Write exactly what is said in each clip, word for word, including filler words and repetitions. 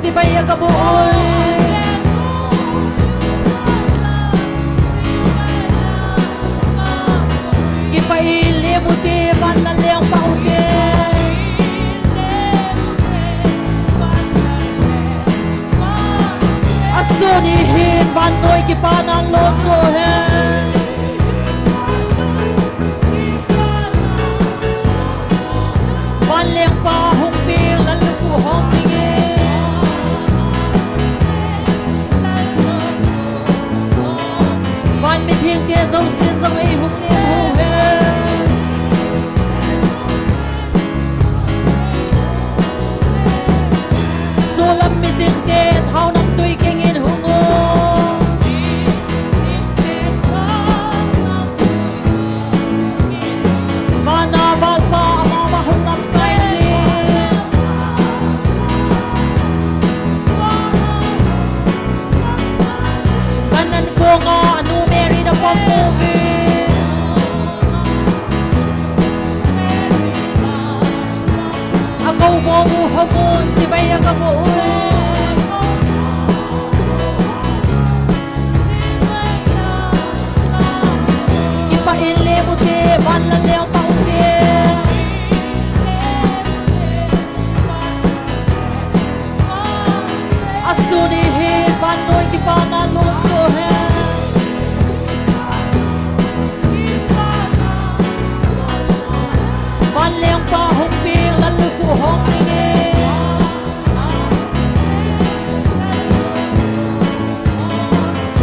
Chibai a kaboh oi. Kipah in lem ute, van lal lengpa ute. Asuni hin vannoi kipana losoh hen. Van lengpa hung peng lallukhuh hong dingin. Van mithengte jousen jong eihung lem u hen. Solam mithengte thao namtui kengin hung o. Vana valpa amama hung lamkai jin. Van ankonga anu Mary na pom pouvin. Akou bou u hou mun chibai a kaboh ui. Kipah in lem ute, van lal lengpa ute. Asuni hin vannoi kipana losoh hen. Van lengpa hung peng lallukhuh hong dingin.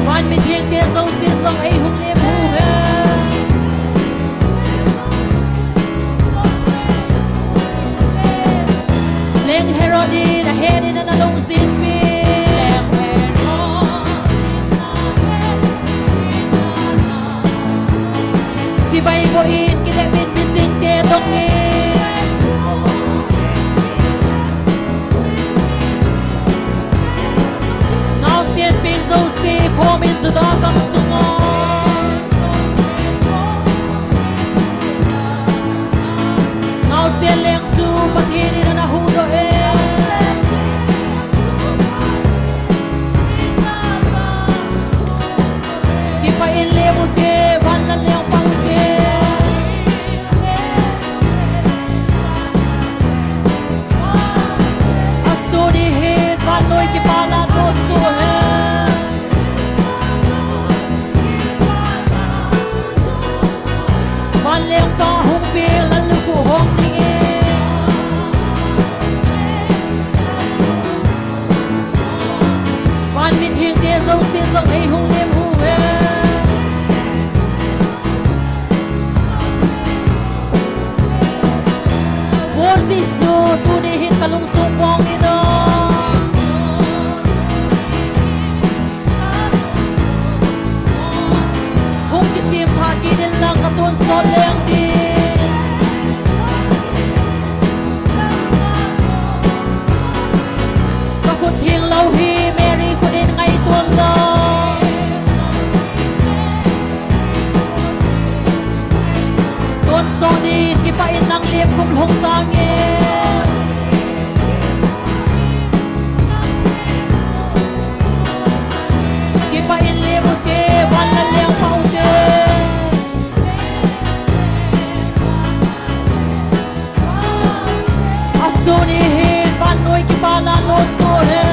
Van mithengte jousen jong eihung lem u hen. Leng Herod in ahet in ana lungset peh. Chibai boh in kilep in mithengte dong in. Naosen peng jouse khom in Juda gam sunga. Naosen leng chu Pathen in ana huhdoh e. Kipah in lem ute, van lal lengpa ute. Asuni hin vannoi kipana losoh hen. Van lengpa hung peng lallukhuh hong dingin. Van mithengte jousen jong eihung lem u hen. O Jesu, tuni hin kalungsung bong in o. Hung kisem phat kit in lang katonsot leng ding. Kakhut thenglou hi Mary khut in ngaito in lang. Tonsot in, kipah in nang lem khum lhung tange. Kipah in lem ute, van lal lengpa ute. Asuni hin vannoi kipana losoh hen.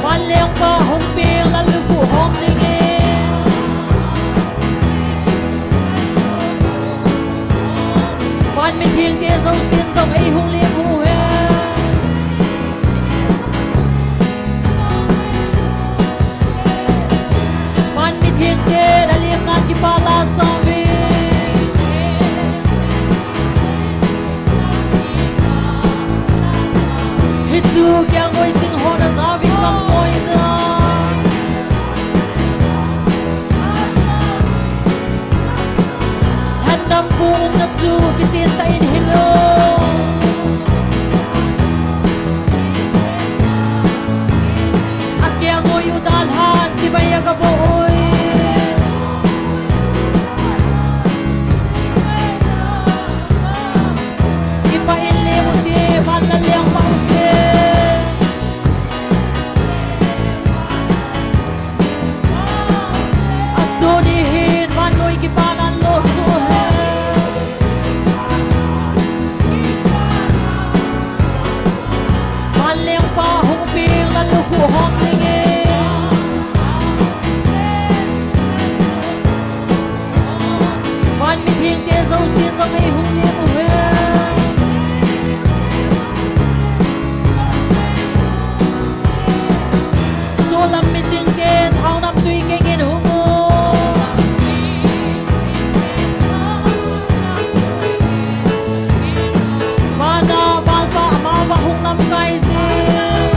Van lengpa hung peng lallukhuh hong dingin. Van mithengte jousen jong eihung lem u hen. Van mithengte na lemna kipah la song vin. Hichu kia ngoi sing ho na sa vin kam ngoi sa. Lhandam kum na chu kisin ta in hilou. Akia ngoi u dalhan chibai a kaboh ui. Solam meeting te, thaonam tui kengin hung un. Vana, Valpa, amavang hung lamkai jin.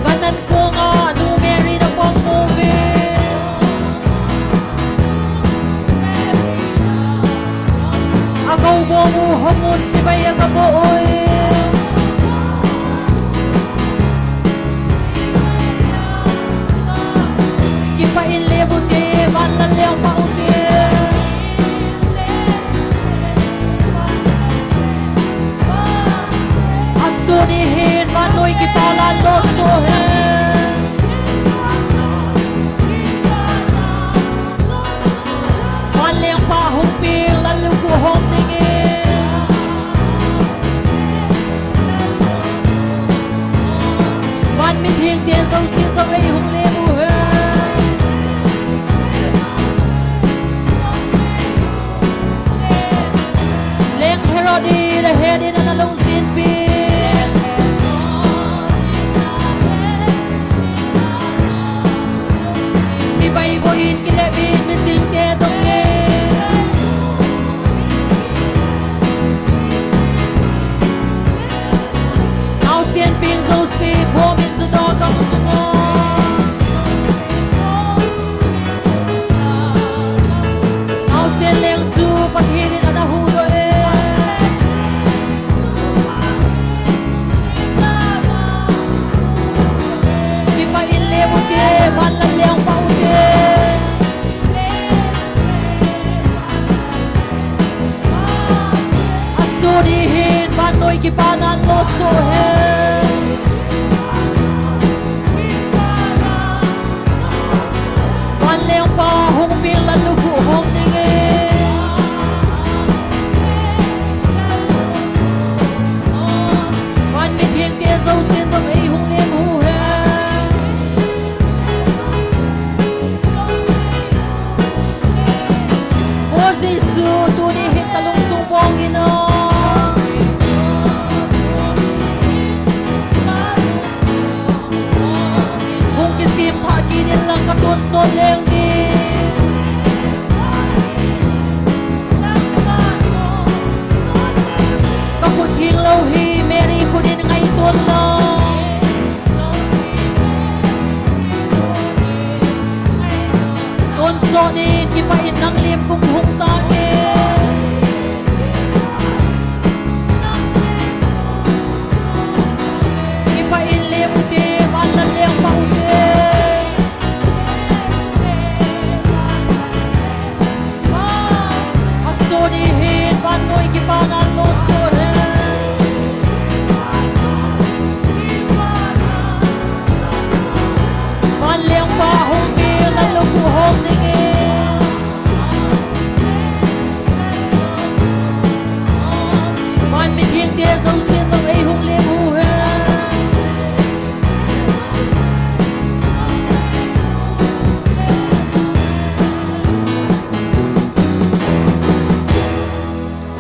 Gan an konga, Nu Mary na pom uve. Agou bou u, hung un, chibai agaboh uve. Kipah in lem ute, van lal lengpa ute. Asuni hin vannoi kipana losah hen. Van lengpa hung peng, lallukhuh hom dingin. Van mithengte jouse jong eihung lem uhen. Leng Herod in ahet in ana lungsetpi. Chibai boh in kilep in meeting te dong e. Naosen peng jouse, bomin judoh gamsunga. Naosen leng chu Pathen in ana huhdoh e. Kipah in lem ute, van lal lengpa ute. Asuni hin vannoi kipana losah hen. Van lengpa hung peng, lallukhuh hom dingin. Van mithengte jousen jong eihung lem uhen. O Jesu, tuni hin kalungsung bong in o. Hung kisem thah kit in lang, katonsot leng ding. Kakhut thenglou hi Mary khut in ngaiton lang. Tonsot in, kipah in nang lem kong hung tange. Kipah in lem ute, van lal lengpa ute. Asuni hin vannoi kipana losah hen. Van lengpa hung peng, lallukhuh hom dingin. Van mithengte jousen jong eihung lem uhen.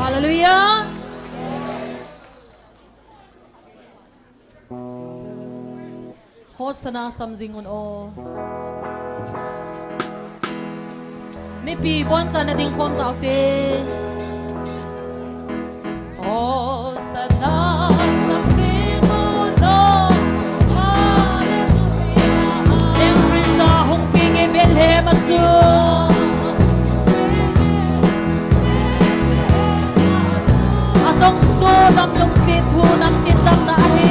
Hallelujah. Hosanna sam jing un o. Mipi boncha na ding khom taute. Hosanna sam jing un o. Hallelujah. Leng Christa hung peng e Bethlehem a chu. Atongso nam lungset thu, nam tin damna ahi.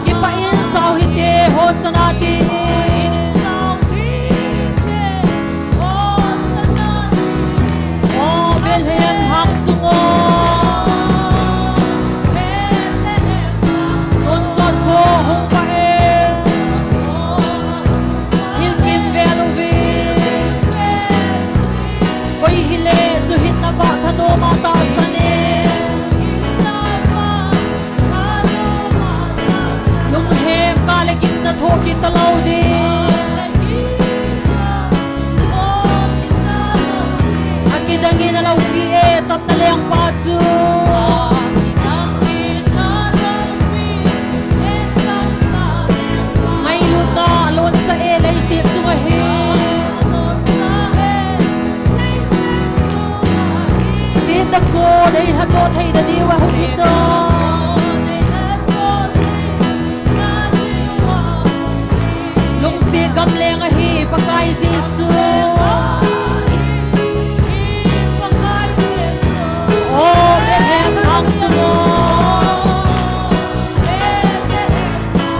Kipah in sao hite, Hosanna ti. Talou ding. Akidang in aloupi e, Chapna lengpa chu. Ngailutna alonsah e, leiset chunga hi. Sitako, nei hatdoh theina diuva hung hitan. Lungset gamleng ahi Pakai Jesu. O Bethlehem thang chunga.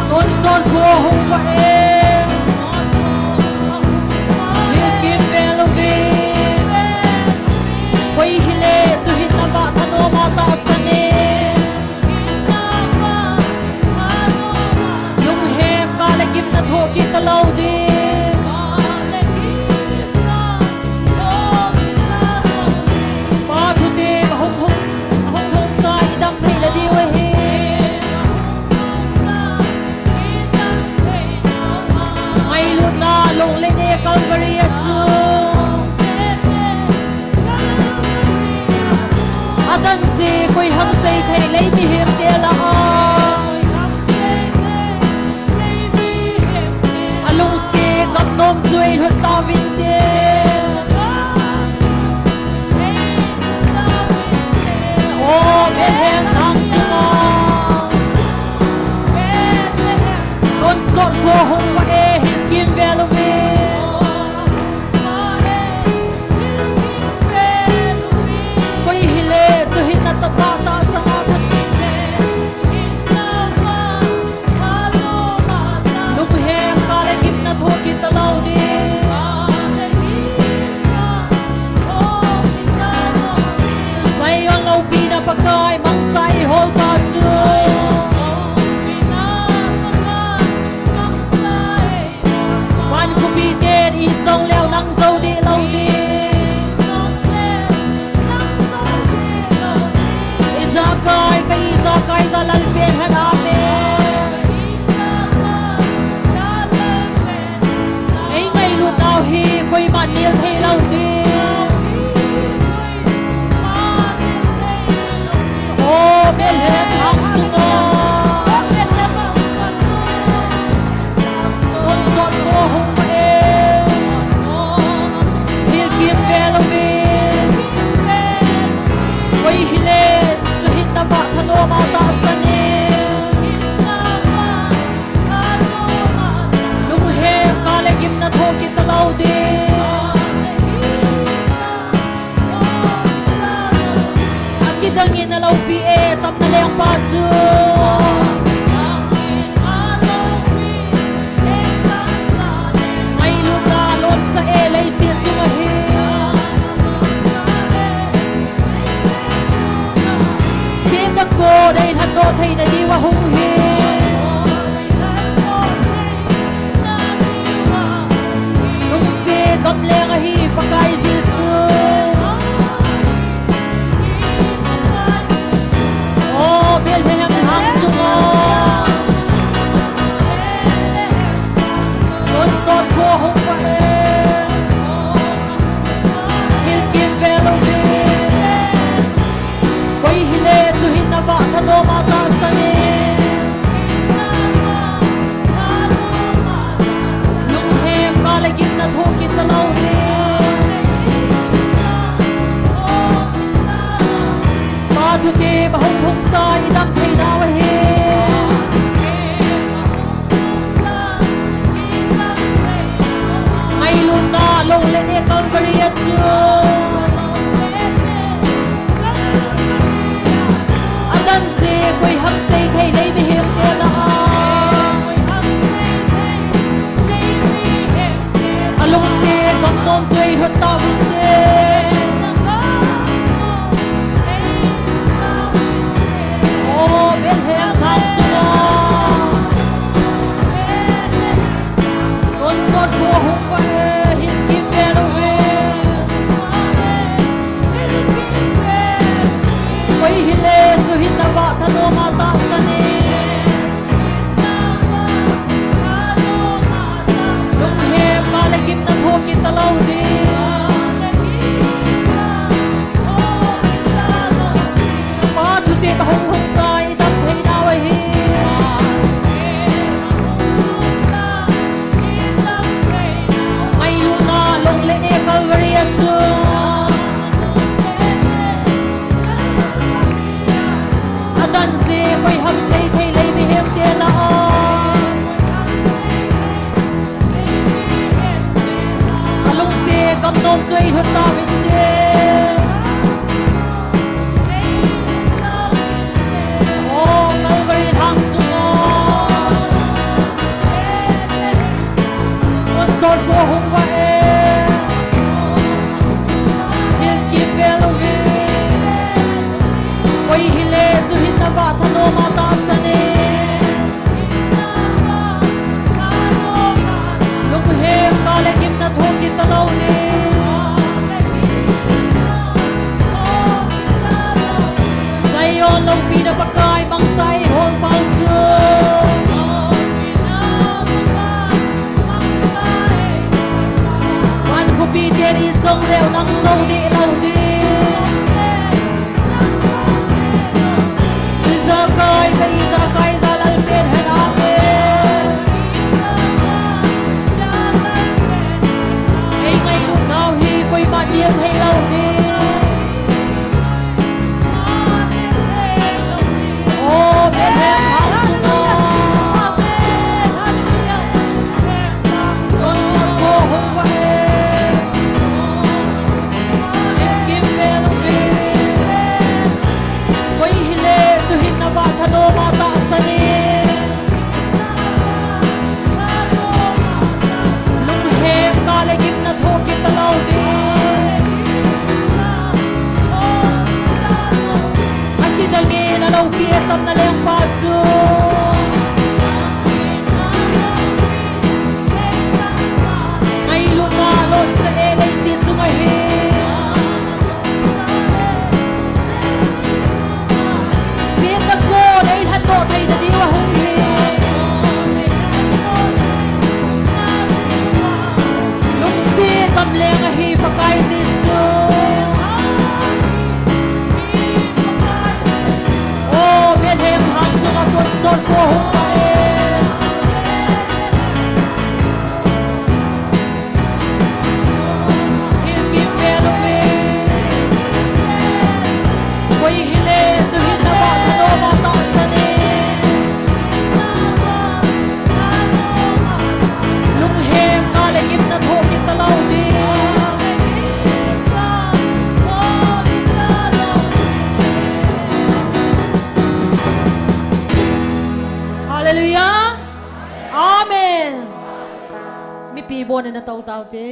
Tonsot kho hung vah e. Hilkim vel uvin. Koi hile chu hinna vah thanom a tahsan e. Lunghem kah le gimna thoh kit talou ding. Pa thute ahung hung, ahung hung ta idam thei le diu ahi. Ngailutna long le ne Calvary a chu. Adan je koi ham sei thei lei mihem te lah a. Alungset gamnom chu ei lhut tauvin te. O Bethlehem thang chunga. Tonsot kho hung vah e, hilkim vel uvin. Koi hile chu hinna tah vah tahsan a. Lunghem kah le gimna thoh kit talou ding. Zion loupina Pakai mangcha ihol pa chu. Van khopi ten ijou leu nang jou deh lou ding. Ijakai, ka ijakai, ja Lalpa hen, amen. Ei ngailut nau hi koiman nel thei lou ding. O Bethlehem thang chunga. Tonsot kho hung vah e. Hilkim vel uvin. Koi hile chu hinna vah thanom a tahsan e. Lunghem kah le gimna thoh kit talou ding. Akidang in aloupi e, Chapna lengpa chu. Ngailutna lonsah e, leiset chunga hi. Sitako, nei hatdoh theina diuva hung hi. Lungset gamleng ahi Pakai Jesu. O Bethlehem thang chunga. Tonsot kho hung vah e. Hilkim vel uvin. Koi hile chu hinna vah thanom a tahsan e. Lunghem kah le gimna thoh kit talou ding. Pa thute ba hung hung ta idam thei nau ahi. Ngailutna long le ne Calvary a chu. Adan je koi ham sei thei lei mihem te lah a. Alungset gamnom chu ei lhut tauvin te. O Bethlehem thang chunga. Tonsot kho hung vah e, hilkim vel uvin. Koi hile chu hinna vah thanom a tahsan e. Kam nom chu ei lhut tauhite. O Calvary lhang chunga sponsor ko hung uve. Thil kimvel uve. Koi hile chu hinna vah thanom a tahsan e. Lunghem kah le gimna thoh kit talou ding. Zion loupina Pakai mangcha eihon pau chu. Van khopi teni jong leu nang jou deh lou ding. Ijakai, ka ijakai, jalal pen hen amen. Ei ngailut nau hi koima dia thei lou ding. O Bethlehem hang chunga sponsor ko hung uve. Thil kimvel uve. Koi hile chu hinna vah thanom a tahsan e. Lunghem kah le gimna thoh kit talou ding. Akidang in aloupi e chamna lengpa chu. Ngailutna lolhing e leiset chunga hi. Satan go nei lhan doh theina diu ahung hi. Lungset gamleng ahi Pakai Jesu. O Bethlehem hang chunga sponsor ko hung uve. Thil kimvel uve. Koi hile chu hinna vah thanom a tahsan e. Lunghem kah le gimna thoh kit talou ding. Hallelujah. Amen. Mipi bon in atou taute.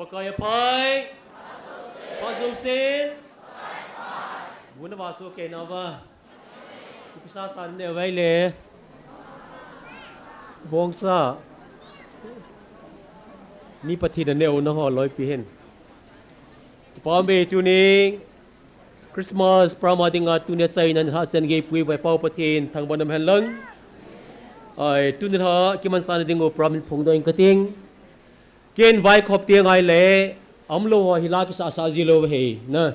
Pakai aphai. Phat jousen. Bu na vah soh kei nauva. Ipi sasa naneh uva ahile. Bongsa. Mi Pathen naneh u nangho loipi hen. Kipa um e tuni Christmas program a dinga tuni achaina nilhah chan geipuiva i Pau Pathen thangvah in um hen lang. Ai, tuni nilhah kimansahna ding u program in phongdoh ing kating. Ken vaikhop teng ahile, aumlou ho hi la kisahsah ji lou ahi, na.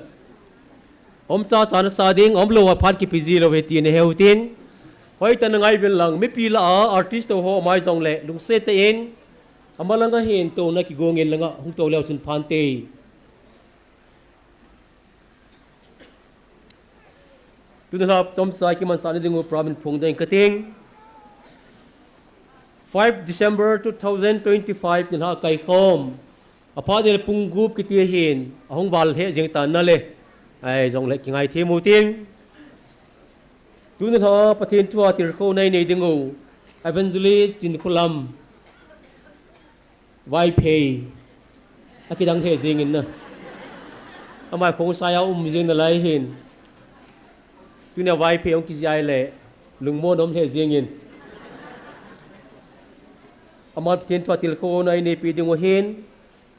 Umcha sa nasa ding, aumlou ho phat kipe ji lou ahi ti nahe u hitin. Hoitah in ngai uvin lang, mipi lah a, artist ho mai jongle, lungset tah in, amalang a hin touna kigong in langa, hung tou leu chun phante. Tuni nilhah chomcha kimansahna ding u program in phongdoh ing kating. Five December two thousand twenty-five nilhah kaikhom. Aphat nile pung gup kiti ahin, ahung val lheh jeng tan nale. Ai, jongle kingaithem u hitin. Tuni nilhah Pathen thu a tilkhouna inei ding u Evangelist Chinkholam. Vaiphei. Akidang lheh jengin na. Ama khongsai a um jeng nalai hin. Tunia Vaiphei hung kijih a ahile, lungmon um lheh jengin. Aman Pathen thu a tilkhouna ineipi ding u ahin.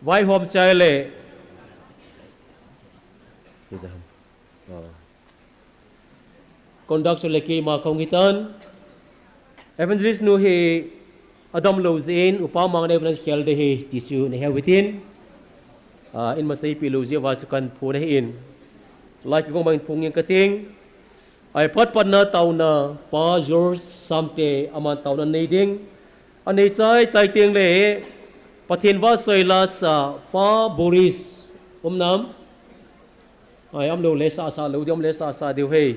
Vaihom chai le. Conduct chu le keima kahung hitan. Evangelist nu hi adamlou jeh in upa mang nei vang khel de hi ti chu nahe uhitin. Ah, in masei pi lou jeh uva chu kahin phon ahin. Lai kigong bang in phon ngen kating. Ai phat phat na taona Pa George Samte aman taona nei ding. Anei chai chai teng le Pathen vahchoi la sa Pa Boris um nam. Ai, umlou le sa sa lou diu, um le sa sa diu hi.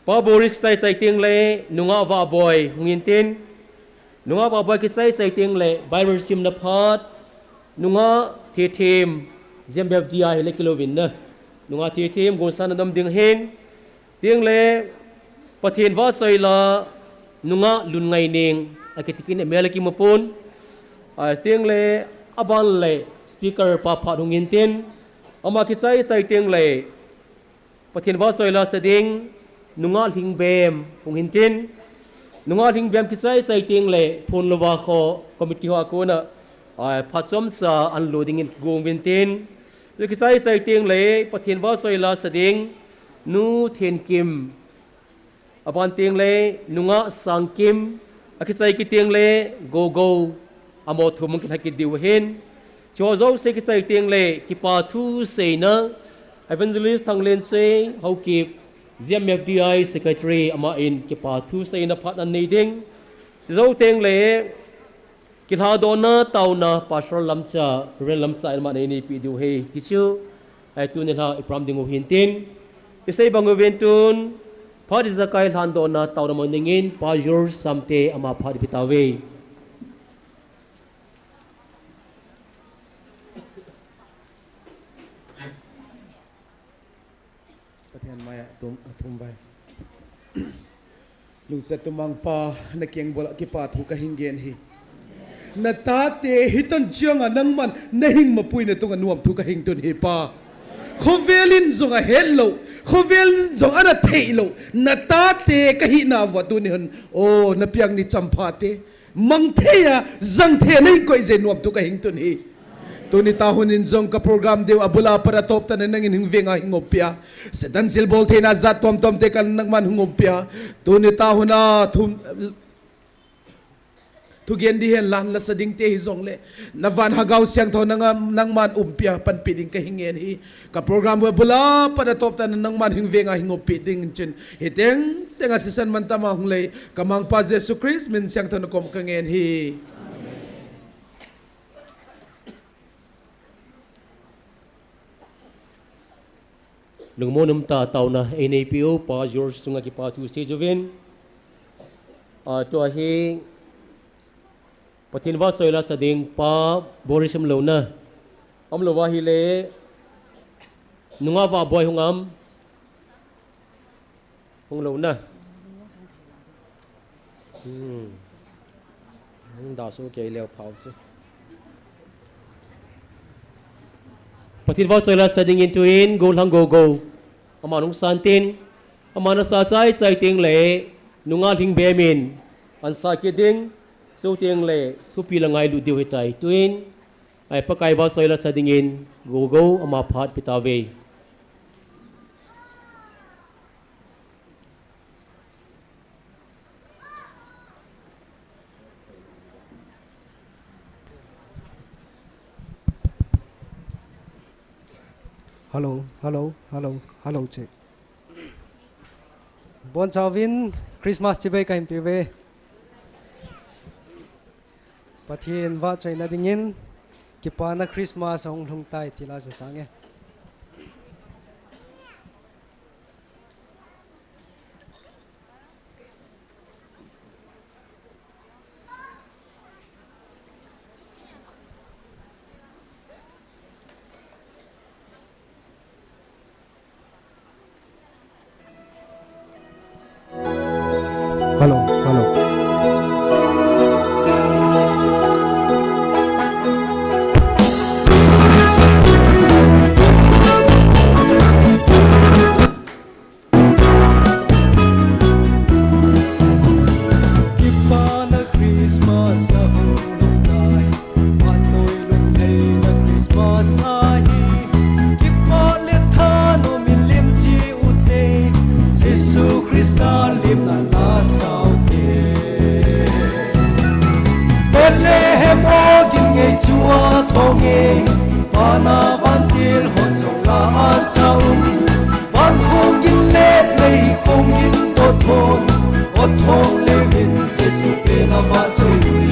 Pa Boris kichai chai teng le, nungah Vahboi hung hintin. Nungah Vahboi kichai chai teng le, Bible simna phat. Nungah Thethem, G M F D I le kilouvin na. Nungah Thethem, gonsan na dam ding hin. Teng le, Pathen vahchoi la, nungah Lunngaining, akiti kit in amel akimu pon. Ai, teng le, aban le, speaker pa phat hung hintin. Ama kichai chai teng le, Pathen vahchoi la sa ding, nungah Lhingbem hung hintin. Nungah Lhingbem kichai chai teng le, phon louva kho, committee ho a kona, ai, phat chomcha ahin lo ding in kigong uvintin. Chu kichai chai teng le, Pathen vahchoi la sa ding, nu Thenkim, aban teng le, nungah Sangkim, akichai kit teng le, Gogo, amaho thum hung kilha kit diu ahin. Chu jouse kichai teng le, kipa thu seina, Evangelist Thanglensei Haokip, G M F D I Secretary, aman kipa thu seina phat ahin nei ding. Chu jou teng le, kilhadohna, taona, Pastor Lamcha, Reverend Lamcha in aman eina neipi diu hi, ti chu, ai tuni lha i program ding u hintin. I sei bang uvin tun, phat ijakai lhandohna, taona man ding in, Pa George Samte ama phat ipi tauve. Pathen maiya athum, athum vai. Lungset tumang Pa, na kengbul a kipa thu kahin gen hi. Na tate hitan chiang a nangman na hing mapui na tung a nuam thu kahin tun hi Pa. Khovel in jong ahet lou, khovel in jong ana thei lou, na tate kahi nauva tuni hin, o, na piang ni champha te. Mang thei a, jang thei a, na hing koi jeh nuam thu kahin tun hi. Tuni ta hun in jong ka program diu a bul a pat a top tan a nangin hing veng a hing oppeh a. Satan jilbol theina jat tuamtuam te ka nangman hung oppeh a. Tuni ta hun a thum, thugen ding hen la, la sa ding te hijong le. Na van Lhagao Siangthou nanga, nangman umpeh a, panpi ding kahin ngen hi. Ka program ve bul a pat a top tan a nangman hing veng a hing oppeh ding chin. Hiteng teng a sisan man tama hung lei. Ka Mangpa Jesu Christ min siangthou na kom ka ngen hi. Lungmon um tah a taona ei neipiu Pa George chunga kipa thu sei jouvin. A, tua hi Pathen vahchoi la sa ding Pa Boris umlouna. Umlou va hile nungah Vahboi hung am. Hung louna. Hmm. Hung da su kei leo phau su. Pathen vahchoi la sa dingin tuin, Golhang Gogo. Aman hung san tin. Aman asa chai chai teng le. Nungah Lhingbem in. An sa kit ding. Su teng le. Thupi la ngailut diu hitai. Tuin. Ai Pakai vahchoi la sa dingin, Gogo ama phat pe tauve. Hello, hello, hello, hello, check. Bonchauvin Christmas chibai kahin peuve. Pathen vahchoina dingin, kipana Christmas ahung lhung tai ti la sasange. Hello, hello. Kipana Christmas ahung lhung tai. Vannoi lungheina Christmas ahi, kipa le thanom in lim cheh ute, Jesu Christa Tua thong e, vana vantil hon jong la asa un. Van khong gin le lei khong gin to thon, ot thong le vin Jesu pen a va choi ui.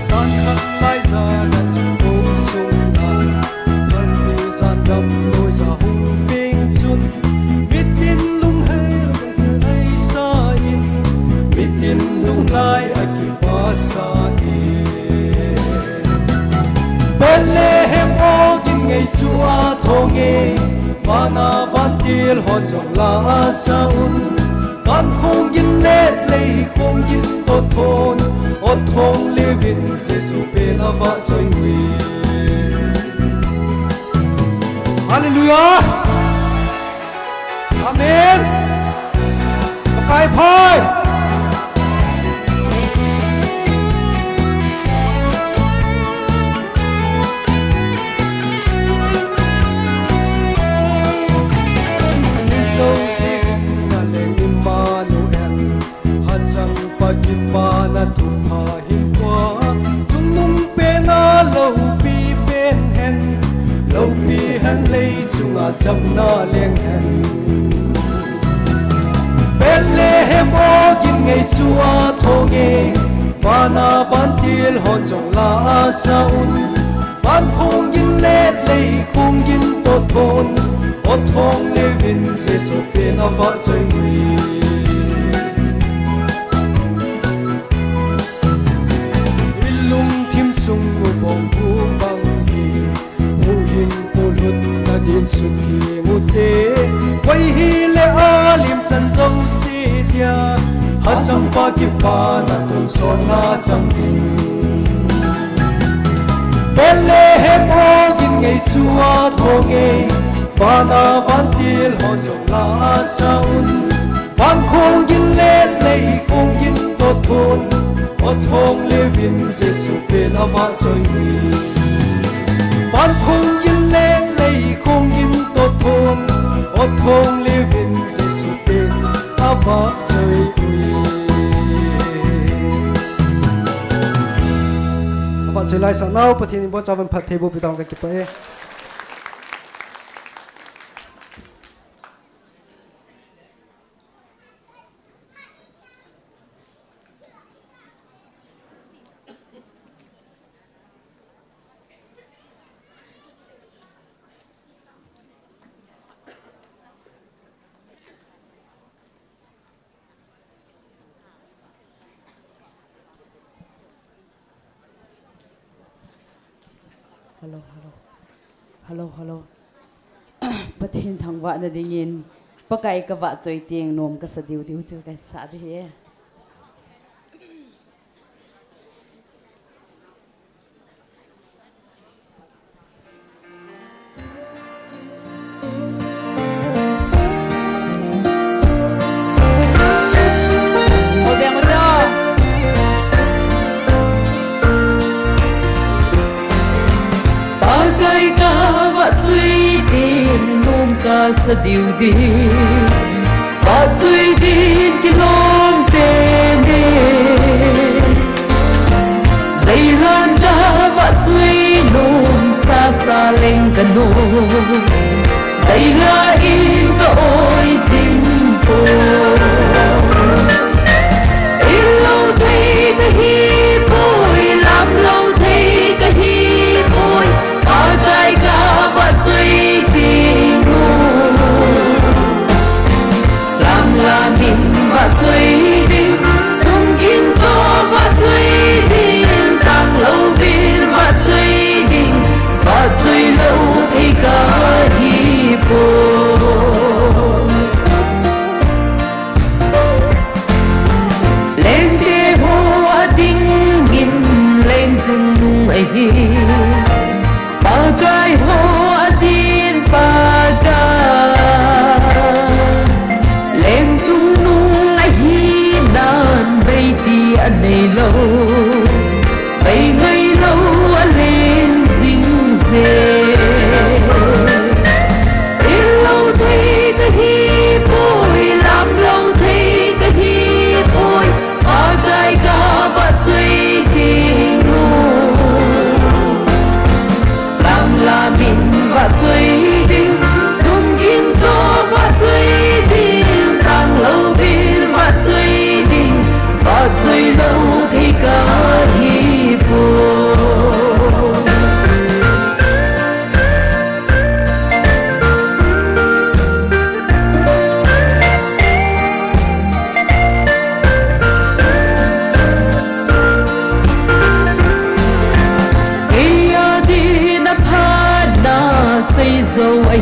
San khat lai za dan a kong sung na, kan ni zan dam noi za hung ping chun, mitin lung hel ai sa in, mitin lung lai a kipasa e. Bethlehem o gin ngei chu a thong e, vana vantil hon jong la asa un. Van khong gin le lei khong gin to thon, ot thong le vin Jesu pen a va choi ui. Hallelujah. Amen. Pakai phai. Mizo si na le Emmanuel. Hachang pa kipana thupha hin tua, chungnung pen a loupi pen hen, loupi hen lei chunga chamna leng hen. Bethlehem o gin ngei chu a thong e, vana vantil hon jong la asa un. Van khong gin le lei khong gin to thon, ot thong le vin Jesu pen a va choi ui. I lungthim sung u bong bu bang hi, u hin u lut na din sut hi mu te, koi hi le a lim chan zo si dia, hachang pa kipana tun son na chang din. Bethlehem o gin ngei chu a thong e, vana vantil hon jong la asa un. Van khong gin le lei khong gin to thon, ot thong le vin Jesu pen a va choi ui. Van khong gin le lei khong gin to thon, ot thong le vin Jesu pen a va choi ui. A va choi lai sa nau, Pathen in bo chavan phat thei bo pi tang ka kipah e. Hello, hello. Hello, hello. Pathen thangvahna dingin, Pakai ka vahchoi teng nom kasa diu diu chu kasa ding ahi. Pakai ka vahchoi teng nom kasa diu ding, vahchoi ding kilom pen e. Jailan ka vahchoi nom sasa leng ka nom, jaila in ka oi jing poi. Inn lou thei ka hi poi, lam lou thei ka hi poi, Pakai ka vahchoi ding u. Lam lam in vahchoi ding, tung gin toh vahchoi ding, tang lou vin vahchoi ding, vahchoi lou thei ka hi poi.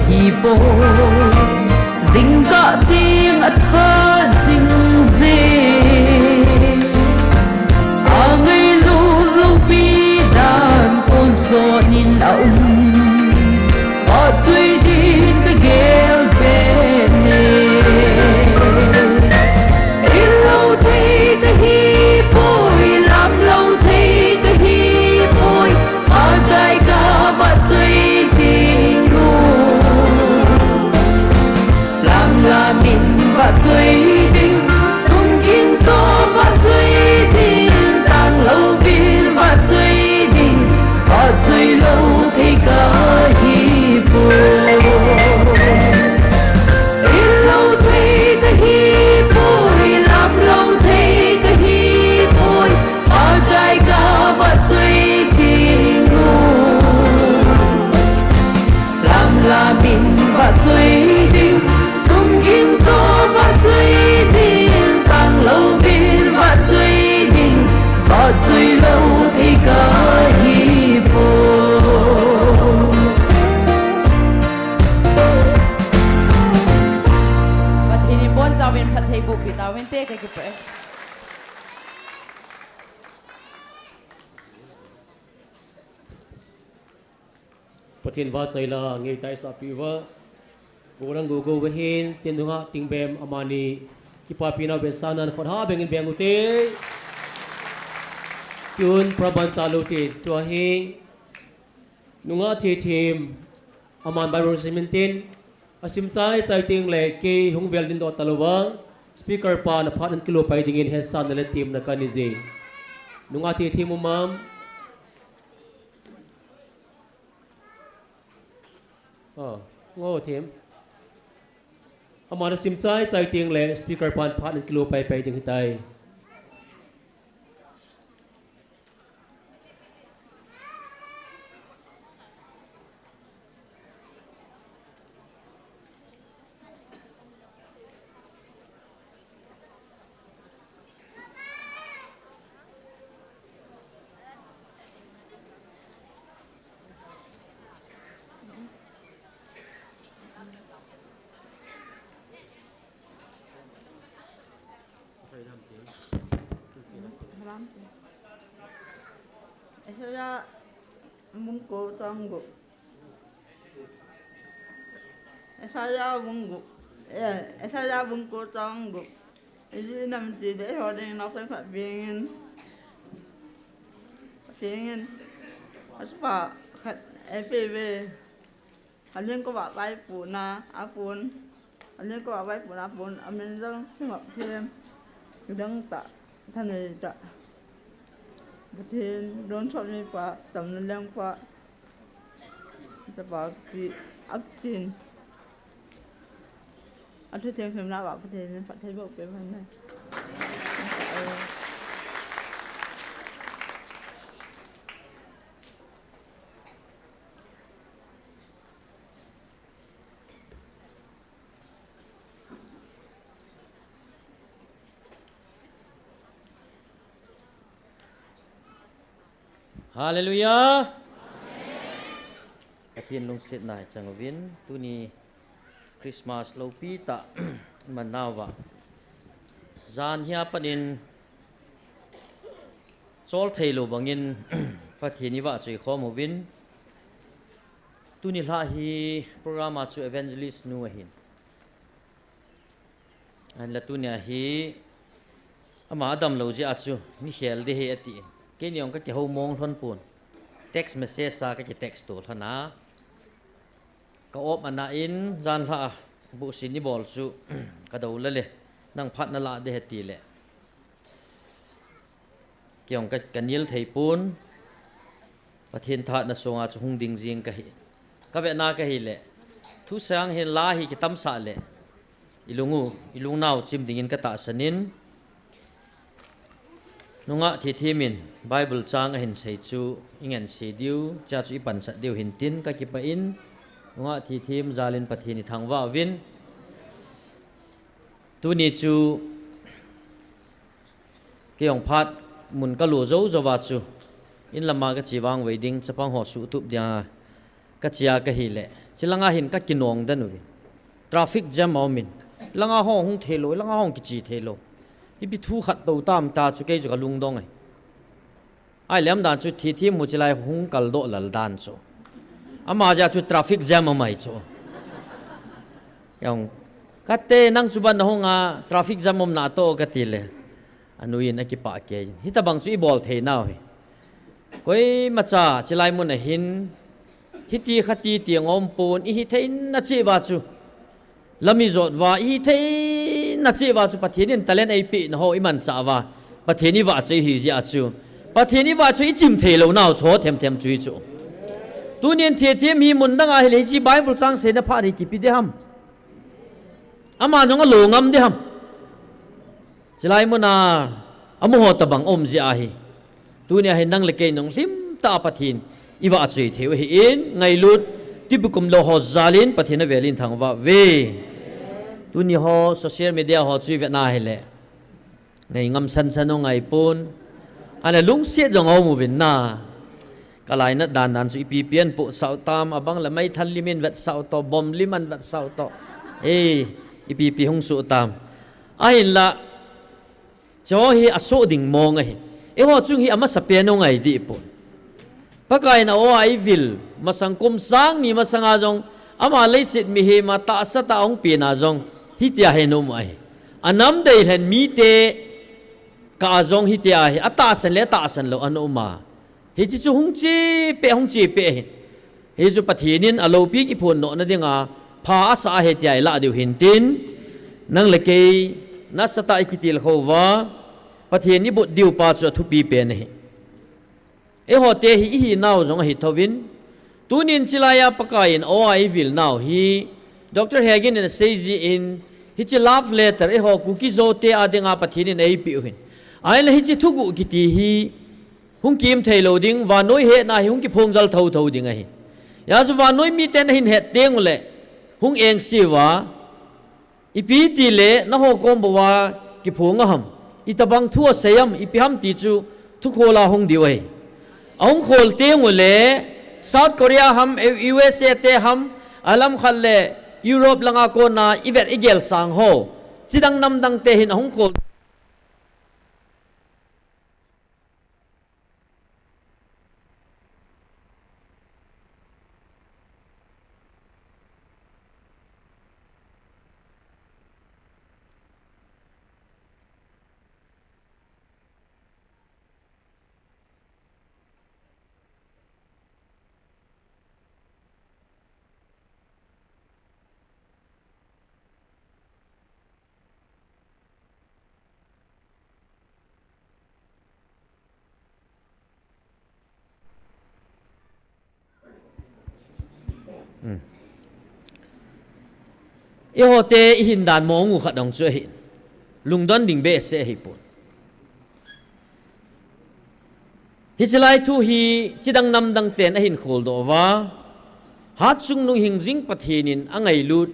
Hi po, jingkah ding a tha jing je. A ngailut lopi dan pon sot in a um. Vahchoi din ka gel pen e. Ilo thei ka hi poi, lam lo thei ka hi poi. Alkai ka vahchoi ding u. Lam lam in vahchoi ding, tum gin to vahchoi ding, tang lo vin vahchoi ding, vahchoi lo thei ka hi poi. Ilo thei ka hi poi, lam lo thei ka hi poi. Alkai ka vahchoi ding u. Lam lam in vahchoi ding, tum gin to vahchoi ding, tang lo vin vahchoi ding, vahchoi lo thei ka hi poi. Pathen in abonchauvin phatthei boh peh tauvinte, kakipah e. Pathen vahchoi la, ngei tai sa pi uva. Go rang go go va hin, tin nungah ting bem amani. Kipapi nau ve sa nan phot ha beng in beng u te. Tun praban sa lo te, tua hi. Nungah thithem, aman Bible sim in tin. A sim chai chai ting le, kei hung vel din do ta lo va. Speaker pa na phat an kilo pai ding in he sa na le tim na ka ni je. Nungah thithem u mam. Ah, ngo them. Ama na sim chai chai ting le speaker pan phat in kilo pai pai ding hitai. Isaiah bung ko chang gup. Isaiah bung gup. Eh, Isaiah bung ko chang gup. Ijeh inem itile eiho dingin naosen khat bengin, bengin, asupa khat eipeh uve. Aling kova vaipohna apon, aling kova vaipohna apon, amin jong Himap Them, kidang tah, thanei tah, Pathen don sot mipa, chamna lengpa, chapa kiti, akitin. Athu theng themna uva Pathen in phatthei boh peh hen lang. Hallelujah. Pathen lungsetna hi chang uvin, tuni Christmas lopi tah iman nauva. Jan hia pat in chol thei lou bangin Pathen ivahchoi khom uvin. Tuni lha hi program a chu evangelist nu ahin. Ahinla tunia hi ama adam lou jeh a chu ni khel ding ahi atin. Keini jong kakihou mong lhon pon. Text message a kaki text to lhon a. Ka off ana in jan lha a buhsin ibol chu ka dou lele. Nang phat nalah ding ahi tile. Kei jong ka, ka nil thei pon, Pathen thahatna sunga chu hung ding jing kahi. Ka vetna kahi le, thusei hin la hi kitamsah le, ilung u, ilung nau chim dingin ka tahsan in, nungah thithem in Bible chang ahin sei chu, i ngen sei diu, chea chu i pansat diu hin tin ka kipah in, nungah thithem jal in Pathen i thangvah uvin. Tuni chu, kei jong phat mun ka lo jou jou a chu, in lama ka che vangvei ding, chapang ho suhtup dinga ka che a kahi le, Chilanga hin ka kinong den uvin. Traffic jam a umin. Langa hong hung thei lo, langa hong kichi thei lo. Ipi thu khat to tam ta chu kei chu ka lungdong ai. Ai lem dan chu thi thi mu chilai hung kal do lal dan chu. Ama ja chu traffic jam a mai chu. Yang kate nang chu ban na hong a traffic jam om na to ka ti le. Anu in a kipa ke in. Hita bang chu i bol thei nau hi. Koima cha chilai mun a hin. Hiti khati ti ngom pun i hi thei na chi va chu. Lami zot va i hi thei na chi va chu Pathian in talent ei pi na ho i man cha va. Pathian i va chu i hi zia chu. Pathian i va chu i chim thei lo nau chu ho them them chu hi chu. Tunin thi thim hi mun dang a hi le chi Bible chang se na pha ri kipi de ham. Ama nong a lo ngam de ham. Chilai mun a, a mu ho ta bang om zia ahi. Tuni ahi nang le kei nong hlim ta Pathian i va chui thei u hi in, ngailut, tipikum lo ho zalin Pathian a velin thang va ve. Tuni ho social media ho chui ve na hi le. Ngai ngam san san ngai pun. Ana lungsiat jong a um uvin na. Ka lainat dan dan chu ipi pian pu sau tam, a bang le mai thal limin vet sau to, bom liman vet sau to. Ei, ipi pi hung su tam. Ahin la, cho hi a so ding mong ahi. Eiho chung hi a masa pen ngai di pun. Pakai na o ai vil, masang kum sang ni masanga jong, ama leisit mi hi ma ta sa ta ong pi na jong, hitia he no mu ahi. A nam dei hlen mi te ka a jong hitia hi, a ta san le ta san lo a no ma. Hi chi chu hung chi pe, hung chi pe hi. Hi chu Pathian in a lo pi ki phun no na dinga, pha a sa he tia i la diu hin tin, nang le kei, na sa ta i kitil kho va, Pathian i but diu pa chu a thupi pen ahi. Eiho te hi i hi nau jong a hi thovin. Tunin chilai a Pakai in o ai vil nau hi. Doctor Hagin in a sei ji in hi chi love letter eiho Kuki zo te a dinga Pathian in ei pi u hin. Ai le hi chi thugu kiti hi. Hung kim thei lo ding, vannoi he na hi hung ki phong zal tho tho ding ahi. Ya chu vannoi mi ten a hin het teng u le. Hung eng si va. Ipi ti le na ho kom bo wa ki phung a ham. I ta bang thu a sei am, ipi ham ti chu thu khol a hung diu ahi. A hung khol teng u le South Korea ham, U S A te ham, a lam khat le Europe langa kona i vet i gel sang ho. Chidang nam dang te hin a hung khol. Eiho te i hin dan mong u khat dong chu ahi. Lungdon ding behseh ahi pon. Hi chilai thu hi chidang nam dang ten a hin khol do va. Hat chung nung hing jing Pathian in a ngailut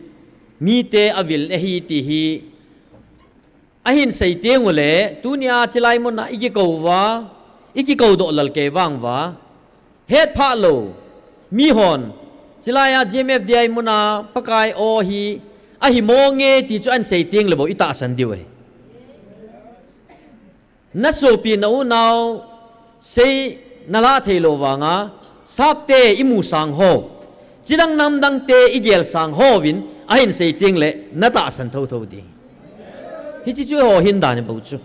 mi te a vil ahi ti hi. A hin sei teng u le, tunia chilai mun a i ki ko va, i ki ko do lal ke vang va. Het pha lo, mi hon, chilai a G M F D I mun a Pakai o hi, a hi mo nge ti chu an sei teng le bo i ta san diu ahi. Na sopi na u nau, Sei na la thei lo vanga, sap te i mu sang ho. Chidang nam dang te i gel sang ho vin, a hin sei ting le, na ta san tho tho ding. Hi chi chu ho hin dan bo chu.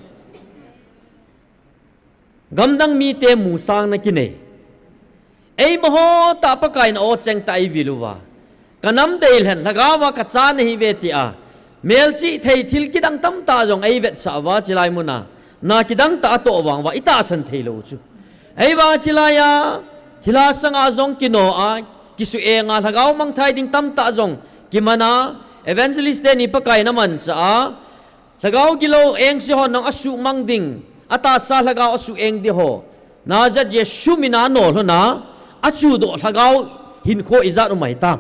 Gam dang mi te mu sang na ki nei. Ei mo ho ta Pakai na o cheng ta i viluva. Ka nam dei lhen lhagawa ka cha na hi ve ti a. Mel chi thei thil kidang tam ta jong ei vet sa va chilai muna. Na kidang ta to vang va i ta san thei lo chu. Ei va chilai a thila sanga jong kino a kisu e nga lhagaw mang thai ding tam ta jong kimana evangelist te ni Pakai na man sa a. Lhagao gilo eng si ho nang a su mang ding, a ta sa lhagao a su eng di ho. Na jat je su mina no lho na, a chu do lhagao hin kho i jat u mai ta.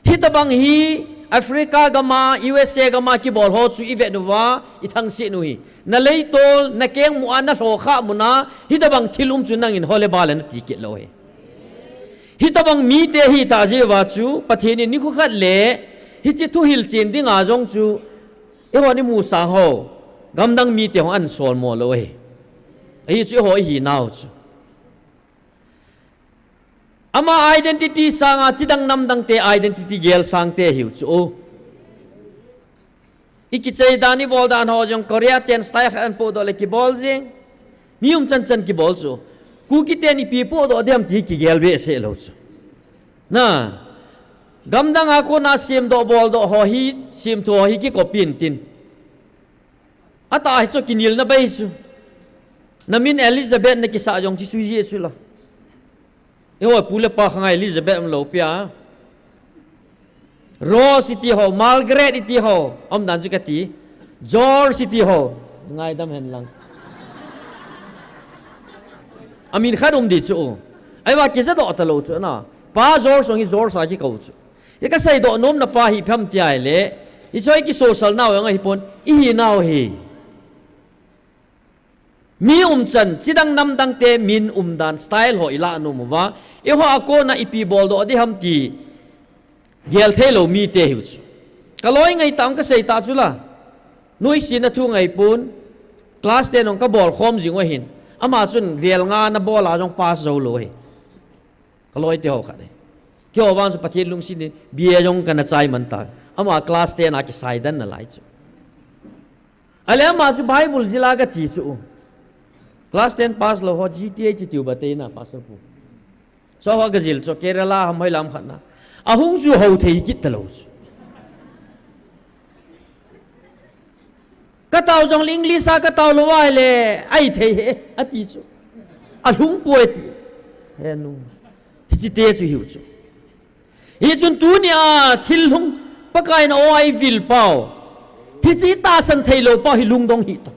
Hi ta bang hi Africa gama, U S A gama ki bol ho chu i vet nu va, i thang si nu hi. Na lei tol, na keng mu a na lho kha mu na, hi ta bang thil um chu nang in ho le ba le na ti kit lo hi. Hitobang mite hita jeh uva chu, Pathen in nikho khat le, hiche thuhil chen dinga jong chu, eiho ni musang ho, gamdang mite hung an sol mo lou ahi. Ahi chu eiho ihinau chu. Ama identity sanga chidang namdang te identity gel sangte hiu chu. Ikichei dan ibol dan ho jong Korea ten style khat an podoh le kibol jing. Mi um chan chan kibol chu. Kuki ten ipi podoh diam ti kigel behseh lou chu. Na, gamdang a kona semdoh boldoh ho hi, semthu ho hi kicopy intin. Atah hi chu kinelna bei chu. Namin Elizabeth nakisah jong chu chu jeh chu la. Eiho pu le pa khang a Elizabeth umlou pi a. Rose iti ho, Margaret iti ho, umdan chu kati. George iti ho, ngaidam hen lang. Amin khat um di chu. Ahivang kijadoh talou chu na. Pa George jong hi George a kikou chu. Hi kaseidoh nomna pa hi ipi ham ti ahile, hiche hi kisocial nau jong ahipon, ihinau hi. Mi um chan, chidang namdang te min umdan style ho ilah nom uva, eiho a kona ipi boldoh di ham ti gel theilou mite hiu chu. Kaloi ngai tah kasei tah chu la. Nuisat na thu ngaipon, class ten jong kabol khom jing u ahin. Ama chun vel nga nabol a jong pass jou lou ahi. Kaloi te ho khat ahi. Keiho vang chu Pathen lungset in B A jong kana chai man ta. Ama class ten a kisai dan nalai chu. Ahile ama chu Bible jila kache chu. Class ten pass lou ho G T H tiu bate na, Pastor Pu. Chu ho kajil chu Kerala ham hoilam khat na. Ahung chu hou thei kit talou chu. Katao jong le English a katao lou ahile, ahi thei e, ati chu. Alhung poi ati. He nu. Hiche te chu hiu chu. Hichun tunia thil lhung Pakai in o aivil pau. Hiche tahsan theilou pau hi lungdong hih tan.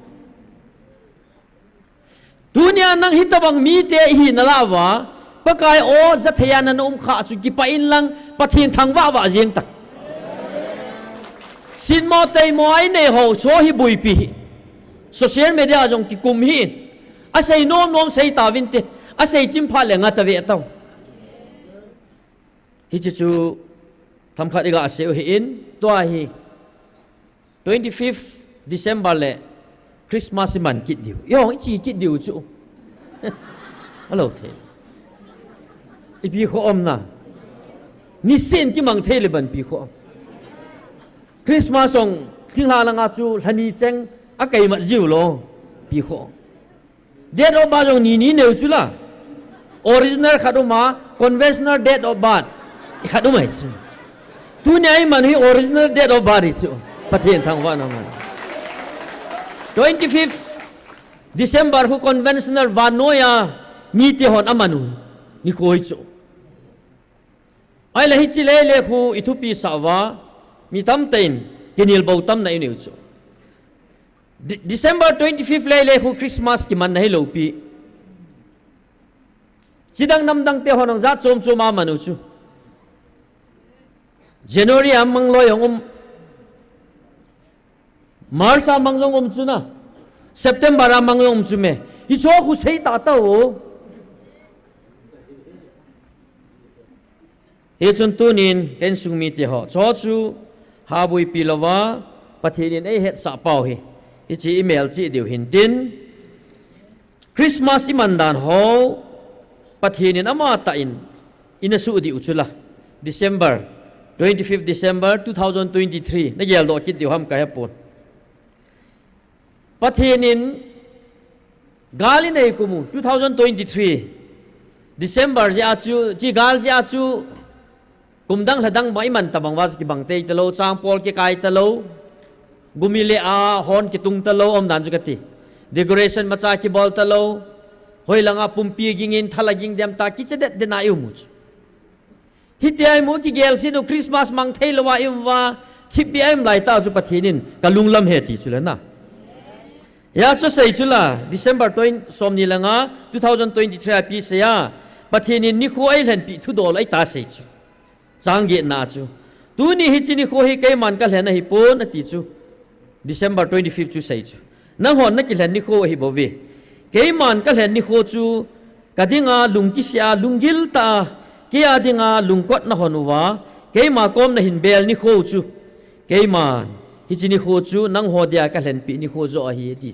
Tunia nang hitobang mite ihi nalah uva, Pakai o jathei a nana um khah chu kipah in lang Pathen thangvah vah jeng tan. Sinmo teimo a inei ho chu hi buipi hi. Social media jong kikum hih in. Asei nom nom sei tauvin te. Asei chim phat le nga tave tau. Hiche chu themkhat iga sei u hih in, tua hi twenty-fifth December le Christmas iman kit diu. Ihung iche kit diu chu. Alou thei. Ipi kho um na. Niseh in kimang thei le ban pi kho um. Christmas jong thinglhang langa chu lha ni cheng akaimat jiu lou. Pi kho um. Date of birth jong ni ni neu chu la. Original khat um a, conventional date of birth khat um ahi chu. Tunia iman hi original date of birth hi chu. Pathen thangvahna man. Twenty-fifth December khu conventional vannoiya mite hon aman u nikho hi chu. Ahile hiche lele khu ithupi sah uva, mi tamtah in kinelbou tamna inei u chu. De-, December twenty-fifth lele khu Christmas kimanna hilou pi. Chidang namdang te hon jong jat chom chom a man u chu. January a mang loi jong um. March a mang jong um chu na. September a mang jong um chu me. Hiche khu sei tah tau. Hichun tunin ka insung mite ho, chu chu habuipi louva, Pathen in eihetsah pau hi, hiche imelchih diu hintin, Christmas iman dan ho, Pathen in amatah in ina suh diu chu la, December, twenty-fifth December two thousand twenty-three, na geldoh kit diu ham kahepon. Pathen in gal inei kum u, two thousand twenty-three December jeh a chu, hiche gal jeh a chu, kum dang lha dang bang iman tabang uva chu kibang tei talou, changpol kikai talou, gumi le a hon kitung talou, umdan chu kati. Decoration macha kibol talou, hoilanga pumpi ging in, thal a ging dem ta, kiche det den a i um u chu. Hitia imu kigel set u Christmas mang thei louva i um uva, thipbeh a i um lai tah chu Pathen in ka lunglam e ti chu le na. Hia chu sei chu la, December twenty, somni le nga, two thousand twenty-three a ipi sei a, Pathen in nikho eilhenpeh thudol eita sei chu. Chang getna chu. Tuni hiche nikho hi keiman kalhen ahipon ati chu. December twenty-fifth chu sei chu. Nanghon nakilhen nikho ahi bouve. Keiman kalhen nikho chu kadinga lungkisih a, lunggil tah a, Kei a dinga lungkot nahon uva, keima kom nahin bel nikho chu, keiman hiche nikho chu nangho dia kalhenpeh nikho joh ahi, ati.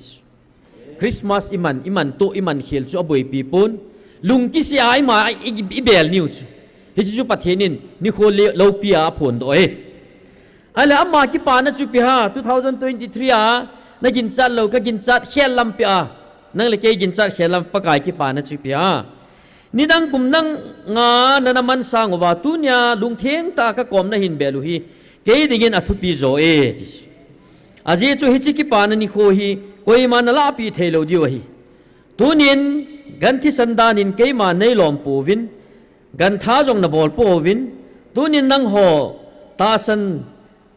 Christmas iman, iman toh, iman khel chu aboipi pon. Lungkisih a ima i, i, ibel niu chu, hiche chu Pathen in nikho le, lopi a aphondoh e. Ahile ama kipana chu ipi ham, two thousand twenty-three a naginchat lou, kaginchat khel lampi a, nang le kei ginchat khel lam Pakai kipana chu ipi ham. Nidang kum dang nga nana mansang uva tunia lungtheng tah a kakom nahin bel u hi, kei dingin athupi jo e, ati. Ajeh chu hiche kipana nikho hi koiman nalahpeh theilou diu ahi. Tunin, gan thisan danin keima neilom pouvin, gan tha jong nabol pouvin, tunin nangho tahsan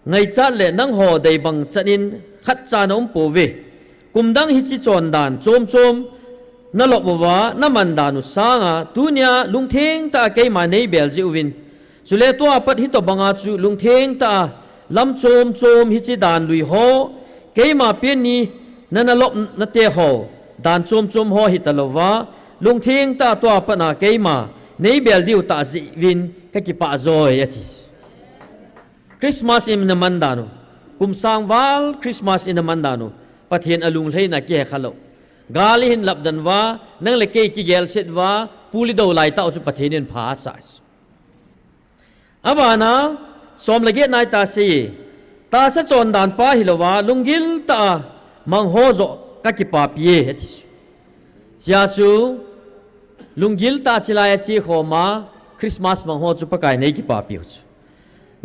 ngaichat le nangho deibang chan in khatcha naum pouve. Kum dang hiche chondan chom chom nalop uva, naman dan u sanga, tunia lungtheng tah a keima neibel jeh uvin, chule tua pat hitobanga chu lungtheng tah a lam chom chom hiche dan lui ho, keima pen ni nana lop nate ho, dan chom chom ho hitalouva, lungtheng tah a tua pat a keima neibel diu tah jeh uvin kakipah joi, ati. Christmas ina man dan u, kum sang val Christmas ina man dan u, Pathen alunglhaina kihekha lou. Gal ihin lap dan uva, nang le kei kigelset uva, pul idou lai tah u chu Pathen in pha asah. Abana, som le get na ita sei, tahsa chondan pa hilouva, lunggil tah a mang ho joh kakipapi e, ati. Hijeh chun, lunggil tah a chilai a che khom a, Christmas mang ho chu Pakai in eikipapiu chu.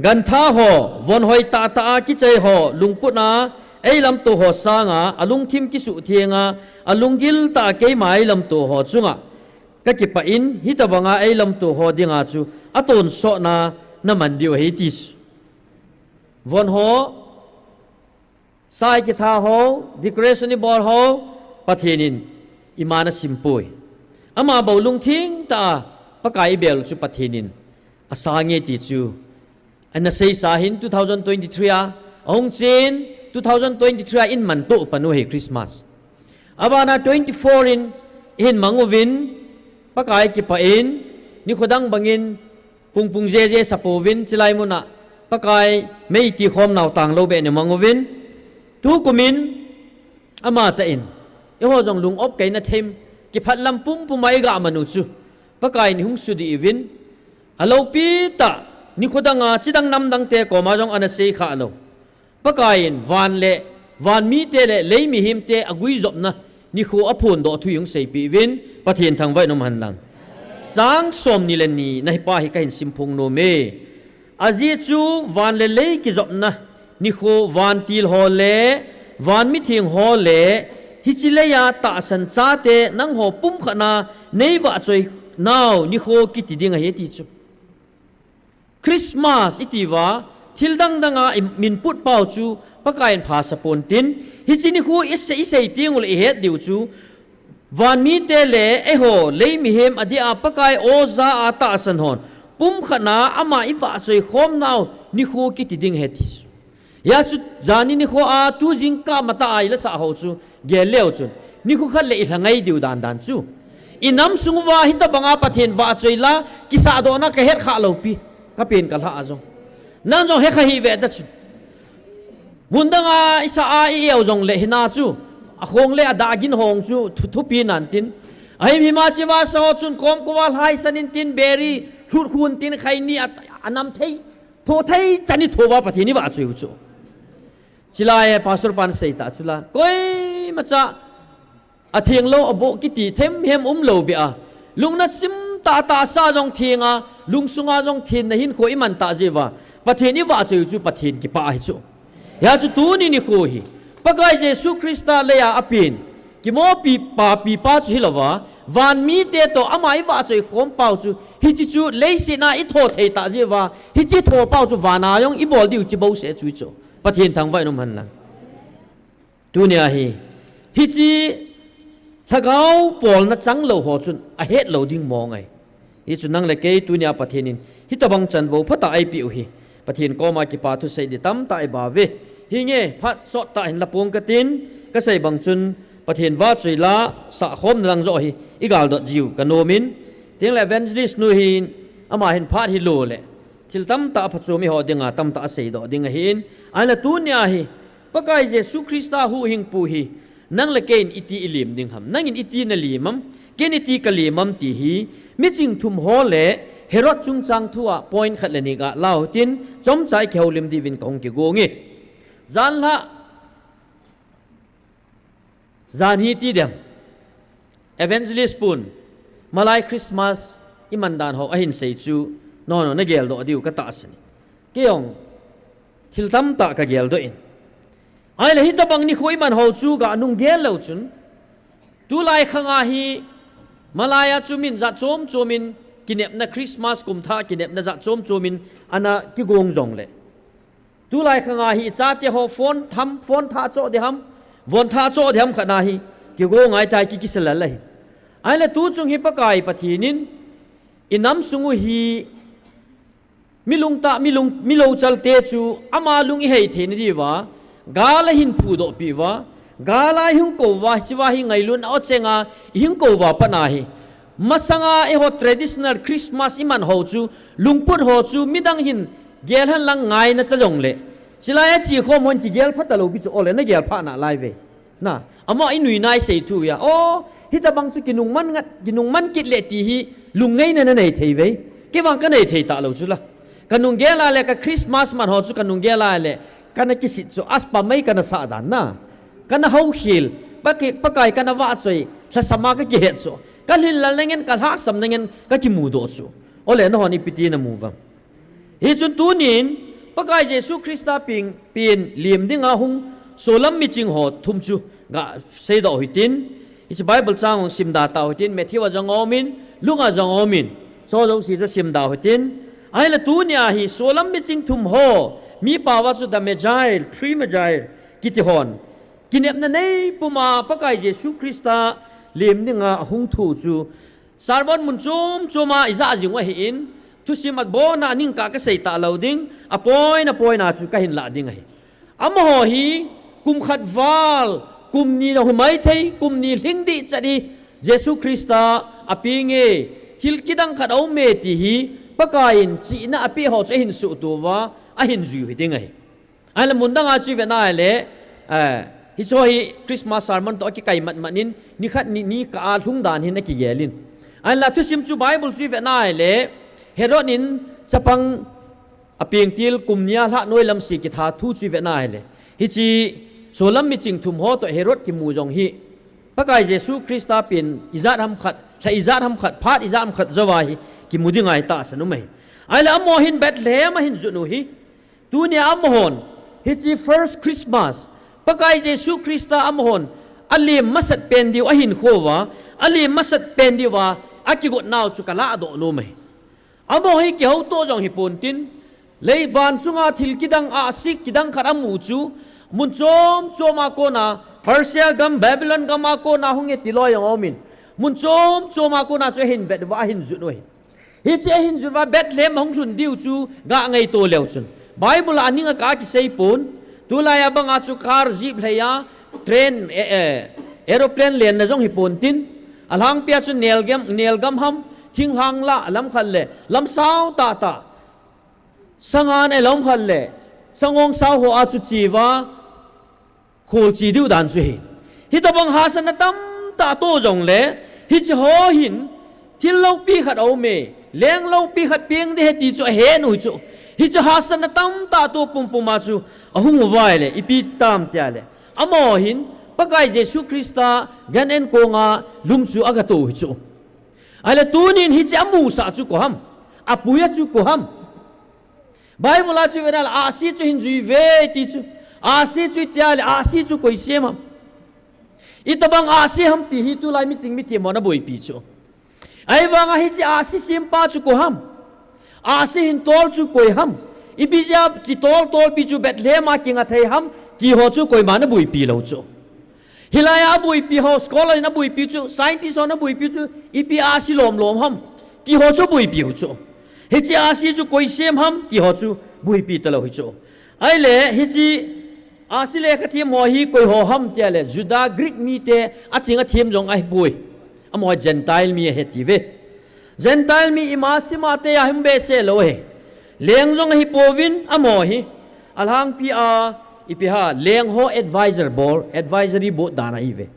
Gan tha ho, von hoi tah tah a kichai ho, lungput a eilamto ho sanga, alungthim kisuhtheng a, alunggil tah a keima eilamto ho chunga kakipah in, hitobanga eilamto ho dinga chu atonsotna naman diu ahi, ati. Von ho, sa ikitha ho, decoration ibol ho, Pathen in iman asim poi. Ama bou lungtheng tah a Pakai ibel u chu Pathen in asang e ti chu ana seisa hin, two thousand twenty-three a, ahung chen, two thousand twenty-three a iman toh pan u ahi Christmas. Abana twenty-four in ihin mang uvin, Pakai kipah in, nikho dang bangin pungpung jeje sa pouvin, chilai mun a Pakai mei kikhom nau tanglou beh in imang uvin, tukum in amatah in eiho jong lung-op kei na them, kiphat lam pumpum a iga man u chu Pakai in eihung sudih uvin, aloupi tah, nikho dang a, chidang namdang te koma jong ana seikhah lou. Pakai in van le, van mite le lei mihemte aguijopna nikho aphondoh thu eihung seipeh uvin, Pathen thangvah in um hen lang. Chang som ni le ni na hipa hi kahin simphong nom e. Ajeh chu van le lei kijopna nikho, vantil ho le van mitheng ho le hiche lei a tahsan chate nangho pumkhat na neivahchoi nau nikho kiti ding ahi, ati chu. Christmas iti uva, thil dang dang a i, min put pau chu Pakai in phasa pon tin, hiche nikho isei, isei teng u le ihet diu chu, van mite le eiho lei mihem adia Pakai oja a tahsan hon pumkhat na ama ivahchoi khom nau nikho kiti ding ahi, ati. Hijeh chu, jani nikho a tu jingkah matah a ila sah ho chu gel leu chun, nikho khat le ilha ngai diu dan dan chu. Inam sung uva hitobanga Pathen vahchoi la kisahdohna kahet khah lou pi, kapen kalhah a jong. Nang jong hekha hih ve ta chu. Mun dang a isah a i-eu jong le hina chu, akhong le adagin hong chu thu, thupi nan tin. Ahim him a cheva sa ho chun komkova lhaisan in tin, beri lhut khun tin, khaini a, anam thei, tho thei chan itho uva Pathen ivahchoi u chu. Chulai e, pastor pan seita chu la, koimacha atheng lou, aboh kiti themhem umlou beh a, lungna sim tahtah sa jong theng a, lungsunga jong thenna hinkho iman tah jeh uva Pathen ivahchoi u chu Pathen kipah ahi chu. Hijeh chu tuni nikho hi Pakai Jesu Christa lei a apen kimopi papi pa chu hilouva, van mite toh ama ivahchoi khom pau chu, hiche chu leiset a itho thei tah jeh uva, hiche tho pau chu van a jong ibol diu chu bouseh chu chu. Pathen thangvah in um hen lang. Tunia hi, hiche lhagao polna chang lou ho chun ahet lou ding mong ahi. Hichu nang le kei tunia Pathen in hitobang chanvou phatah eipeh u hi, Pathen koma kipa thusei ding tamtah iba uve. Hinge, phat sottah hin la pong katin, kasei bang chun Pathen vahchoi la sahkhomna lang joh hi igaldot jiu kanom in, tin le evangelist nu hin, Ama hin phat hi lo le, thil tamtah a phachom eiho dinga tamtah a seidoh ding ahin, ahinla tunia hi, Pakai Jesu Christa huhhingpu hi, nang le keiin iti ilim ding ham, nangin iti nalim am, keiin iti kalim am ti hi, miching thum ho le Herod chungchang thu a point khat le ni ga lau tin, chomcha ikihoulim diuvin kahung kigong e. Janhi, janhi ti dem. Evangelist pun, malai Christmas iman dan ho ahin sei chu, nono nageldoh diu katahsan e. Kei jong, thil tamtah kageldoh in. Ahile hitabang nikho iman ho chu ganung gel leu chun. Tulai khanga hi, malai a chu min jat chom chomin kinepna Christmas kumthah kinepna jat chom chomin ana kigong jongle. Tulai khanga hi ichate ho phone tham, phone thah choh ding ham, von thah choh ding ham khat na hi, kigong ngai tai ki kisalal ahi. Ahile tuchung hi Pakai Pathen in, inam sung u hi, mi lungtah, mi lung, mi louchal te chu, ama lung ihei theina diuva, gal ahin phudoh peh uva, gal a ihung kou uva, hichea hi ngailutna o chenga, ihung kou uva pat na hi. Masanga eiho traditional Christmas iman ho chu, lungput ho chu, midang hin gel hen lang ngaina ta jongle. Chulai a chekhom hon kigel pha talou pi chu, ole nagel pha nalai ve. Na, ama inui nai sei thu a. O, hitabang chu kinung man ngat, kinung man kit le ti hi, lungngaina nanei thei ve. Kei vang kanei thei talou chu la. Kanung gel a le ka Christmas man ho chu kanung gel a le. Kana kisit chu, aspa mai kana sah dan na. Kana houkhel, Pakai, Pakai kana vahchoi, lhasam a kakihet chu. Kalhinlelna ngen, kalhahsamna ngen, kakimudoh chu. Ole nahon ipi ti namu uvam. Hichun tunin, Pakai Jesu Christa pen, pen lim dinga hung solam miching ho thum chu gaseidoh u hitin. Hichu Bible chang hung simda tau hitin, Matthew a jong aumin, Luke a jong aumin. Chu jouse chu simda u hitin. Ahinla tunia hi solam miching thum ho, mi pao a chu the Magi, three Magi, kiti hon. Kinepna nei puma Pakai Jesu Christa lim dinga ahung thu chu. Sermon mun chom choma ijah jing u ahin, thusim abona ningkah kasei talou ding, a point a point a chu kahin lah ding ahi. Amaho hi, kum khat val, kum ni na humai thei, kum ni lhing dih chat hi, Jesu Christa apeng e, thil kidang khat aum e ti hi, Pakai in chihna apeh ho chu ahin suhto uva, ahin jui u hiding ahi. Ahinla mun danga chu ivet nale, eh, hichu hi Christmas sermon toh akikai matmat in, nikhat ni, nikah a lhung dan hin akigel in. Ahinla thusim chu Bible chu ivet nale, Herod in chapang apeng til kum nia lhah noilam se kitha thu chu ivet nale. Hiche solam miching thum ho toh Herod kimu jong hi, Pakai Jesu Christa pen ijat ham khat, lha ijat ham khat, phat ijat ham khat jouva hi, kimu ding ahi tahsan um ahi. Ahinla amaho hin Bethlehem ahin jot u hi, Tunia amahon, hiche first Christmas, Pakai Jesu Christa amahon, alim masat pen diu ahin kho uva, alim masat pen diuva, akigot nau chu kalahdoh nom e. Amaho hi kihouto jong hipon tin, leivan chunga thil kidang ahsi kidang khat amu chu, mun chom choma kona, Persia gam, Babylon gama kona hung e ti loi jong aumin, mun chom choma kona chu ahin vet uva, ahin jot u ahi. Hiche ahin jot uva Bethlehem ahung lhun diu chu gangaito leu chun. Bible a aning a ka kisei pon. Tulai a banga chu car, jeep, lhei a, train, eh, eh, aeroplane lenna jong hipon tin. Alhangpia chu nelgam, nelgam ham, thinglhang lah, lam khat le, lam sao tah tah. Sangan e lam khat le, sangong sao ho a chu cheuva, Kholchi diu dan chu hi. Hitabang hahsatna tamtah toh jongle, hiche ho hin, thil loupi khat aum e, leng loupi khat peng ding ahi ti chu ahet u chu. Hiche hahsatna tamtah toh pumpum a chu ahung uva ahile, ipi tam tia le. Amaho hin, Pakai Jesu Christa gan en konga lum chu agato u hi chu. Ahile tunin hiche amusah chu koi ham, apui a chu koi ham. Bible a chu ivet nale, ahsi chu hin jui uve ti chu. Ahsi chu itia le, ahsi chu koi sem ham. Itabang ahsi ham ti hi tulai miching mithem hon aboipi chu. Ahivanga hiche ahsi sempa chu koi ham. Ahsi hin tol chu koi ham. Ipi jeh a kitol tolpi chu Bethlehem a kinga thei ham, ti ho chu koiman aboipi lou chu. Hilai a aboipi ho, scholar in aboipi chu, scientist hon aboipi chu, ipi ahsi lom lom ham, ti ho chu aboipi u chu. Hiche ahsi chu koi sem ham, ti ho chu aboipi talou hi chu. Ahile, hiche ahsi lekha them ho hi koi ho ham tia le, Juda Greek mite aching a them jong ahipoi. Amaho Gentile mi ahi ti uve. Gentile mi ima sima te a hung behseh lou hi. Leng jong ahi pouvin amaho hi. Alhangpi a ipi ham, leng ho advisor board, advisory board dan ahi ve.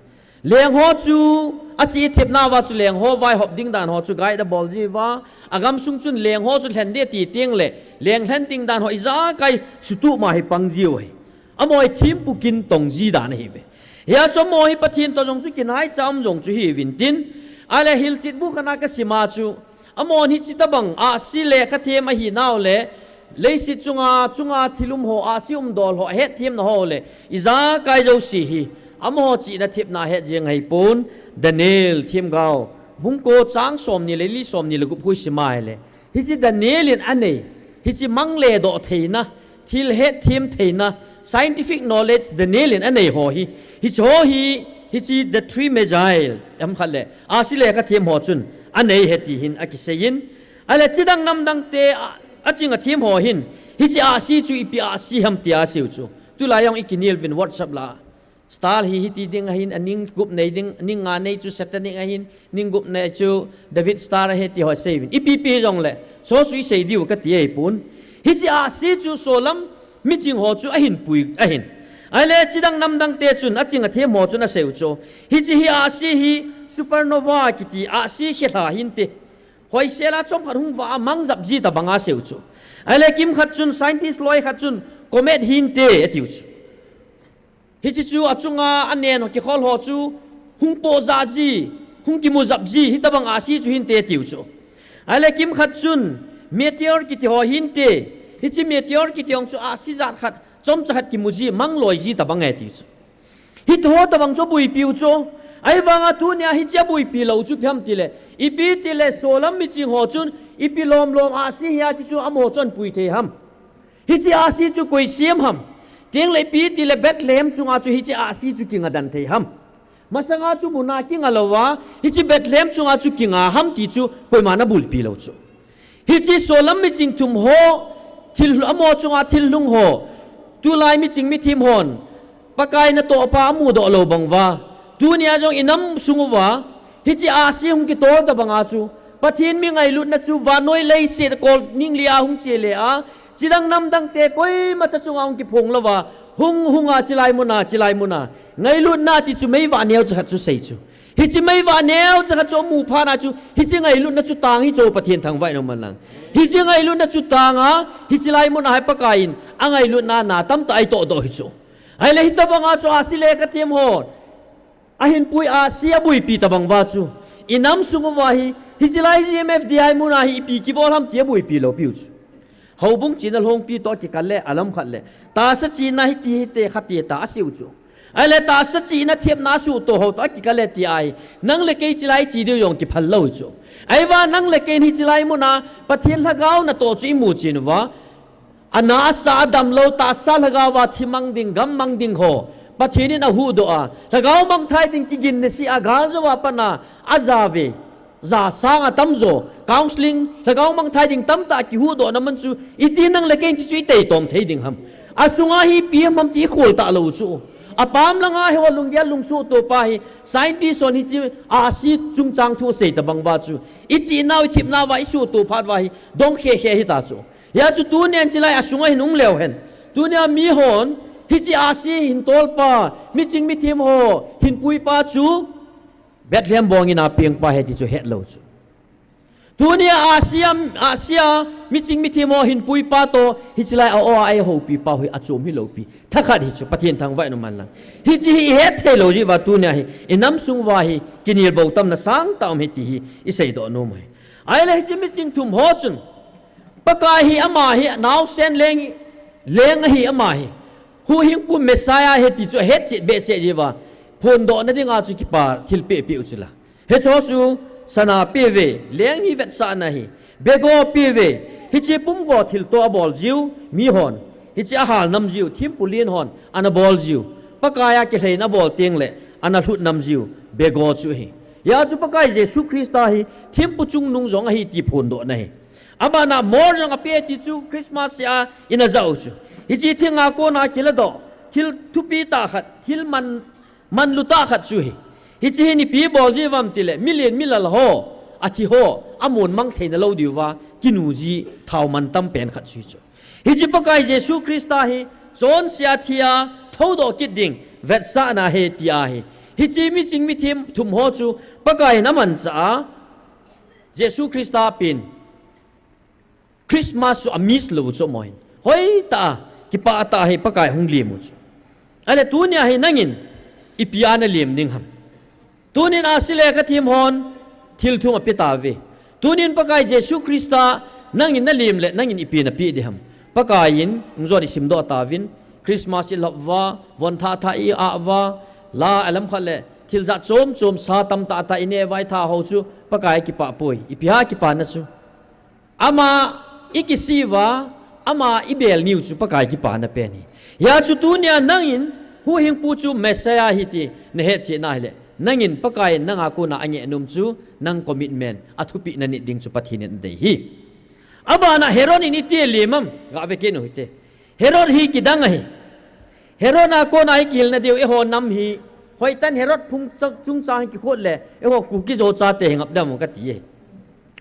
Leng ho chu achi thepna uva chu leng ho vaihop ding dan ho chu guide abol ji uva. Agamsung chun leng ho chu lhen ding ati teng le, leng lhen ding dan ho ijakai sutup ma hi pang jiu hi. Amaho hi thempu kin tong ji dan ahi ve. Hia chu amaho hi Pathen toh jong chu kinaicha um jong chu hi uvin tin. Ahile hilchet bu khat a kasima chu, amaho hi hiche tabang ahsi lekha them ahi nau le, leiset chunga, chunga thil um ho, ahsi umdol ho, ahet themna ho le, ijakai jouse hi, amaho chihna thepna het jeng ahi pon, Daniel themgao, bung ko chang som ni le li, som ni le gup khu isima le. Hiche Daniel in anei, hiche mang le doh theina, thil het them theina, scientific knowledge Daniel in anei ho hi, hiche ho hi, hiche the three magi, ham khat le, ahsi lekha them ho chun, anei ahi ti hin akiseiyin. Ahile chidang namdang te, a, aching athem ho hin, hiche ahsi chu ipi ahsi ham tia aseiyu chu. Tulai jong ikinel uvin WhatsApp la. Star hi hiti ding ahin, aning gup nei ding, aning nga nei chu satanic ahin, ning gup nei chu David Star ahi ti ho isei uvin. Ipi pi jongle, chu chu isei diu kati ahi pon. Hiche ahsi chu solam miching ho chu ahin pui ahin. Ahile chidang namdang te chun, aching athem ho chun aseiyu chu, hiche hi ahsi hi supernova kiti ahsi khelha hinte. Hoisel a chomkhat hung vah a mang jap ji tabang aseiyu chu. Ahile kimkhat chun, scientist loi khat chun, comet hinte atiu chu. Hiche chu achunga anen ho kikhol ho chu hung poh jah ji, hung kimu jap ji, hitabang ahsi chu hinte atiu chu. Ahile kimkhat chun meteor kiti ho hinte, hiche meteor kiti ho chu ahsi jat khat, chomcha khat kimu ji, mang loi ji tabang e atiu chu. Hiche ho tabang chu abuipiu chu. Ahivanga tunia hiche abuipi lou chu ipi ham tile, ipi tile solam miching ho chun ipi lom lom ahsi hia hiche chu amaho chun pui thei ham. Hiche ahsi chu koi sem ham. Tengle ipi tile Bethlehem chunga chu hiche ahsi chu kinga den thei ham. Masanga chu muna kinga louva, hiche Bethlehem chunga chu kinga ham ti chu koiman abulpi lou chu. Hiche solam miching thum ho, thil, amaho chunga thil lhung ho, tulai miching mithem hon, Pakai natoh pa amudoh lou bang uva, tunia jong inam sung uva, hiche ahsi hung kitol tabanga chu, Pathen mi ngailutna chu vannoi leiset kol ning lia hung che le a, chidang namdang te koimacha chunga hung kiphong louva, hung hunga chilai muna, chilai muna, ngailutna ti chu meivah neocha khat chu sei chu. Hiche meivah neocha khat chu amu phat a chu, hiche ngailutna chu tang hi chu Pathen thangvah in umhen lang. Hiche ngailutna chu tanga, hiche lai muna hi Pakaiyin, angailutna na tamtah eitoh doh hi chu. Ahile hitabanga chu ahsi lekha them ho, ahin pui ahsi abuipi tabang uva chu, inam sung uva hi, hiche lai G M F D I muna hi ipi kibol ham ti abuipi lou piu chu. Houbung chihna lhongpi toh kikal le, alam khat le, tahsa chihna hiti hite khati ta aseiyu chu. Ahile tahsa chihna thepna suhtoh ho toh akikal le ti ahi, nang le kei chilai chi diu jong kiphal lou chu. Ahivang nang le kei hiche lai muna, Pathen lhagao natoh chu imu chen uva. Ana asa adam lou tahsa lhagao va thi mang ding, gam mang ding ho, Pathen in ahuhdoh a, lhagao mangthai ding kiginna seh a gal jouva pat a, aja ve. Ja sang atam jo, counseling, lhagao mangthai ding tamtah kihuhdohna man chu, iti nang le kei in hiche chu itei tom thei ding ham. Asunga hi ipi ham ham ti ikhol talou chu. Apam langa hiho lunggel lungsuhtoh pa hi, scientist hon hiche ahsi chungchang thu asei tabang uva chu, ichihnau ithepnau va isuhtoh phat uva hi, dong khe khe hita chu. Hia chu tunin hiche lai asunga hin hung leu hen. Tunia mihon, hiche ahsi hin tolpa, miching mithem ho, hin puipa chu, Bethlehem bongin apengpa ahi ti chu hetlou chu. Tunia ahsi a, ahsi a, miching mithem ho hin puipa toh, hiche lai a o a eihoupipa hi achom hilou pi. Thakhat hi chu, Pathen thangvah in umhen lang. Hiche hi ihet thei lou jeh uva tunia hi, inam sung uva hi, kinel bou tamna sangtah um ahi ti hi, iseidoh nom u ahi. Ahile hiche miching thum ho chun, Pakai hi ama hi, naosen leng, leng ahi ama hi. Huhhingpu Messiah ahi ti chu ahetchet behseh jeh uva. Phondohna dinga chu kipa thilpeh peh u chu la. Hiche ho chu sana pe uve, leng hi vetsahna ahi. Bego pe uve, hiche pumgo thilto abol jiu, mihon. Hiche ahal nam jiu, thempu len hon, ana bol jiu. Pakai a kilheina abol teng le, ana lhut nam jiu, bego chu ahi. Hia chu Pakai Jesu Christa hi, thempu chungnung jong ahi ti phondohna ahi. Abana mor jong ape ti chu Christmas a ina jao chu. Hiche thinga kona kiladoh, thil thupi tah khat, thil man, manlu tah khat chu ahi. Hiche hi ipi bol jiu vem tile, milen milal ho. athi ho, amun mang theina lou diuva, kinuji thao mantam pen khat chu hichu. Hichu Pakai Jesu Christa hi, chonse a thi a, thoudoh kit ding, vetsahna ahi ti ahi. Hiche miching mithim thum ho chu, Pakai in amanchah a, Jesu Christa pen, Christmas chu a miss lou chu amahin. Hoitah a, kipah tah a hi Pakai hung lem u chu. Ahile tunia hi nangin, ipi a nalem ding ham. Tunin ahsi le kathim hon, thil thum ape tauve. Tunin Pakai Jesu Christa, nangin nalem le, nangin ipi napeh ding ham. Pakai in, hung jon isimdoh tauvin, Christmas ilhap uva, von thah thah i-ah uva, la alam khat le, thil jat chom chom sa tamtah tah ineh uva itha ho chu, Pakai kipah poi, ipi ham kipana chu. Ama ikisih uva, ama ibel niu chu Pakai kipana pen ahi. Hijeh chun tunia nangin, huhhingpu chu Messiah ahi ti, nahetchetna ahile, nangin Pakai in nanga kona angeh nom chu, nang commitment, athupeh nanit ding chu Pathen in adei ahi. Abana Herod in iti alem am, gave kit u hite. Herod hi kidang ahi. Herod a kona ikihilna diu, eiho nam hi, hoitah in Herod phung chungchang hi kikhot le, eiho Kuki-Zo chate hi ngap dem kati e.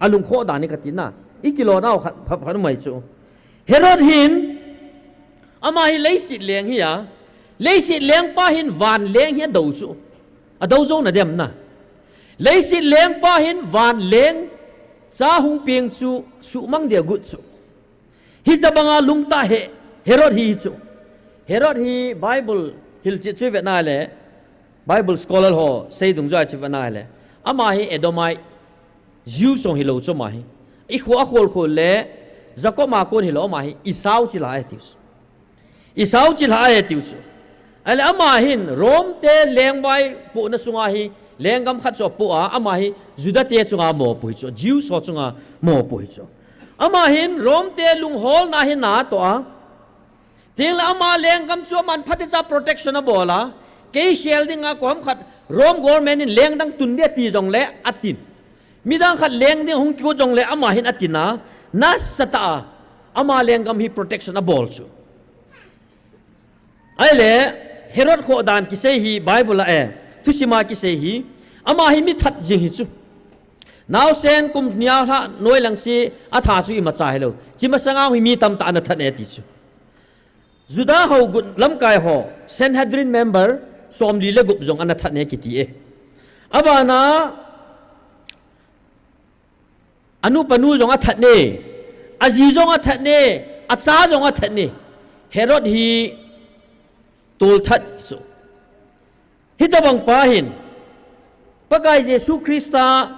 Alungkhoh dan hi katina. Ikilonau khat, khat, khat mai chu. Herod hin, ama hi leiset leng ahi a, leiset lengpa hin van leng hi adou chu. Adou jou nadem na. Leiset lengpa hin van leng, cha hung peng chu, suhmang dia agot chu. Hitobanga lungtah he, Herod hi chu. Herod hi Bible hilchet chu ivet na le, Bible scholar ho seidung joh a chu ivet na le, ama hi Edomite, Jews jong hilou chu ama hi. Ikho akhol khol le, Jacob a kon hilou ama hi, Esau chilhah ahi tiu chu. Esau chilhah ahi tiu chu. Ahile ama hin, Rome te lengvaipohna sunga hi, lenggam khat chu apoh a, ama hi, Juda te chunga mopo hi chu, Jews ho chunga mopo hi chu. Ama hin, Rome te lungholna hi natoh a, tengle ama lenggam chu aman phatecha protection abol a, kei khel dinga koiham khat, Rome government in leng dang tun ding ati jongle atin. Midang khat leng ding hung kigot jongle ama hin atin a, nasatah a, ama lenggam hi protection abol chu. Ahile, Herod khohdan kisei hi Bible a e, thusima kisei hi, ama hi mithat jing hi chu. Naosen kum ni a lhah noilang se atha chu imacha hilou. Chi masanga hi mi tamtah ana that e ti chu. Juda hougut lamkai ho, Sanhedrin member, somli le gup jong ana that e kiti e. Abana, anupanu jong athat e, aji jong athat e, acha jong athat e. Herod hi tolthat chu. Hitobang pa hin, Pakai Jesu Christa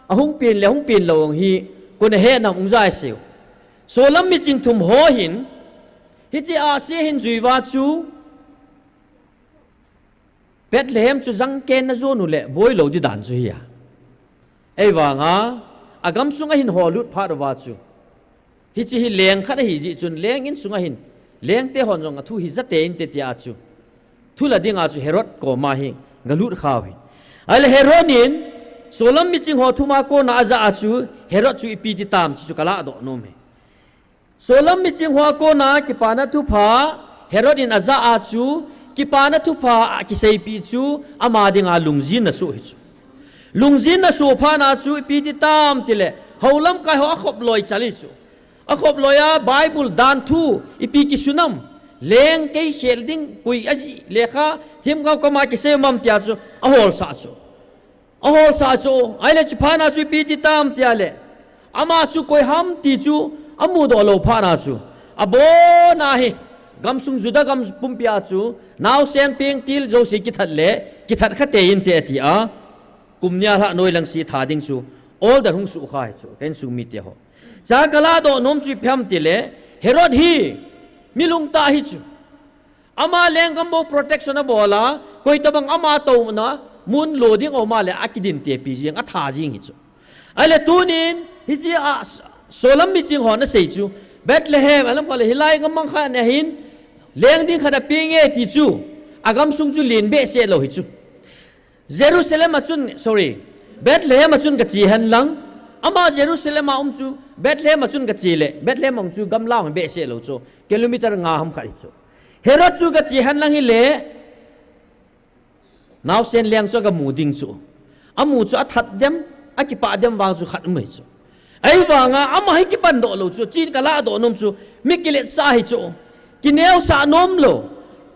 ahung pen le ahung pen lou hi, koi nahet nam ung jai seu. Solam miching thum ho hin, hiche ahsi hin juiva chu, Bethlehem chu jangken na jon u le boilou di dan chu hi a. Eivanga, agamsung ahin holut phat uva chu. Hiche hi leng khat ahi jeh chun leng insung ahin, lengte hon jong athu hi jate inte tia chu. Thula dinga chu Herod koma hi, galut khau hi. Ahile Herod in, Solam miching ho thuma kona ajah a chu, Herod chu ipi ti tam chu chu kaladoh nom e. Solam miching hoa kona kipana thupha, Herod in ajah a chu, kipana thupha akiseipeh chu, ama dinga lungjin nasoh hi chu. Lungjin nasoh phat na chu, ipi ti tam tile, hou lamkai ho akhop loi chal hi chu. Akhop loi a, Bible dan thu, ipi kisun am, leng kei khel ding, koi aji, lekha, themgao koma kisei um am tia chu, aholsah chu. Aholsah chu, ahile chuphat na chu ipi ti tam tia le. Ama chu koi ham ti chu amudoh lou phat na chu. Abona hi, gamsung Juda gam pumpi a chu, naosen pengthah jouse kithat le, kithat kha tei inte ati a. Kum ni a lhah noilang se tha ding chu, order hung sukha hi chu, ka insung mite ho. Chu kaladoh nom chu ipi ham tile, Herod hi, mi lungtah hi chu. Ama lenggam bou protection abol a, koi tabang ama touna mun lo ding aum a le akidin tepi jeng, atha jeng hi chu. Ahile tunin, hiche a, Solam miching hon asei chu, Bethlehem, alam khat le hilai gam mang khat na hin, leng ding khat apeng e ti chu, agamsung chu len behseh lou hi chu. Jerusalem a chun, sorry, Bethlehem a chun kache hen lang. Ama Jerusalem a um chu, Bethlehem a chun kache le, Bethlehem a um chu gamla hi behseh lou chu, kilometer nga ham khat hi chu. Herod chu kache hen lang hile, naosen leng chu kamu ding chu. Amu chu athat dem, Akipah dem vang chu khat um ahi chu. Ahivanga ama hi kipan doh lou chu, chin kala doh nom chu, mi kiletsah ahi chu. Kineosah nom lou.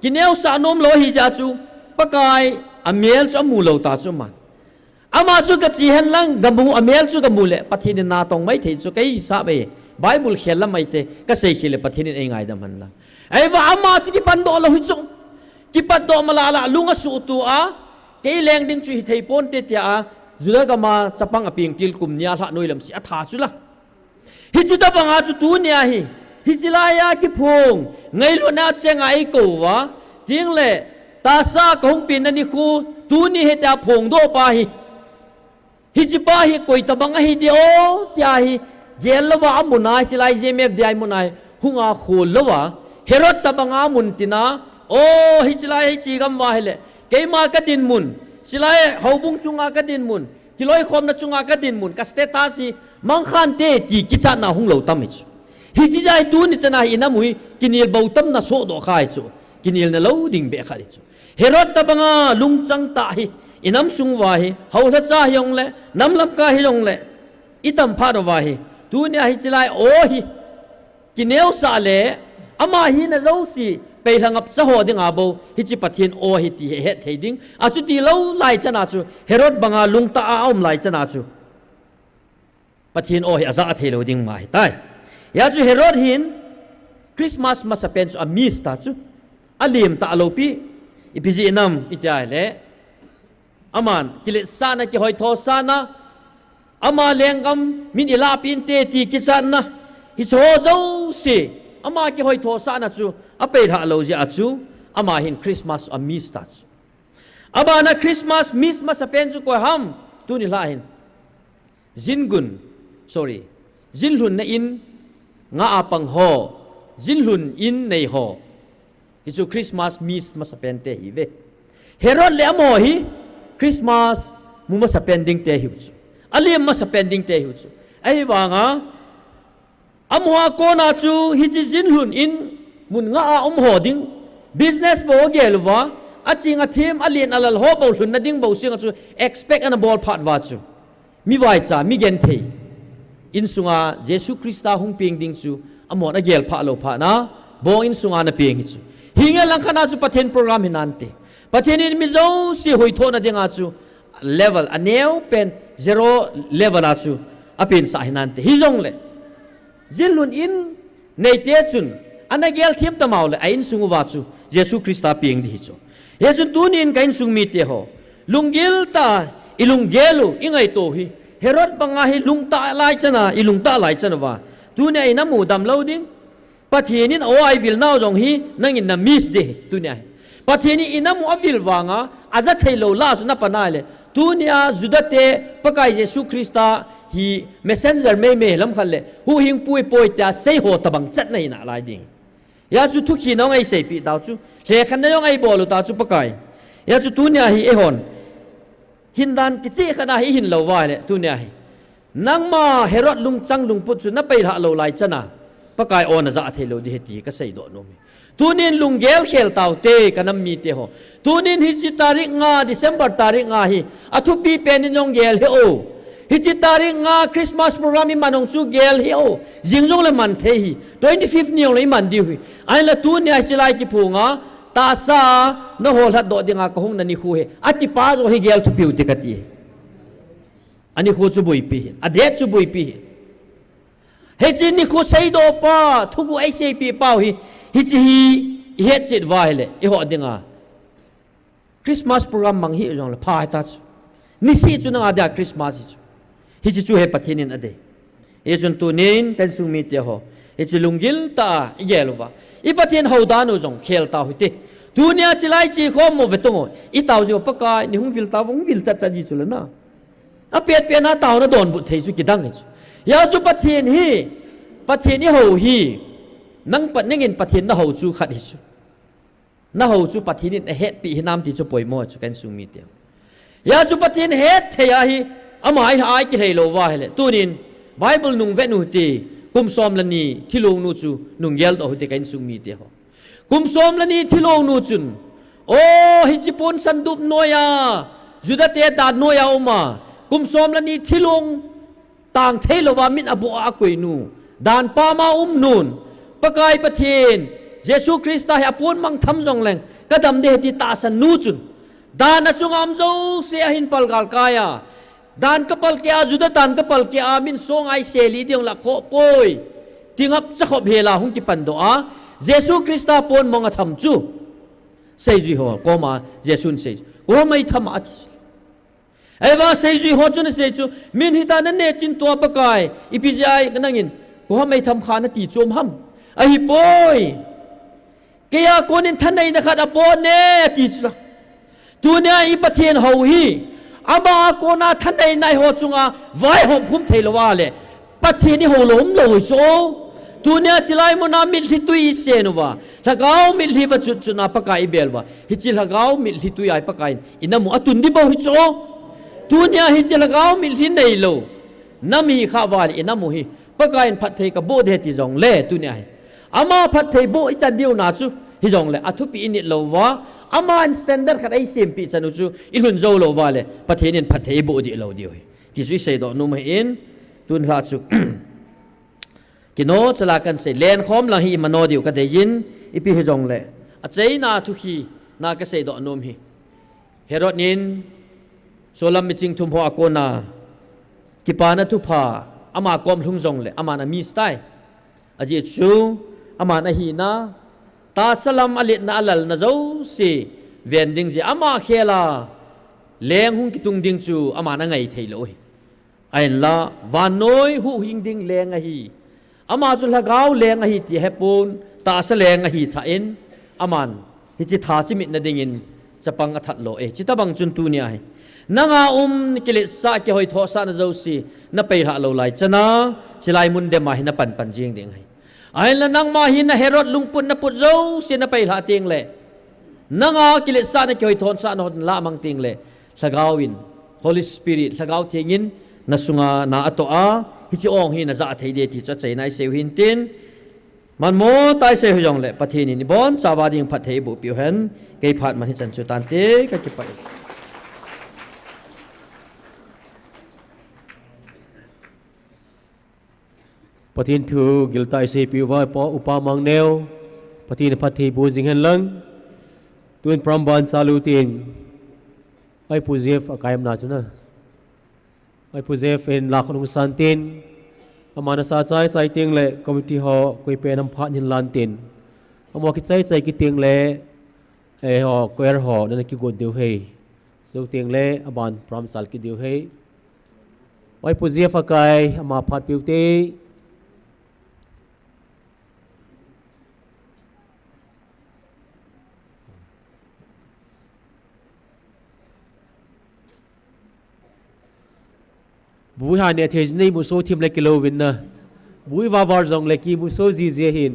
Kineosah nom lou ahi jeh chu, Pakai amel chu amu lou ta chu aman. Ama chu kache hen lang, gamu, amel chu gamu le, Pathen in natong maithei chu, kei hisap e, Bible khel lam maite, kasei khel le, Pathen in eingaidam hen lang. Ahivang ama chu kipan doh lou ahi chu. Kipat doh malala, lung asuhtoh a, kei leng ding chu hithei ponte tia, Judah gama chapang apeng til kum nia lhah noilam seh atha chu la. Hiche tobanga chu tunia hi, hiche laiya kiphong, ngailutna chenga eikou uva, tengle, tahsa kahung penna nikho, tuni hitia phongdoh pa hi. Hiche pa hi koi tobang ahi di o, tia hi, gel louva amun a, hiche lai J M F D I mun a, hung a khol louva, Herod tobanga amun tina, o, hiche lai hiche gam uva hile, keima kadinmun, hiche lai houbung chunga kadinmun, kiloikhomna chunga kadinmun, ka status hi mangkhante ti kichatna hung lou tam ahi chu. Hiche jeh a hi tuni chana hi inam u hi kinel bou tam na sohdoh kha ahi chu. Kinelna lou ding beh khat ahi chu. Herod tobanga lungchang tah hi inam sung uva hi, houlhacha hijongle, nam lamkai hijongle, itam phat uva hi, tunia hiche lai o hi, kineosah le, ama hina jouse, peilha ngapcha ho dinga bou, hiche Pathen o hi ti hi hetthei ding. Achuti lou lai chana chu, Herod banga lungtah a aum lai chana chu, Pathen o hi ajah thei lou ding ma ahitai. Hia chu Herod hin Christmas masapen chu amiss ta chu. Alem talou pi. Ipi jeh ham itia hile, aman kiletsahna, kihoithosahna, ama lenggam min ilahpeh inte ti kichatna, hicheho jouse, ama kihoithosahna chu apeilhah lou jeh a chu, ama hin Christmas amiss ta chu. Abana Christmas miss masapen chu koi ham, tuni lhah hin. Jingun, sorry, jinlhunna in nga a pang ho, jinlhun in nei ho. Hichu Christmas miss masapen te ahiuve. Herod le amaho hi Christmas mu masapen ding te ahiu chu. Alem masapen ding te ahiu chu. Ahivanga, amaho a kona chu hiche jinlhun in mun nga a um ho ding, business bou agel uva, aching athem, alen alal ho bou lhunna ding bou senga chu expect ana bol phat uva chu. Mi vaicha, mi genthei insunga Jesu Christa hung peng ding chu amahon agel phah lou phat na, bong insunga ana peng hi chu. Hinge langkhat na chu Pathen program hinante. Pathen in mi jouse hoithohna dinga chu level aneo pen zero level a chu apensah hinante. Hijongle, jinlhun in neite chun ana gel them tamau le a insung uva chu Jesu Christa peng ding hi chu. Hichun tunin ka insung mite ho, lunggil tah a ilunggel u, ingaito hi, Herod banga hi lungtah lai chana, ilungtah lai chan uva, tunia inam u damlou ding. Pathen in a-o a ivil nau jong hi nangin na miss ding tunia hi. Pathen in inam u avil vanga aja theilou lah chu napan ahile, tunia Judah te Pakai Jesu Christa hi messenger meimei lamkhat le huhhingpu ahipoi tia seiho tobang chat nahi nalai ding. Hia chu thukhina jong eiseipeh tau chu, lhekhenna jong eibol u tau chu Pakai. Hia chu tunia hi eihon hindan kicheh khat a hi ihin lou uva ahile, tunia hi nangma Herod lungchang lungput chu napeilhah lou lai chana Pakai o najah theilou ding ahi ti kaseidoh nom e. Tunin lunggel khel taute kanam mite ho. Tunin hiche tarik nga, December tarik nga hi athupi pen in jong gel hih o. Hiche tarik nga Christmas program iman jong chu gel hih o. Jing jongle man thei hi. Twenty-fifth ni jongle iman diu hi. Ahinla tunia hiche lai kiphonga tahsa naholhatdoh dinga kahungna nikho hi, akipa jo hi gel thupiu te kati. Anikho chu boipi hin, a date chu boipi hin. Hiche nikho seidoh pa, thuguh eiseipeh pau hi, hiche hi ihetchet uva ahile iho dinga Christmas program mang hih jongle pha hita chu. Niseh chu nanga dia Christmas hi chu. Hiche chu hi Pathen in adei. Hichun tunin ka insung mite ho, hiche lunggil tah a igel uva, i Pathen houdan u jong khel tau hite. Tunia chilai chekhom u vetung u, itao jiu Pakai, neihung vil tau, hung vil chatchat ji chule na, apetpet na taona donbut thei chu kidang hi chu. Hia chu Pathen hi, Pathen ihou hi, nang pat nangin Pathen nahou chu khat hi chu. Nahou chu Pathen in ahetpeh hinam ti chu poimo chu ka insung mite. Hia chu Pathen hetthei ahi, ama ahi a ikilheilou uva ahile, tunin Bible nung vet u hite, kum som le ni thilongnu chu nung geldoh u hite ka insung mite ho. Kum som le ni thilongnu chun, o, hiche ponsan dup noiya, Judah te dan noiya uma, Kum som le ni thilung tang thei louva min aboh a akoi nu, dan pama um nun, Pakai Pathen, Jesu Christa hi apon mang tham jongleng, kadam ding ahi ti tahsan nu chun, dan achunga um jouse ahin palgal kai a, dan kapalkeh a, Juda dan kapalkeh a, min songa iseli ding la khoh poi, ti ngap cha khop hela hung kipan doh a, Jesu Christa pon mang atham chu, seijui ho koma Jesun sei, koma itham a ati. Ahivang seijui ho chun asei chu, min hita naneh chin tua Pakai, ipi jeh a nangin, koma itham kha nati chom ham. Ahipoi. Keia konin thaneina khat abol ne, ati chu la. Tunia i Pathen hou hi, ama a kona thaneina eiho chunga vaihom khum thei louva le, Pathen i hou lou um lou hi chu. Tunia chilai muna mitlhi tui i sen uva, lhagao mitlhi va chut chutna Pakai i bel uva, hiche lhagao mitlhi tui a Pakai in i nam u atun ding bou hi chu. Tunia hiche lhagao mitlhi neilou nam i hi kha uva le, i nam u hi Pakai in phatthei kaboh ding ti jongle, tunia hi ama phatthei boh i chan diu na chu, hijongle athupi i nit lou uva, aman standard khat eisempeh chan u chu i lhun jou lou uva le, Pathen in phatthei i boh ding lou diu hi, ti chu i seidoh nom ahin, tun lha chu kino chala kan sei, lenkhom lang hi i mano diu kadei in, ipi hijongle, acheina thu hi na ka seidoh nom hi. Herod in, solam miching thum ho a kona, kipana thupha, ama kom lhung jongle, aman a miss tai. Ajeh chu, aman ahina, tahsa lam aletna alalna jouse, ven ding jeh, ama khel a, leng hung kitung ding chu, aman angai thei lou hi. Ahinla, vannoi huhhing ding leng ahi. Ama chu lhagao leng ahi ti ahepon, tahsa leng ahi tah in, aman, hiche tha chimitna dingin, chapang athat lo e. Chuti bang chun tunia hi, nanga um kiletsah, kihoithosahna jouse, na peilhah lou lai chana, chilai mun dema hi na panpan jing ding ahi. Ahinla nangma hi na Herod lungput na put jouse na peilhah tengle, nanga kiletsahna kihoithosahna hon lah mang tengle, Lhagao in, Holy Spirit, Lhagao Theng in, na sunga na atoh a, hiche ong hi na jah thei ding ti chu acheina i seiu hintin, manmo tah i sei hijongle, Pathen in i bonchauva ding phatthei i boh piu hen, kei phat man hichan chu tante, kakipah e. Pathen thu giltah i seipeh uva, Upa, Upa Mangneo, Pathen in phatthei boh jing hen lang. Tun program ban chalu tin, Upa Pu Jeff akai umna chu na. Upa Pu Jeff in la khun hung san tin, aman asah chai chai tengle committee ho koi pen ham phat hin lan tin, amaho kichai chai kit tengle, eh, ho, choir ho, nana kigot diu ahi. Jou tengle, aban program chal kit diu ahi. Upa Pu Jeff akai, ama phat peh u te. Bui ha neh thei jin, nei muso thim le kilou vin na. Bui vavar jongle kimuso jiji ahin.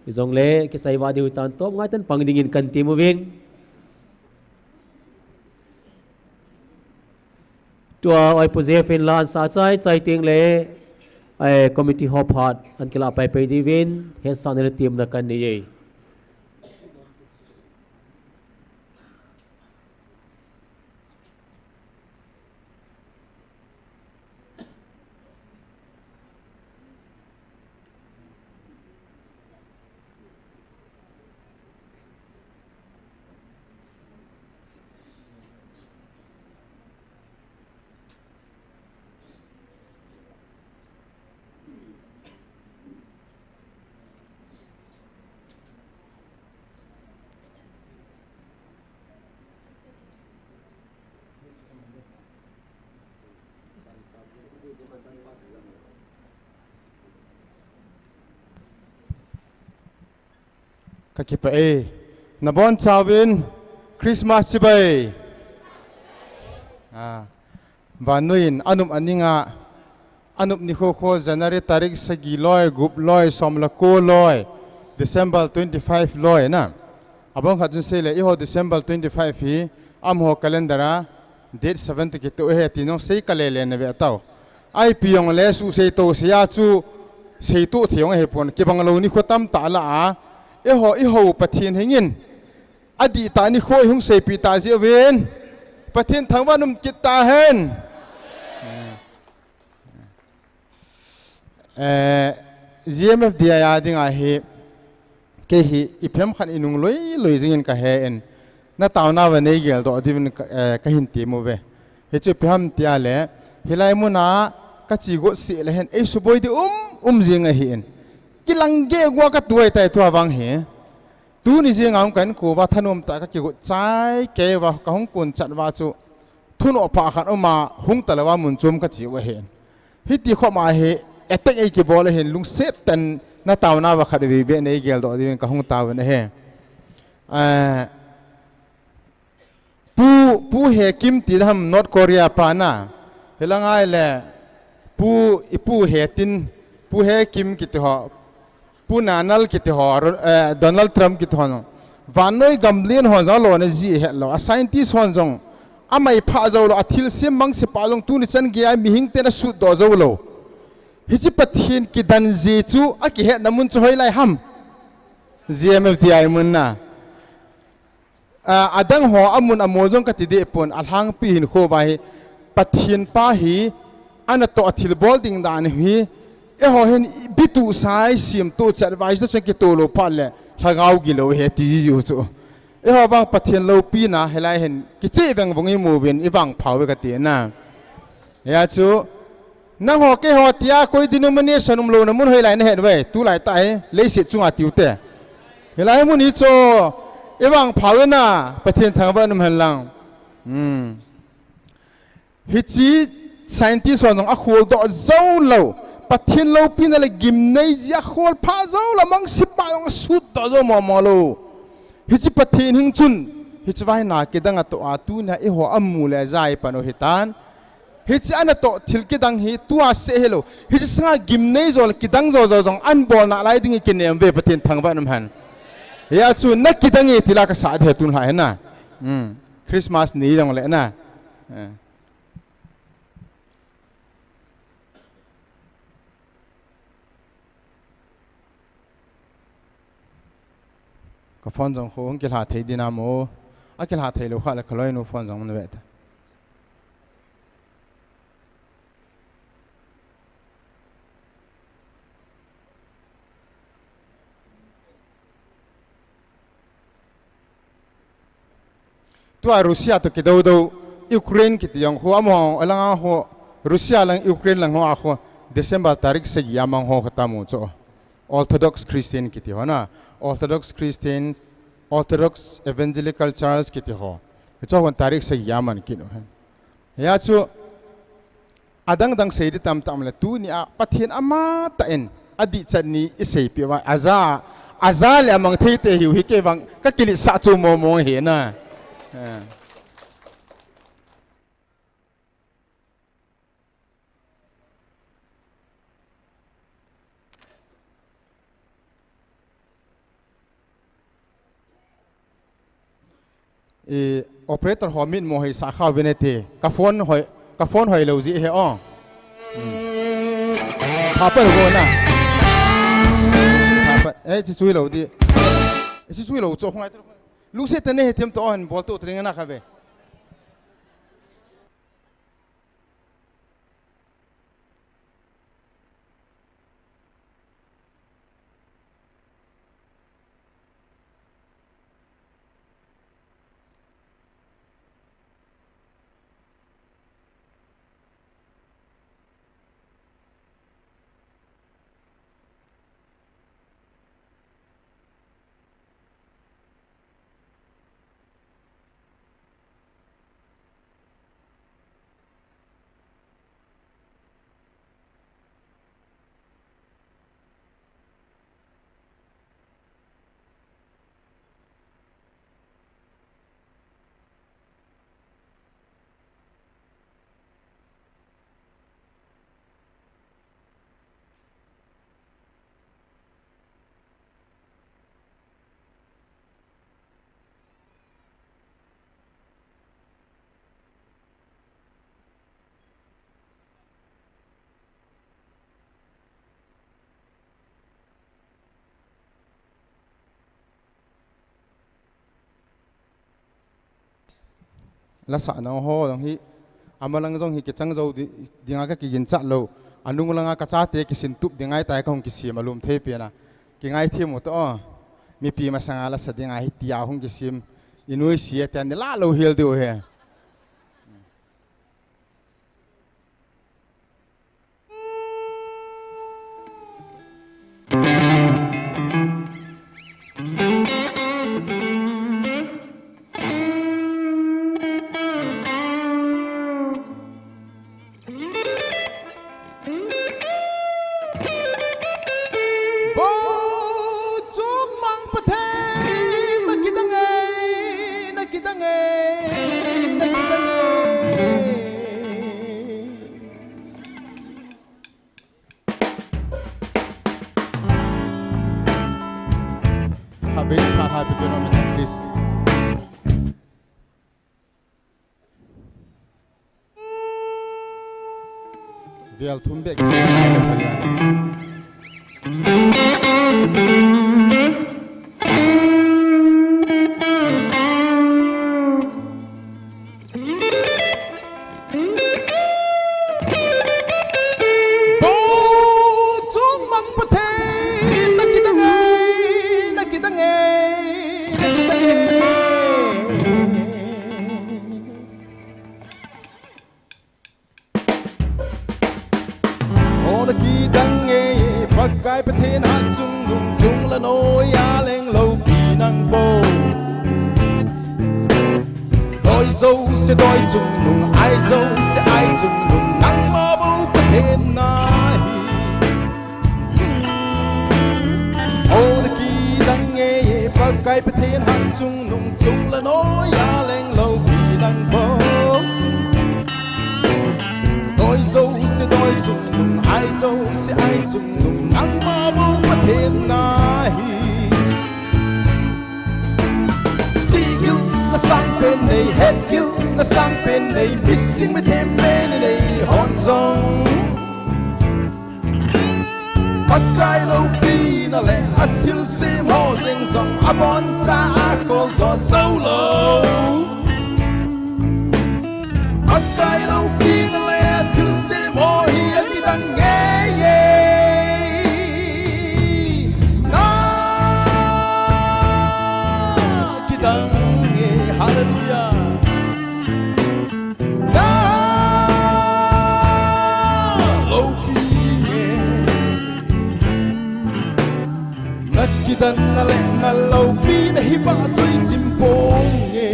Jongle kichai vah diu hitan, top ngai tan pang dingin kan tem uvin. Tua Upa Pu Jeff in la asah chai chai tengle, eh, committee ho phat ahin kilah pai pai diuvin, hetsahna le temna kan nei e. Kakipah e. Nabonchauvin Christmas chibai. Ah. Vannoi in anop aninga, anop nikho kho January tarik sagi loi, gup loi, som le ko loi, December twenty-five loi na. Abang khat chun seile, eiho December twenty-five hi, amaho calendar a, date seven toh kitoh ahi ti jong sei kalele na ve tao. Ipi jong le suhsei toh sei a chu, seitoh thei jong ahipon, kibang lou nikho tamtah alah a, eiho, eiho Pathen hingin, adihtah nikho ihung seipeh tah jeh uvin, Pathen thangvah in um kit tahen. Eh, G M F D I a dinga hi, kei hi ipi ham khat inung loi loi jingin kahen, na taona va nei geldoh diuvin ka, eh, kahin temu ve. Hichu ipi ham tia le, hilai muna kache got seh le hen, ei suboi di um, um jing ahin. Kilang geh gua katu ahitai tua vang hi. Tuni jing a hung kahin kou va thanom tah a kakigot chai kei uva kahung kon chat uva chu. Thunoh pha khat uma hung talou a mun chom kache u ahin. Hiti khoma hi attack ei kibol ahin lungset tah in na taona va khat vei beh nei geldoh diuvin kahung taovin ahi. Eh, Pu, Pu Hekim ti ham North Korea pa na. Hilanga ahile Pu, i Pu Hetin, Pu Hekim kiti ho, Pu Nanal kiti ho, Ro-, eh, Donald Trump kiti ho jong. Vannoi gamlen ho jong alona ji helou. A scientist ho jong amai pha jou lou, a thilsem mang sepa jong tuni chan geiya mihing ten asut doh jou lou. Hiche Pathen kidan ji chu akihetna mun chu hoilai ham? G M F D I mun na. Ah, adang ho amun amol jong kati deh pon, alhangpi hinkho uva hi, Pathen pa hi, anatoh thilbol ding dan hi, eiho hin bitu sai sim tu chat vai tu chan kitu lou phat le, lhagao gilou hi ti ji u chu. Eiho vang Pathen loupina, hilai hin, kicheh veng vong imu uvin, ivangpha uve kati na. Hia chu, nangho keiho tia koi denomination umlouna mun hoilai nahet uve, tulai tah hi, leiset chunga tiu te. Hilai mun hi chu, ivangpha uve na, Pathen thangvah in um hen lang. Hmm. Hiche scientist ho jong akholdoh jou lou, Pathen loupina le gimnei ji akholpha jou lou, mang sepa jong asut doh jou momo lou. Hiche Pathen hing chun, hiche vaina kidang atoh a tunia eiho amu le ajai pan u hitan. Hiche anatoh thil kidang hi tua seh hilou. Hiche sanga gimnei jo le kidang jo jo jong anbol nalai ding ikinem uve Pathen thangvah in um hen. Hia chu na kidang e tila kasah ding ahi tun lha hi na. Hmm. Christmas ni jong le na. Eh. Ka phone jong khu hung kilha thei ding a mo. Akilha thei lou kha le ka loinu phone jong na ve ta. Tua Russia toh kidou dou, Ukraine kiti jong khu, amaho, alanga khu, Russia lang, Ukraine lang ho a khu, December tarik sagi a mang ho kha tamu chu. Orthodox Christian kiti ho na, Orthodox Christians, Orthodox Evangelical Church kiti ho. Hicho hon tarik sagi a man kit u. Hia chu, adang dang sei di tam tam le tunia Pathen amatah in adih chan ni isei peh uva aja, aja le amang thei te hiu hi kei vang kakiletsah chu momo hi na. Eh. Eh, operator ho mitmo hei sa kha vin e te. Ka phone hoi, ka phone hoi lou ji he o. Hmm. Pha pa ho na. Pha pa, eh, chi chui lou di. Eh, chi chui lou cho khong ai tu. Lungset tah in he them to on bol to tring na kha ve. Lasa nang ho jong hi, amalang jong hi kichang jou di, dinga ka kiginchat lou. Anung langa kachate kisin tup ding ahitai kahung kisem alum thei pena. Kingaithem u to. Mipi masanga lasa ding ahi tia hung kisem. Inui sia ten ni la lo hel diu he. Vo chungmang Pathen, na kidang e, na kidang e, na kidang e. Habin tha tha pi pi no mi please. Vel thum bek. Vo chungmang Pathen, na kidang e, na kidang e, na kidang e. O na kidang e, Pakai Pathen hatchungnung chung le noiya leng loupi nang bou. Doi jouse doi chungnung, ai jouse ai chungnung, nangma bou Pathen nahi. O na kidang e, Pakai Pathen hatchungnung chung le noiya leng loupi nang bou. Doi jouse doi chungnung, ai jouse ai chungnung, nangma bou Pathen nahi. Chihgil na sangpen nei, hetgil na sangpen nei, mitching mithem pen nei hon jong, Pakai loupina le athilsem ho jeng jong aboncha a kholdoh jou lou. Pakai loupina le athilsem ho hi akidang ngei e. Na kidang ngei, hallelujah. Na loupi nge. Na kidanna le na loupina hi ba choi chim pong nge.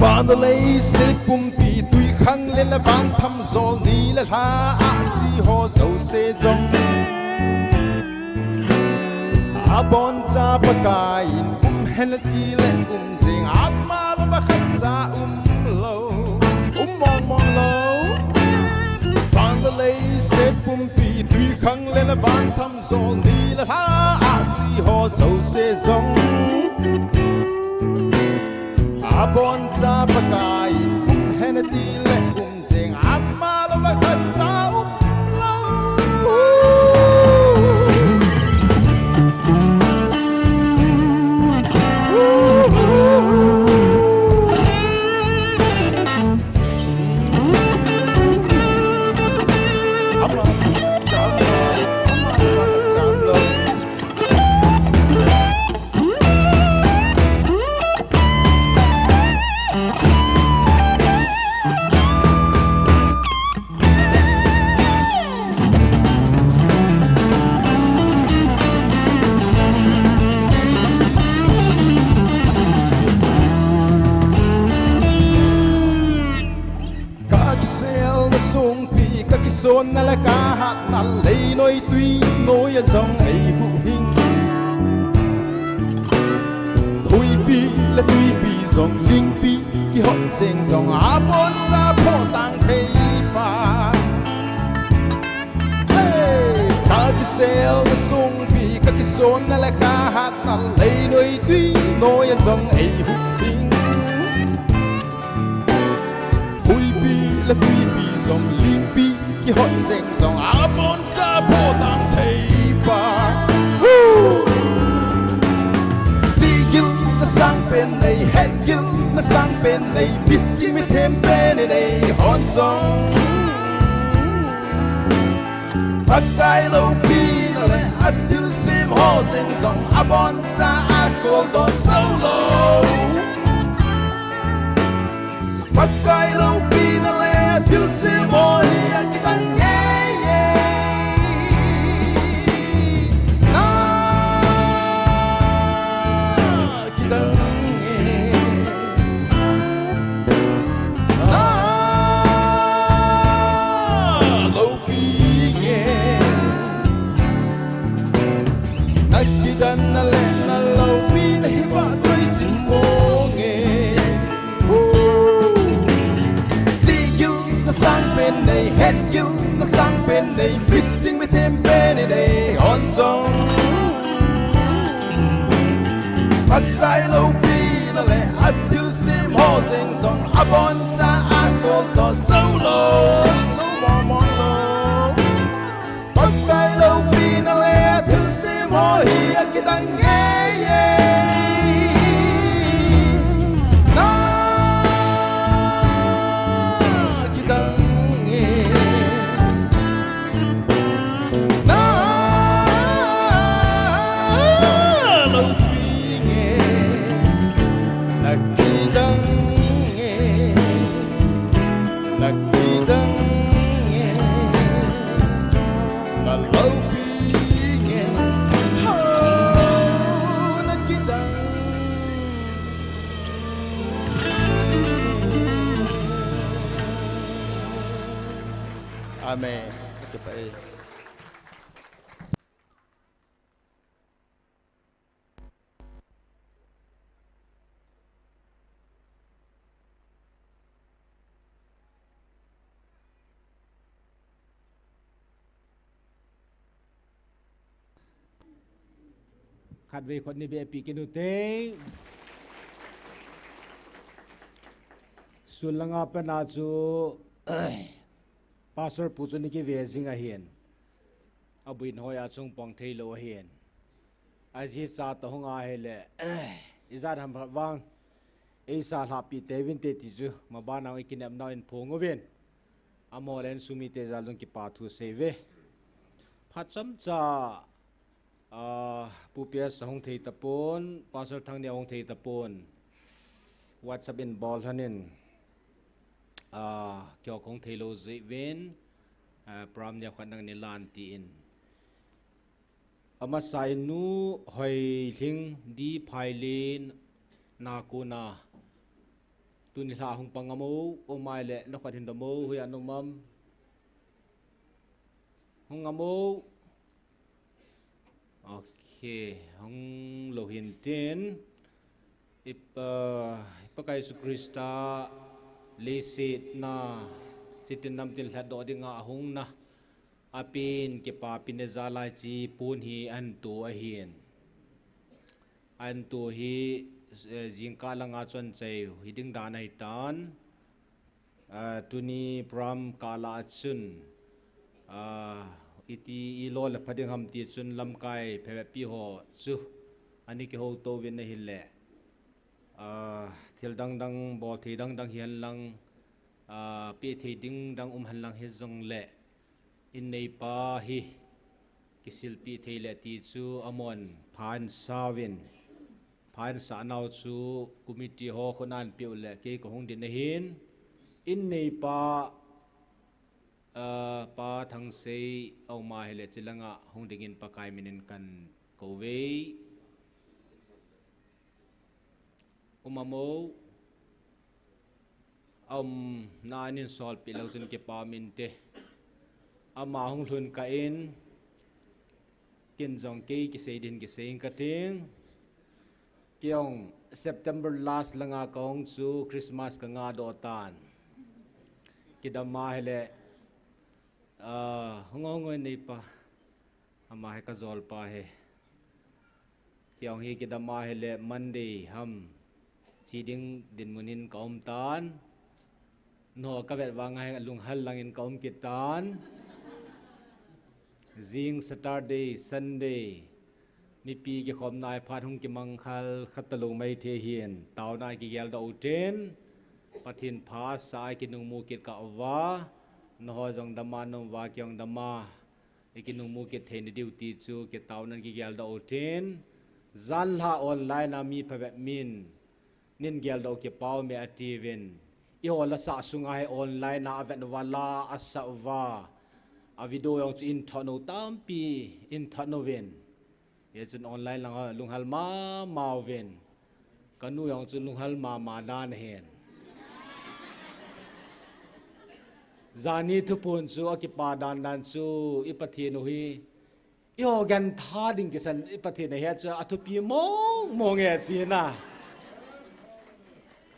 Vana leiset pumpi twikhanglen le vantham jol ni le lha ahsi ho jouse jong aboncha Pakai in um hen ati le um jing, ama louva khatcha um lou, um mong mong lou. Vana leiset pumpi twikhanglen le vantham jol ni le lha ahsi ho jouse jong aboncha Pakai in um hen ati le um jing, ama louva khatcha um lou. Ama khatcha um lou, ama louva khatcha um lou. Ka kiselna songpi, ka kisonna le ka hatna, leinoi twinoi a jong eihuhhing. Huipi le tuipi jong, lingpi kihot jeng jong, aboncha phohtang thei pa. Hey! Ka kiselna songpi, ka kisonna le ka hatna, leinoi twinoi a jong eihuhhing. Huipi le tuipi jong, lingpi kihot jeng jong, aboncha phohtang thei pa. Woo! Chihgil na sangpen nei, hetgil Nasang pen nei, miching mithem pen nei, hon jong Pakai loupina le athilsem ho jeng jong abon cha a kol doh jou lou. Pakai loupina le athilsem ho hi akidang ngei e. Na kidang e. Na loupi nge. Na kidanna le na loupina hi vahchoi chim mo nge. Oh. Chihgil nasang pen nei, hetgil nasang pen nei, miching mithem pen nei, hon jong Pakai loupina le athilsem ho jeng jong abon cha a kol doh jou lou. Jou mo mo lou. Pakai loupina le athilsem ho hi akidang ngei e. Na kidang e. Na loupi nge. Na kidang e. Na kidang e. Na loupi nge. Ho, na kidang. Amen. Kipah e. Khatvei khut ni beh pi kit u te. Sul langa pat a chu Pastor pu chu ni kive jing ahin. Abuin hoi a chung pang thei lou ahin. Aji cha toh hung ahile, ijat ham vang. Eisa lhapi te vin te ti chu, maban a i kinepna in phong uvin. Amaho le insung mite jal dong kipa thu sei uve. Phat chomcha, ah, Pu P S ahung thei tapon, Pastor Thangni ahung thei tapon. WhatsApp in bol lhonin, ah, keiho kahung thei lou jeh uvin, ah, program ni a khat nang ni lan tin. Amasa in Nu Hoilhing, D. Phailin, na kona. Tuni lha hung pang ngam o, o mai le, na khat hin dom o, hoiya na um am. Hung ngam o. Ok, hung lou hin tin. I Pa, i Pakai Jesu Christa leiset na, chitin namtin lhatdoh dinga ahung na. Apen kipapina jal a hiche pon hi ahin to ahin. Ahin to hi, eh, jingkah langa chun chai hiding dan ahitan. Ah, tuni program kah lah a chun, ah, iti i lo le pha ding ham ti chun lamkai phabep pi ho chu ani kihouto uvin ahile. Ah, thil dang dang, bol thei dang dang hihen lang, ah, pe thei ding dang um hen lang hijongle, in neipa hi kisilpi thei le ti chu amahon pha ahin sa uvin, pha ahin sa nau chu committee ho khut a ahin peh u le kei kahung ding ahin, in neipa, ah, Pa Thangsei a um ahile chilanga hung dingin Pakai minin kahin kou uve. Um am o, a umna a ahin solpeh lou chun kipa um inte. Ama hung lhun kah in, ken jong kei kisei din kisei ing kating. Kei jong September last langa kahung chu Christmas kanga doh tan. Kidam ahile, ah, hung o, hung o neipa. Ama hi kajolpa hi. Kei jong hi kidam ahile Monday ham che ding dinmun in ka um tan. Nangho kavet vang a hi lunghel langin ka um kit tan. Jing Saturday, Sunday, Mipi kikhomna a phat hung kimang khal khat talou maithei hin, taona kigeldoh utin, Pathen pha sa a kinungmu kit kah uva, nangho jong dama, nangho jong dama, ikinungmu kit theina diu ti chu kitaonan kigeldoh utin, janhi online a mi phabep min, nin geldoh kipah ume atiuvin. Eiho lasa sunga hi online a avet uva la asa uva. A video jong chu in thot u tampi, in thot uvin. Hichun online lang ho lunghel mama uvin. Kanu jong chu lunghel mama dan ahin. Jani thuphon chu akipa dandan chu i Pathen u hi. Eiho gantha ding kisan i Pathen ahi chu athupi mong mong e tina.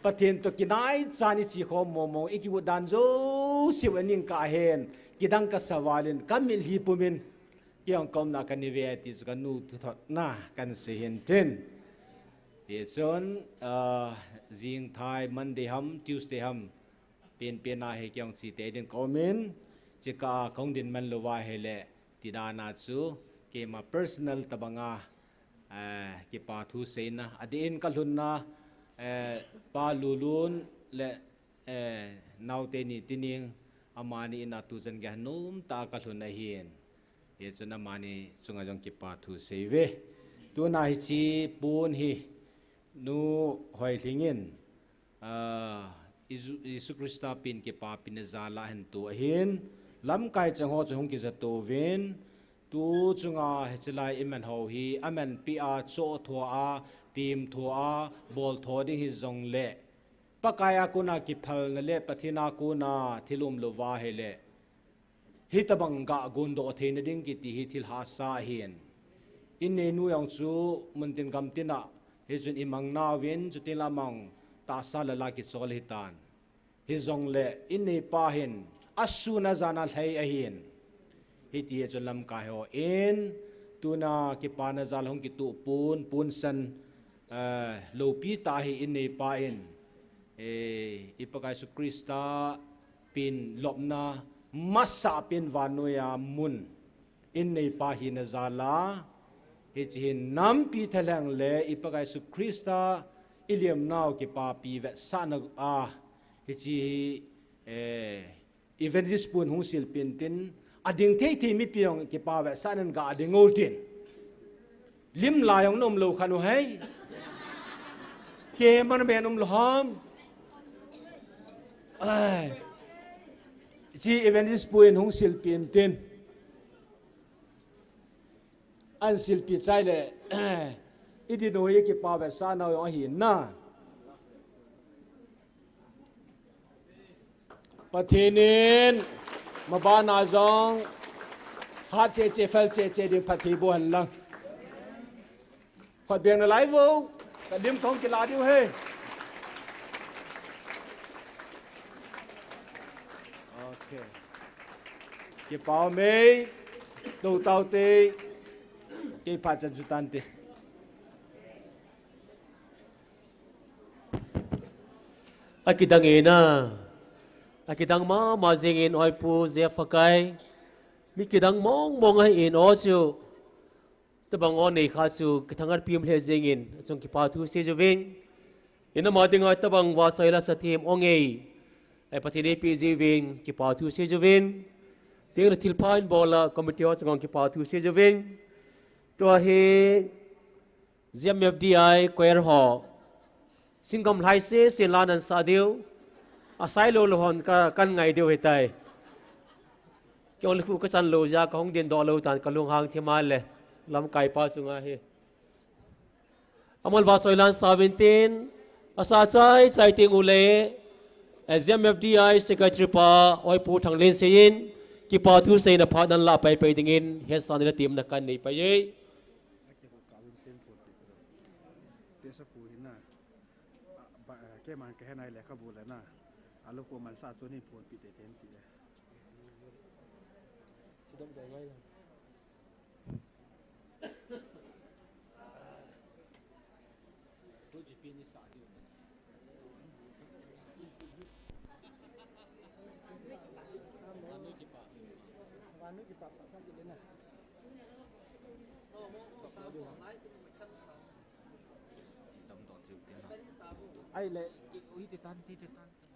Pathen toh kinai chan ichi khom mong mong, ikiu dan jouse u aning kah hin, kidang kasa valin, kamitlhi pumin, kei jong kaumna kana ve ti chu kanu thuthotna kana sei hin tin. Hichun, ah, jingthai Monday ham, Tuesday ham, penpen a hi kei jong chite ding kaumin, chikah a kahung dinman lou va ahile, ti dan a chu, keima personal tabanga, eh, kipa thu seina, adeh in kalhunna, eh, Pa Lulun le, eh, naote ni Tining, amani in a tuchan gei nomtah a kalhun ahin. Hichun amani chunga jong kipa thu seiuve. Tuna hiche pon hi, Nu Hoilhing in, ah, Jesu, Jesu Christa pen kipapina jal a ahin to ahin, lamkai cheng ho chu hung kija to uvin, tu chunga hiche lai iman ho hi, amanpi a, chohtho a, temtho a, boltho ding hijongle, Pakai a kona kiphalna le Pathen a kona thil umlou va ahile, hitabang gah gondoh theina ding kiti hi thil hahsa ahin. Inneinu jong chu muntin gamtin a, hichun imang nauvin, chutin la mang tahsa lala kichol ahitan. Hijongle, inneipa hin, asun ajan a lhai ahin. Hiti hi chu lamkai hon, tuna kipana jal hung kitoh pon, ponsan, eh, loupi tah hi inneipa in, eh, i Pakai Jesu Christa pen lopna, masa pen vannoiya mun, inneipa hina jal a, hiche hi nampi thalheng le i Pakai Jesu Christa ilemnau kipapi vetsahna a, hiche hi, eh, Evangelist pun hung silpeh intin, ading thei thei mipi jong kipa vetsahnan ga ding u tin. Lim la jong na umlou kha nu hei. Kei man ben umlou ham. Ai. Hiche Evangelist pun hung silpeh intin. Ahin silpeh chai le, i din u hi kipa vetsahna u jong ahi na. Pathen in, maban a jong, hat cheh cheh, fel cheh cheh ding phatthei boh hen lang. Khut beng nalai vo, ka lim kahung kila diu ahi. Okay. Kipa ume, tou tau te, kei phat chan chu tan te. Akidang e na, akidang mama jing in Oipu Jeff Hakai, mi kidang mong mong ahi in o chu. Tabang o nei kha chu kithangvah pum lheh jing in, achung kipa thu sei jouvin. Inama dinga tabang vasoi la sa them o ngei. Ai Pathen eipeh jiuvin, kipa thu sei jouvin. Teng le thilpha in bol a committee ho chunga kipa thu sei jouvin. Tua hi Z M F D I choir ho. Singgam lhai seh seh la nan sa diu. Asai lou lou hon ka, kan ngai diu ahitai. Kei ong le khu ka chan lou jeh a ka hung ding doh lou tan ka lunghang thim a le. Lamkai pa chunga hi. Amal vasoi la sa uvin tin. Asa chai chai teng u le. Z M F D I secretary pa Oipu Thanglen sei in. Kipa thu seina phat nan la pai pai ding in. Hetsa na le temna kan nei pai e. Tesa pu hi na, a, ba, a, keiman kahe nai lekhabu le na, a lukhu mansa chu nei phonpi tei tei in ti e. Sidom dai ngai la. Thu ji pi ni sa diu. Vanu kipa. Vanu kipa pa sa ji le na. Ai le, ki, ui, te tan, te, te tan, te.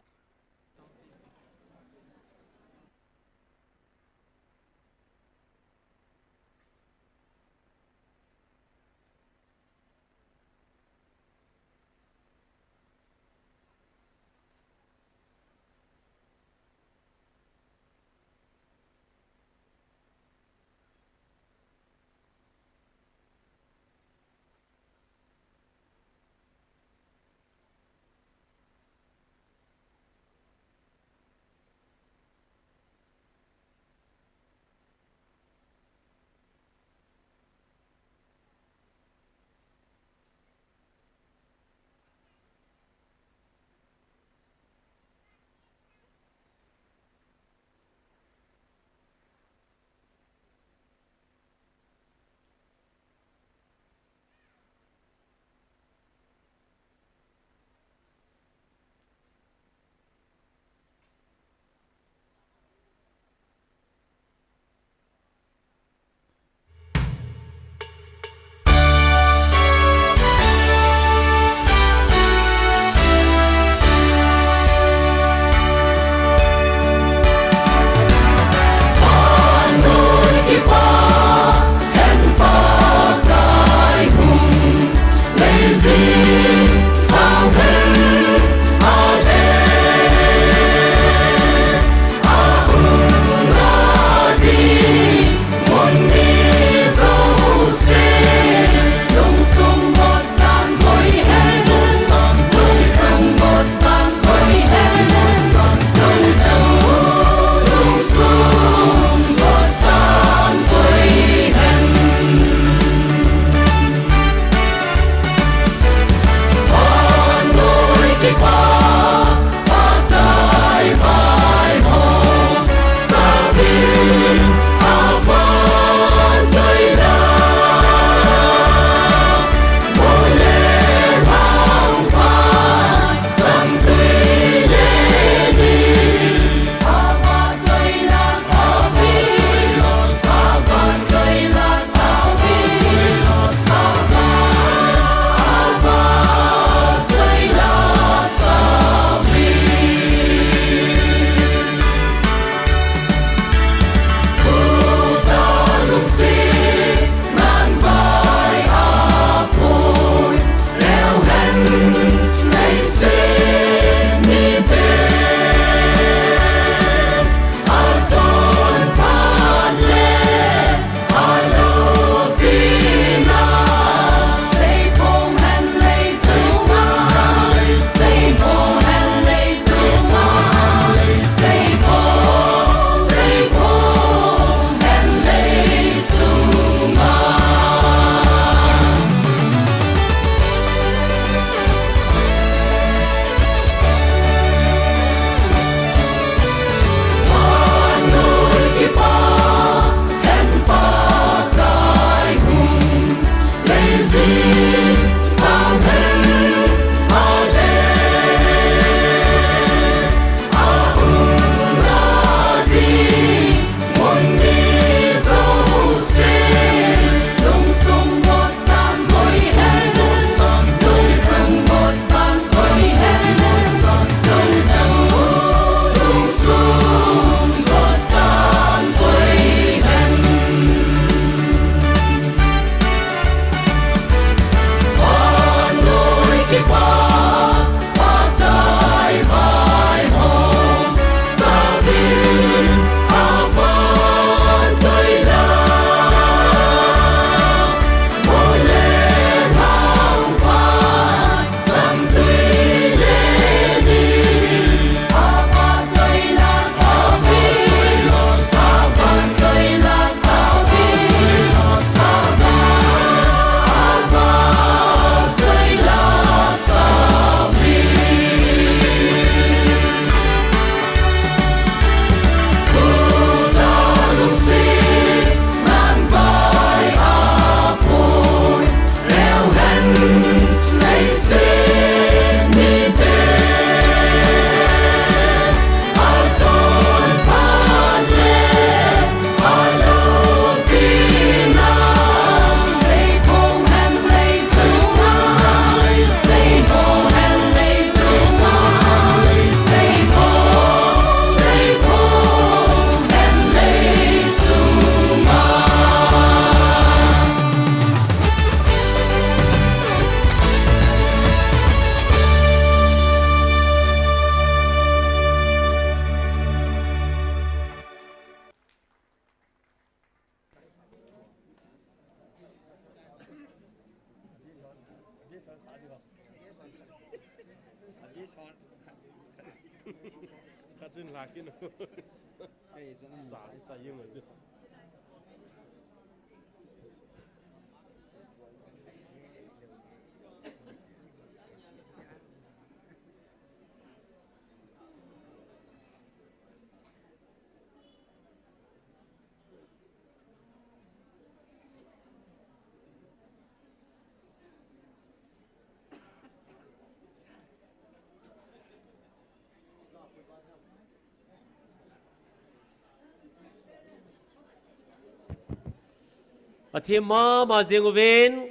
Athim mama jing uvin,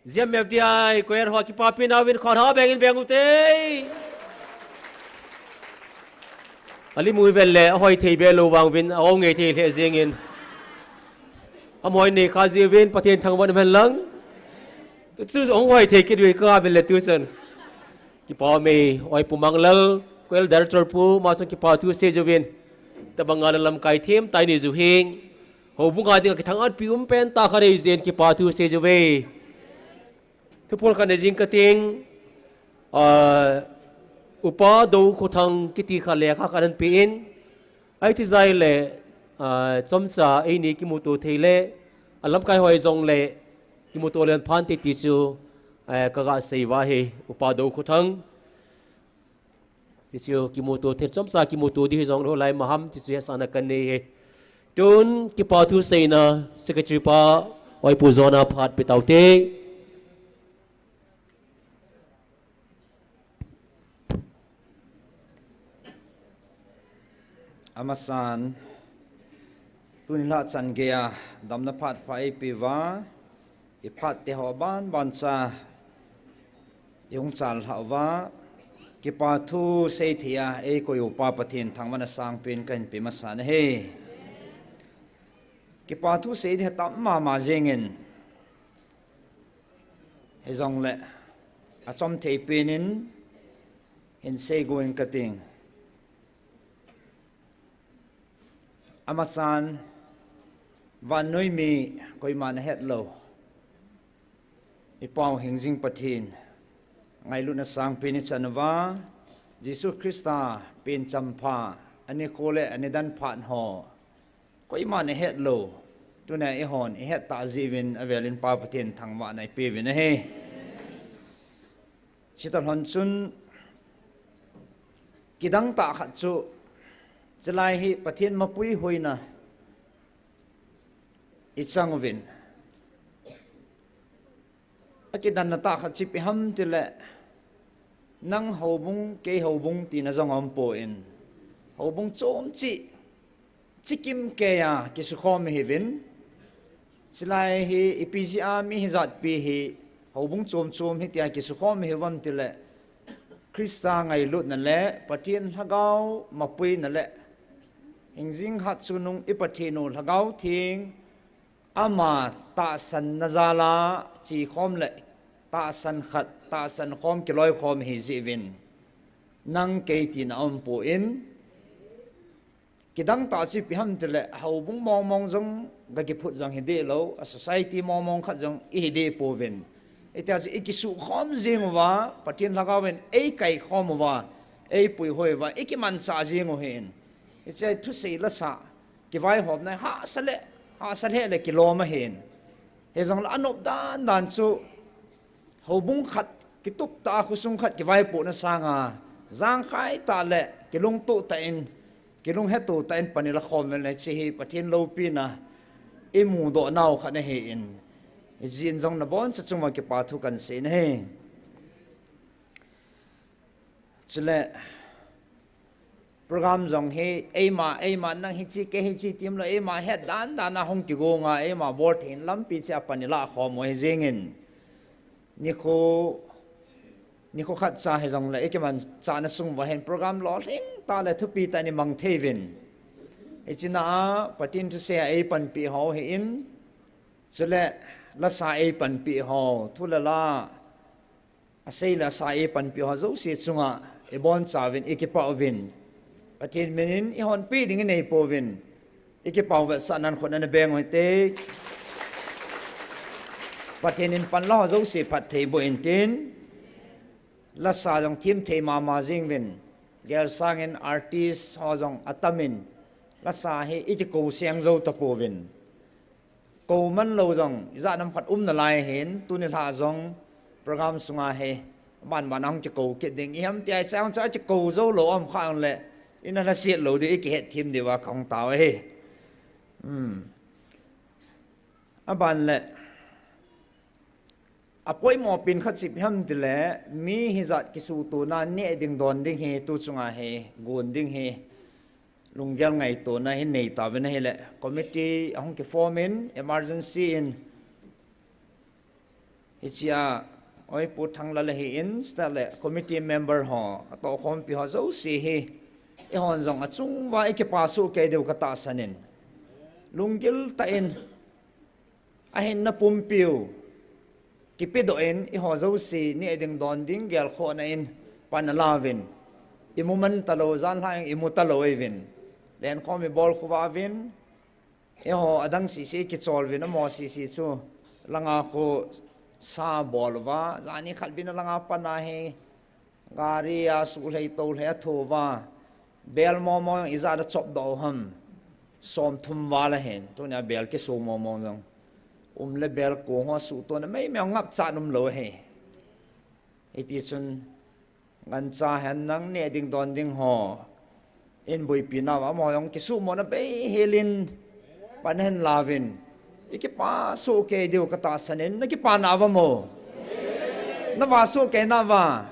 Ziam F D I choir ho kipapina uvin khut ha bengin beng ute. Alim u vel le, ahoi thei be lou vang uvin, aong ngei thei le jingin. Amoi nei kha ji uvin, Pathen thangvah in umhen lang. Tuchu ahung hoi thei kit uvin ka vel le tuchan. Kipa me, oi Pu Manglal, choir director pu, masang kipa thu sei ji uvin. Tabang a lamkai thim, tai ni ji u hing. Houbung a dinga kithang-atpi um pen tah khat nei jin kipa thu sei ji uve. Thupol khat nei jing kating, ah, Upa Doukhothang kiti khat lekha khat ahin pe in. Ahi ti jeh le, ah, chomcha eini kimuto thei le, alamkai ho jong le, kimuto le pha inte ti chu, eh, kaga sei uva ahi, Upa Doukhothang. Ti chu kimuto thei, chomcha kimuto ding hijong lou lai maham, ti chu hetsahna kanei e. Tun kipa thu seina Secretary pa, oi Pu John a phat pe taute. Amasan, tuni lhah chan geiya damna phat pha eipe uva, i phat te ho banban cha i hung chal lhah uva, kipa thu sei thei a eikoi u Pa Pathen thangvahna sangpen kahin pe masa nahi. Kipa thu sei ding atam mama jingin, hijong le achom thei pen in hin sei got ing kating. Amasan, vannoi mi koiman ahet lou, i Pau hingjing Pathen ngailutna sangpen ichan uva, Jesu Christa pen champha, ani kho le ani dan phat ho, koiman ahet lou, tuna eihon ihet tah ji uvin avel in Pa Pathen thangvahna ipe uvin ahi. Chutah lhon chun, kidang tah khat chu, chulai hi Pathen mapui hoina ichang uvin. Akidanna tah khat chu ipi ham tile, nang houbung, kei houbung tina jong aumpon, houbung chom cheh, cheh kimkeiya kisukhom ihiuvin. Chulai hi ipi jeh a mi hijatpi hi houbung chom chom hitia kisukhom ihiu vem tile, Christa ngailutna le Pathen Lhagao mapuina le hingjing hat chungnung i Pathen u Lhagao Theng ama tahsanna jal a chekhom le tahsan khat, tahsan khom, kiloikhom ihi jeh uvin, nang kei tina aumpon, kidang tah chu ipi ham tile, houbung mong mong jong ga kiphut jong hi deh lou, a society mong mong khat jong ihi deh pouvin. Hitia chu ikisukhom jing uva, Pathen Lhagao in eikaikhom uva, eipuihoi uva, ikimanchah jing u ahin. Hiche thusei lasa, kivaihomna hahsa le, hahsa lheh le kilom ahin. Hijong le anop dan dan chu, houbung khat kitup tah a, khosung khat kivaipohna sanga, jangkhai tah le kilungtoh tah in, kilungheto tah in pan ila khom uvin le, hiche hi Pathen loupina imudoh nau khat ahin. Hijeh in jong nabonchauva chunga kipa thu kahin sei nahi. Chule, program jong hi, eima, eima, nang hiche, kei hiche, ti umlou, eima het dan dan a hung kigonga, eima bol thei in lampi cheh a pan ilah khom u ahi jingin. Nikho, nikho khat cha hijong le, ikimanchahna sung uva hin program lolhing tah le thupi tah in imang thei uvin. Hiche na a, Pathen thusei a eipanpi ho ahin, chule, lasa eipanpi ho, thu le la, asei le asa eipanpi ho jouse chunga ibonchauvin, ikipah uvin. Pathen min in ihonpi ding inei pouvin. Ikipah u vetsahnan khut ana beng u hite. Pathen in panla ho jouse phatthei boh in tin. Lasa jong thim thei mama jing uvin. Gel sangin artist ho jong atamin, lasa hi ikikou seng jou tapouvin. Kou man lou jong, ijat ham khat um nalai hin, tuni lha jong program sunga hi, aban ban a hung kikou kit ding. Ipi ham tia, icha hung cha kikou jou lou um kha le, ina lhaset lou diu, ikihet them diu a kahung tao ahi. Hmm. Aban le, apoimo pen khat chu ipi ham tile, mi hijat kisuhtona neh ding don ding hi tu chunga hi, gon ding hi, lunggel ngaitona hin nei tauvin ahile, committee ahung kiform in, emergency in, hichea, oi Pu Thanglal ahin, chuteng le committee member ho, atohkhompi ho jouse hi, eihon jong achung uva ikipa soh kei diu katahsan in. Lunggil tah in, ahinna pumpiu, kipedoh in, eiho jouse neh ding don ding gelkhohna in pan alauvin. Imu man talou, janhi imu talou eiuvin. Lenkhom ibol khu uvin. Eiho adang sese kichol uvin, amaho sese chu langa khu sa bol uva, jani khat uvin langa pan ahi. Gari a suhlei tohlei atho uva. Bel momo ijat a chop doh u ham. Somthum val ahin. Tunia bel kisu momo jong um le bel kong ho suhtona meimei ngapcha umlou ahi. Hiti chun gancha hen lang neh ding don ding ho in boipi nauva, amaho jong kisuhmona beihel in pan ahin lauvin. Ikipa soh kei diu katahsan in, nakipa nauva mo? Nava soh kei nauva?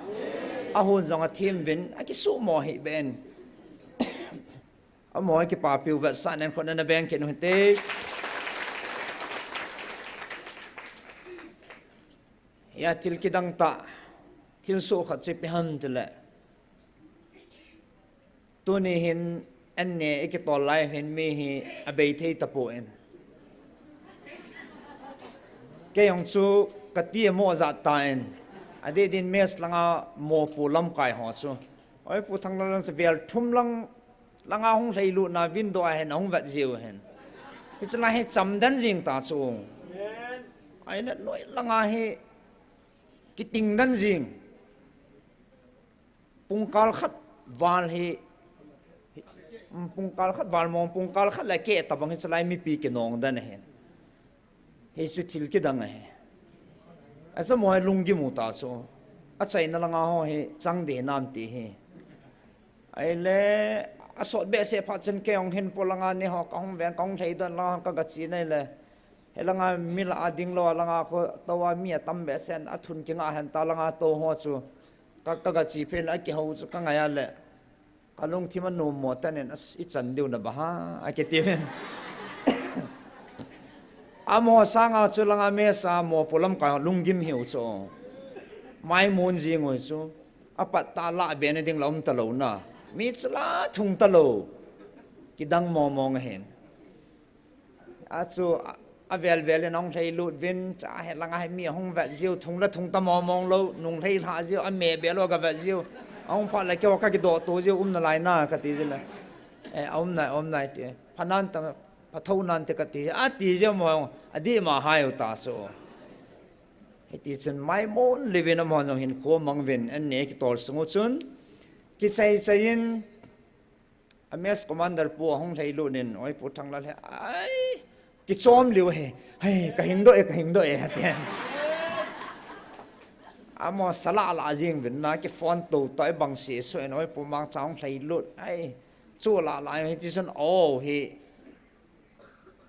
Ahon jong athem uvin, akisuhmo hih beh in. Amaho ikipapiu vetsahnan khut nana beng kit u hite. Hia thil kidang tah, thilsoh khat chu ipi ham tile, tuni hin an neh ikitol lai hin mi hi abei thei tapon. Kei jong chu kati amo jat tan, adeh din mess langa mopo lamkai ho chu, oi Pu Thanglal lang chu vel thum lang langa hung lhailut na window a hin ahung vet jiu hin. Hiche lai hi chamden jing ta chu. Ahile noi langa hi kitingden jing. Pungkal khat val hi, pungkal khat val mong, pungkal khat le keh tabang hiche lai mipi kinong den ahin. Hichu thil kidang ahi. Acha mo hi lunggim u ta chu. Achaina langa ho hi chang ding hinam ti hi. Ahile, asot behseh phat chun kei jong hin polanga ni ho kahung ven, kahung lhaidoh langa ho kagache nai le. Hilanga mi lah a ding lou a langa khu tou a mi atam behseh in athun kinga hen ta langa tou ho chu. Ka, kagache phat le akihou chu kangai a le. Kalungthim anom mo tanin, as, ichan diu na ba ha, akiti uvin. Amo sanga chu langa mess a mopo lamkai ho lunggim hiu chu. Maimon jing u chu. Apat tah a lah bena ding la um talou na. Mi chu la thung talou. Kidang momong ahin. Achu a, avel vel in ahung lhailut uvin, cha hi langa hi mi ahung vet jiu, thung la thung ta momong lou, nung lhai lha jiu, ame beh lou ga vet jiu. Ahung phat le keiho kakidoh to jiu, um nalai na kati jiu le. Eh, aum nai, aum nai ti. Pha nante, pha thou nante kati. Ati jiu mo, adih ma hai u ta chu. Hiti chun maimon lheh uvin amaho jong hinkho mang uvin, an neh kitol sung u chun. Kichai chai in, a mess commander pu ahung lhailut in, oi Pu Thanglal he, ai, kichom liu he, hai, kahing doh e, kahing doh e, ati. Amaho sa lah lah jing uvin na, kiphone to to e bang si so in, oi Pu Mangcha hung lhailut, ai, chu lah lah, hiti chun, oh, hi,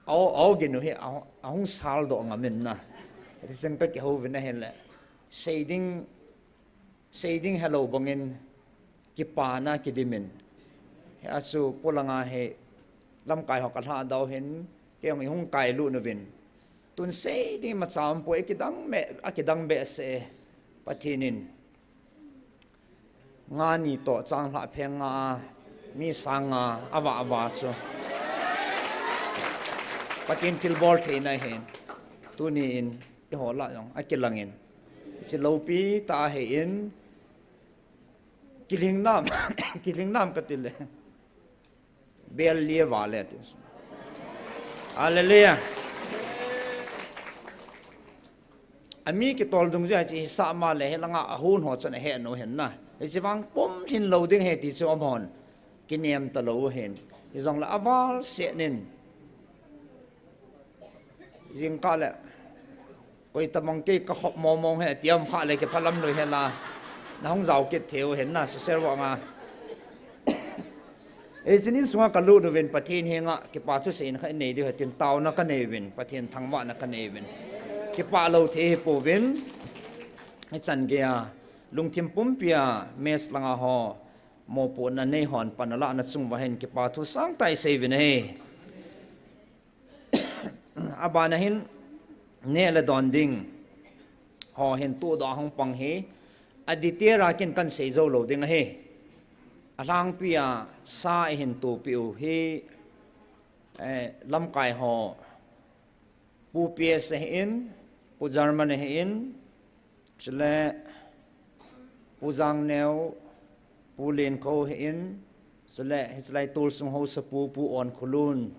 Au, au ginu hi, au, ahung sal doh ngam in na. Hiti chun kakihou uvin ahin le. Seiding, seiding helou bangin kipana kidim in. Hia chu polanga hi lamkai ho kalhah doh hin, kei jong ihung kailut uvin. Tun seiding imacha umpoi, akidang me, akidang behseh e. Pathen in Nga ni toh chang lhah pheng nga a, mi sang nga a, avah avah chu. Pathen thilbol theina hin, tuni in eiho lah jong akilang in. Hiche loupi tah ahin, kiling nam, kiling nam kati le. Bel li avah le ti. Hallelujah. Ami kitol dungjui a hiche hisah ma le hilanga ahon ho chun ahe nau hen na. Hiche vang pum lhin lou ding ahi ti chu amahon kinem talou ahin. Hijongle aval seh in. Jingkah le koi tabang kei kakhop mong mong ahi ti um kha le kiphalam lou hen la. Nahung jao kit thei u hen na, social work a. Hiche in insunga kalut uvin Pathen henga kipa thusei in kha inei diu ahi tin taona kanei uvin, Pathen thangvahna kanei uvin. Kipah lou thei hipouvin. Hichan geiya lungthim pumpia mess langa ho mopohna neihon pan alahna chung uva hin kipa thu sangtah isei uvin ahi. Abana hin neh le don ding ho hin tohdoh a hung pang hi, a detail a kin kahin sei jou lou ding ahi. Alhangpia sa ihin tohpeh u hi, eh, lamkai ho, Pu P S ahin, Pu German ahin, chule Pu Jangneo, Pu Lenkhou ahin, chule hichelai tolsung haosapu, Pu Onkholun,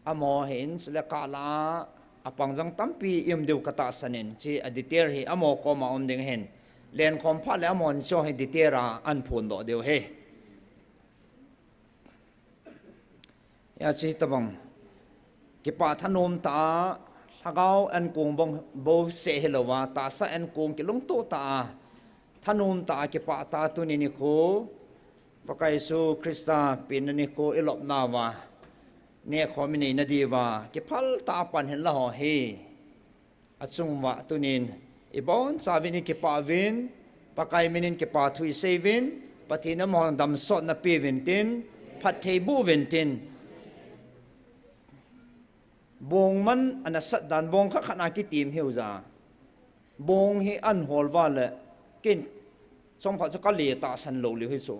amaho ahin, chule kah lah a apang jong tampi i um diu katahsan in, hiche a detail hi amaho koma um ding ahin. Lenkhom phat le amahon hiche hi detail a ahin phondoh diu ahi. Hiche tabang kipah thanom tah a, lhagao ankong bou seh hilouva, tahsa ankong kilungtoh tah a, thanom tah a kipah tah a tuni nikho, Pakai Jesu Christa penna nikho ilopnauva, nehkhom inei nadiuva, kiphal tah a pan hinla ho hi. Achunguva tunin, ibonchauvin ikipah uvin, Pakai minin kipa thu isei uvin, Pathen in amahon damsotna pe uvin tin, phatthei boh uvin tin. Bong man ana sat dan, bong khat khat a kitim hiu ja. Bong hi ahin hol uva le, kin chomkhat chu kale tahsan lou leu hi chu.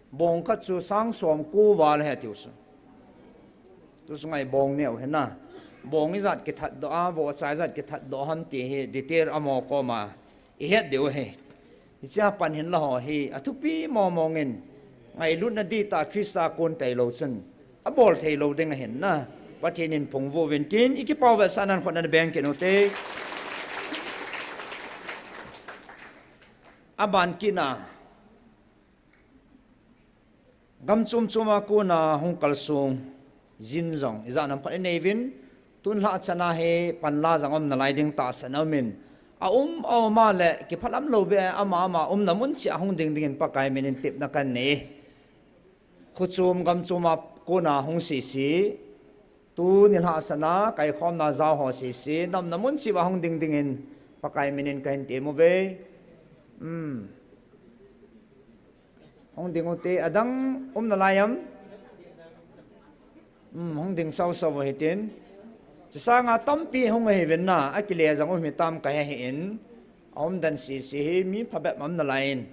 Bong khat chu sang som ko val ahi tiu chu. Tu chu ngai bong neo ahi na. Bong ijat kithat doh a, vohcha ijat kithat doh ham ti hi detail amaho koma ihet diu ahi. Hichea pan hinla ho hi athupi mong mong in, ngailutna dihtah Christa kon tailou chun abol theilou ding ahin na. Pathen in phungvuh uvin tin, ikipah u vetsahnan khut nana beng kit u hite. Aban kit na, gam chom chom a kona hung kalsong jin jong ijat ham khat inei uvin, tun lhah chan a hi panla jong um nalai ding tahsan aumin, aum aum a le kiphalam lou beh a ama ama umna mun cheh a hung ding dingin Pakai minin tepna kanei. Kho chom gam chom a kona hung sese, tuni lhah chan a kaikhomna jao ho sese, na umna mun cheh uva hung ding dingin Pakai minin kahin tem uve. Um. Hung ding u hite, adang um nalai am? Um, hung ding sau sau u hitin. Chusanga tampi hung ahiuvin na, akile jong um hitam kahe hih in. Aumdan sese hi mi phabep um nalai in.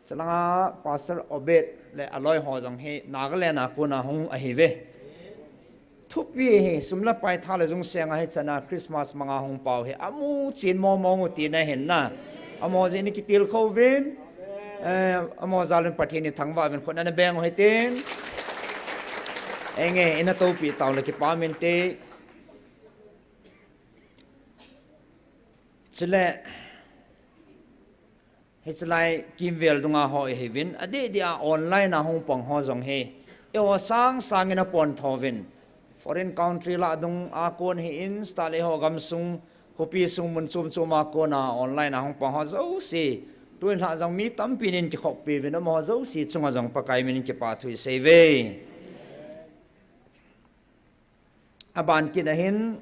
Chulanga Pastor Obed le aloi ho jong hi Nagaland a kona hung ahiuve. Thupi hi, sum le pai tha le jung seng a hichan a Christmas manga hung pau hi amu chen mong mong u tina ahin na. Amaho jeh in ikitilkhou uvin, eh, amaho jal in Pathen ithangvah uvin khut nana beng u hitin. Enge, ina toupeh tau le kipah um inte. Chule, hichelai kimvel dunga ho ihiuvin, adeh deh a online a hung pang ho jong hi, eiho sang sang in apontho uvin. Foreign country lah dung a kon hih in, chutah le eiho gamsung, khopi sung mun chom chom a kona online a hung pang ho jouse, tun lhah jong mi tampi in kikhoppi uvin, amaho jouse chunga jong Pakai minin kipa thu isei uve. Aban kit na hin,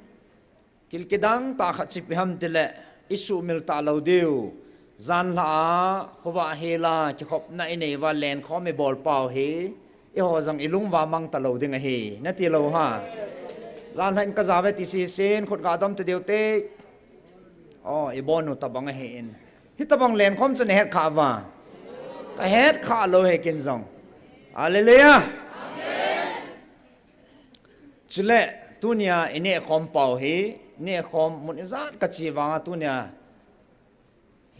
thil kidang tah khat chu ipi ham tile, isuhmil talou diu. Jan lhah a, khovah hel a, kikhopna inei uva lenkhom ibol pau hi, eiho jong ilung uva mang talou ding ahi. Nati lou ham? Jan lhah in kaja uve ti sese in, khut ga dom tadiu hite. O, ibon u tabang ahin. Hitabang lenkhom chu nahet kha uva? Kahet kha lou ahi ken jong. Hallelujah. Chule, tunia inehkhom pau hi, nehkhom mun ijat kache vanga tunia,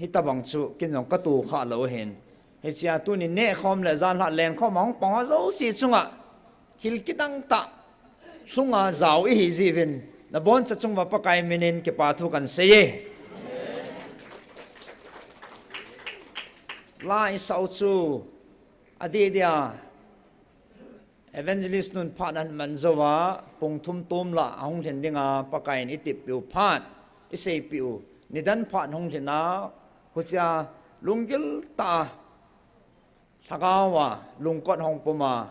hitabang chu ken jong katoh kha lou ahin. Hichea tuni nehkhom le jan lhah lenkhom a hung pang ho jouse chunga, thil kidang tah lhunga jao ihi jeh uvin, naboncha chunguva Pakai minin kipa thu kahin sei e. la isah u chu adeh dia evangelist nun phat ahin man jou a, pung thum tom lah ahung lhin dinga Pakai in itep piu phat, isei piu nidan phat hung lhin a, huchia lunggil tah a Lhagao a lungkot hung pum a,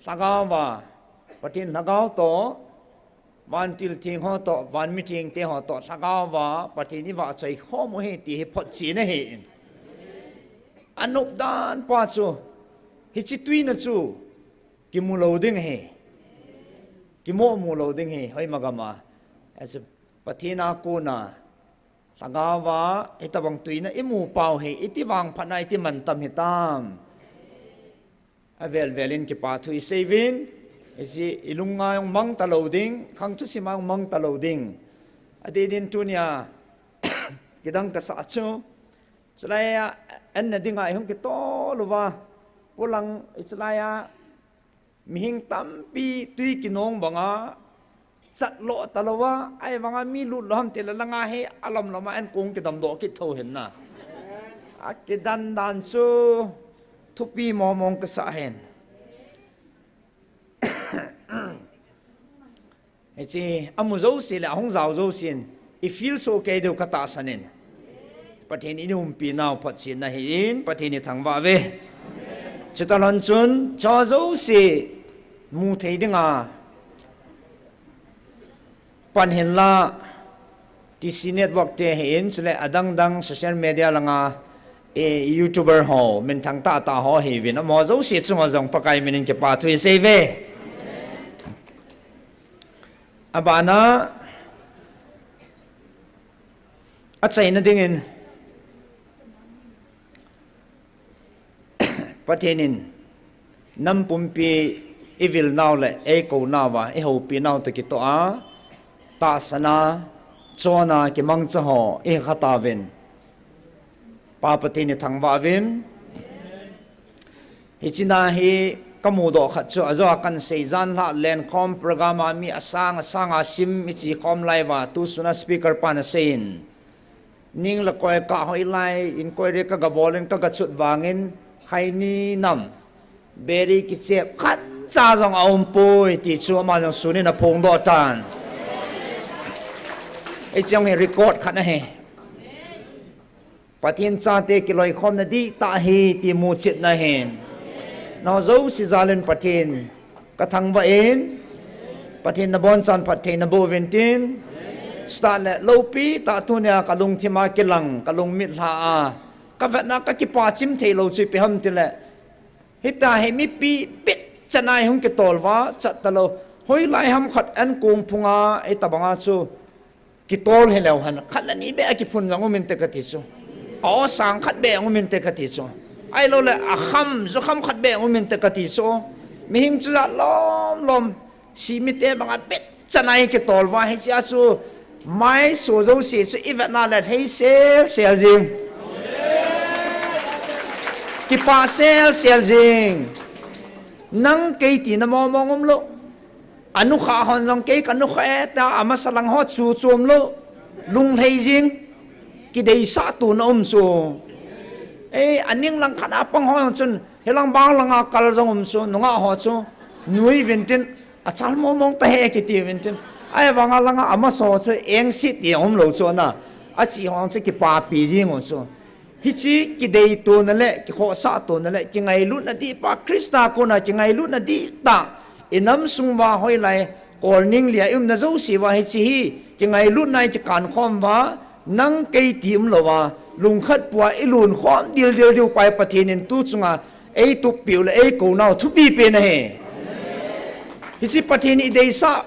Lhagao a, Pathen Lhagao toh, vantil theng ho toh, van mithengte ho toh, Lhagao a Pathen ivahchoi khom u ahi ti hi photchen ahi. Anop dan pa chu, hiche tuina chu kimu lou ding ahi. Kimoh mu lou ding ahi, hoima gam a. Achu Pathen a kona Lhagao a, hitobang tuina imu pau hi, iti vangphatna iti mantam hitam. Avel vel in kipa thu isei uvin, hiche ilungngai jong mang talou ding, khang thusim a jong mang talou ding. Adeh din tunia, kidang kasah chu, chulai a, anna dinga ihung kitol uva, polang, chulai a, mihing tampi tui kinong banga, chat lo talou a, ahivanga mi lut lou ham tile langa hi alam lama an kong kidam doh kit thou hin na. Akidan dan chu thupi mong mong kasah hin. Hiche amu jouse le ahung jao jousen, i feel soh kei diu katahsan in. Pathen in eiumpi nau photchen ahin, Pathen ithangvah uve. Chuti lhon chun, hiche jouse mu thei dinga pan hin la, T C Network te ahin, chule adang dang social media langa, eh, YouTuber ho, minthang tah tah ho ahiuvin, amaho jouse chunga jong Pakai min in kipa thu isei uve. Abana, achaina dingin, Pathen in nam pumpi ivil nau le eikou nauva, ihoupi nau toh kitoh a, tahsan a, chonna kimangcha ho ihi kha tauvin, Pa Pathen ithangvah uvin. Hiche na hi kamudoh khat chu, ajo a kahin sei, janhi lenkhom program a mi asang asang a sim iche khom lai uva, tu suna speaker pan asei in, ning le koi kah hoilai in, koi re kaga bol in, kaga chut vangin, khaini nam, beri kichep khatcha jong aumpoi ti chu ama jong sun in aphongdoh tan. Hiche jong hi record khat ahi. Pathen chate kiloikhomna dihtah ahi ti muchetna ahin. Nangho jouse jal in Pathen kathangvah in, Pathen nabonchan phatthei naboh uvin tin, start le loupi tah tunia kalungthim a kilang, kalungmit lha a, kavetna kakipah chim theilou chu ipi ham tile, hitia hi mipi bit chan a ihung kitol uva, chat talou. Hoilai ham khat an kong phunga, hitobanga chu kitol hileu hen, khat le ni beh a kiphun jong um inte kati chu. A-o sang khat beh jong um inte kati chu. Ahilou le, akham, jukham khat beh jong um inte kati chu. Mihing chu jat lom lom, simite banga bit chan a hi kitol uva, hiche a chu maiso jouse chu ivetna le lhei sel sel jing. Kipah sel sel jing. Nang kei tina mong mong umlou. Anukhah hon jong kei kanukhah e tia amasa lang ho chu chu umlou. Lunglhai jing. Kideisah tona um chu. Ei, aning lang khat a pang ho jong chun, hilang bang langa kal jong um chu, nungah ho chu, nui uvin tin, achal mong mong tahe kiti uvin tin. Ahivanga langa amasa ho chu, engse ti umlou chu na. Achi ho chu kipapi jing u chu. Hiche kideitona le, kikhohsah tona le, kingailutna dihpa, Christa kona kingailutna dihtah, inam sung uva hoilai, kolning lia iumna jouse uva hiche hi, kingailutna ikikan khom uva, nang kei ti umlouva, lungkhat pua ilun khom dildel diu pa hi Pathen in tu chunga, eitup piu le eikou nau thupi pen ahi. Hiche Pathen ideisah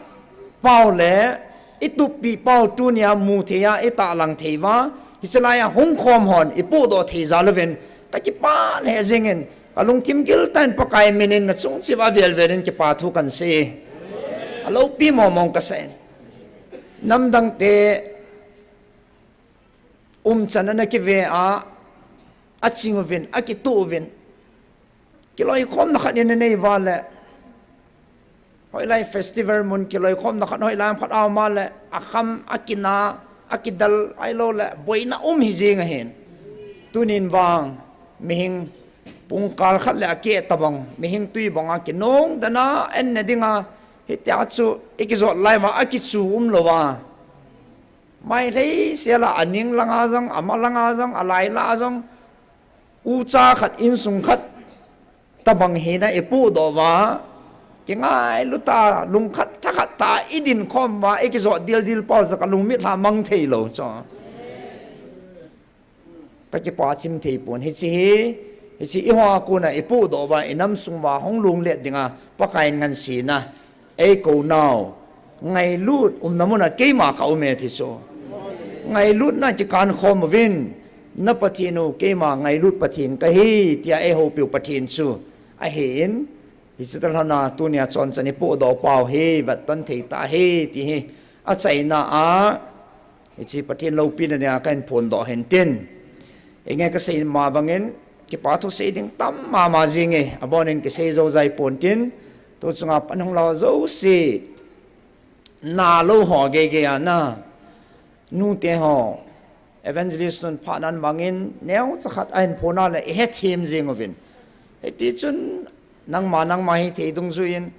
pau le, ituppeh pau tunia mu thei a, itahlang thei uva, hiche laia hung khom hon, ipohdoh thei jal uvin, kakipah lheh jingin, kalungthim giltah in Pakai min in nachung cheh uva avel vel in kipa thu kahin sei. Aloupi mong mong kasah in. Namdang te, umchan ana kive a, aching uvin, akituh uvin. Kiloikhomna khat in anei uva le. Hoilai festival mun kiloikhomna khat hoilai ham khat aum a le, akham, akina, akidal, ahilou le, boina um hijing ahin. Tunin vang, Mihing pungkal khat le akeh tabang, mihing tui banga kinong dana en ne dinga, hitia chu ikijot lai ma akichu umlouva. Mai lei sela aning langa jong, ama langa jong, alai la jong, ucha khat, insung khat, tabang hina ipudoh uva, kingailuta, lungkhat thakhat ta idin khom uva, ikijot dildil pau jeh a kalungmit lha mang theilou chu. Kakipah chim thei pon hiche hi, hiche iho a kona ipudoh uva, inam sung uva hung lunglet dinga, Pakai in ngansena eikou nau, ngailut umna muna keima kaum e ti chu. Ngailutna kikan khom uvin, na Pathen u keima ngailut Pathen kahi, tia eihoupiu Pathen chu ahin, hiche talhona tunia chonchan ipudoh pau hi, vetton thei tahi, ti hi achaina a, hiche Pathen loupina dinga kahin phondoh hintin. Inge kasei ma bangin, kipa thu sei ding tam mama jinge, abonin kisei jou jai pontin, tu chunga pan hung lou jouse, nalou ho geigei a na, nute ho, evangelist nun phatnan bangin, neocha khat ahin phon a le ihethem jing uvin. Hiti chun, nangma, nangma hithei dungjuiyin,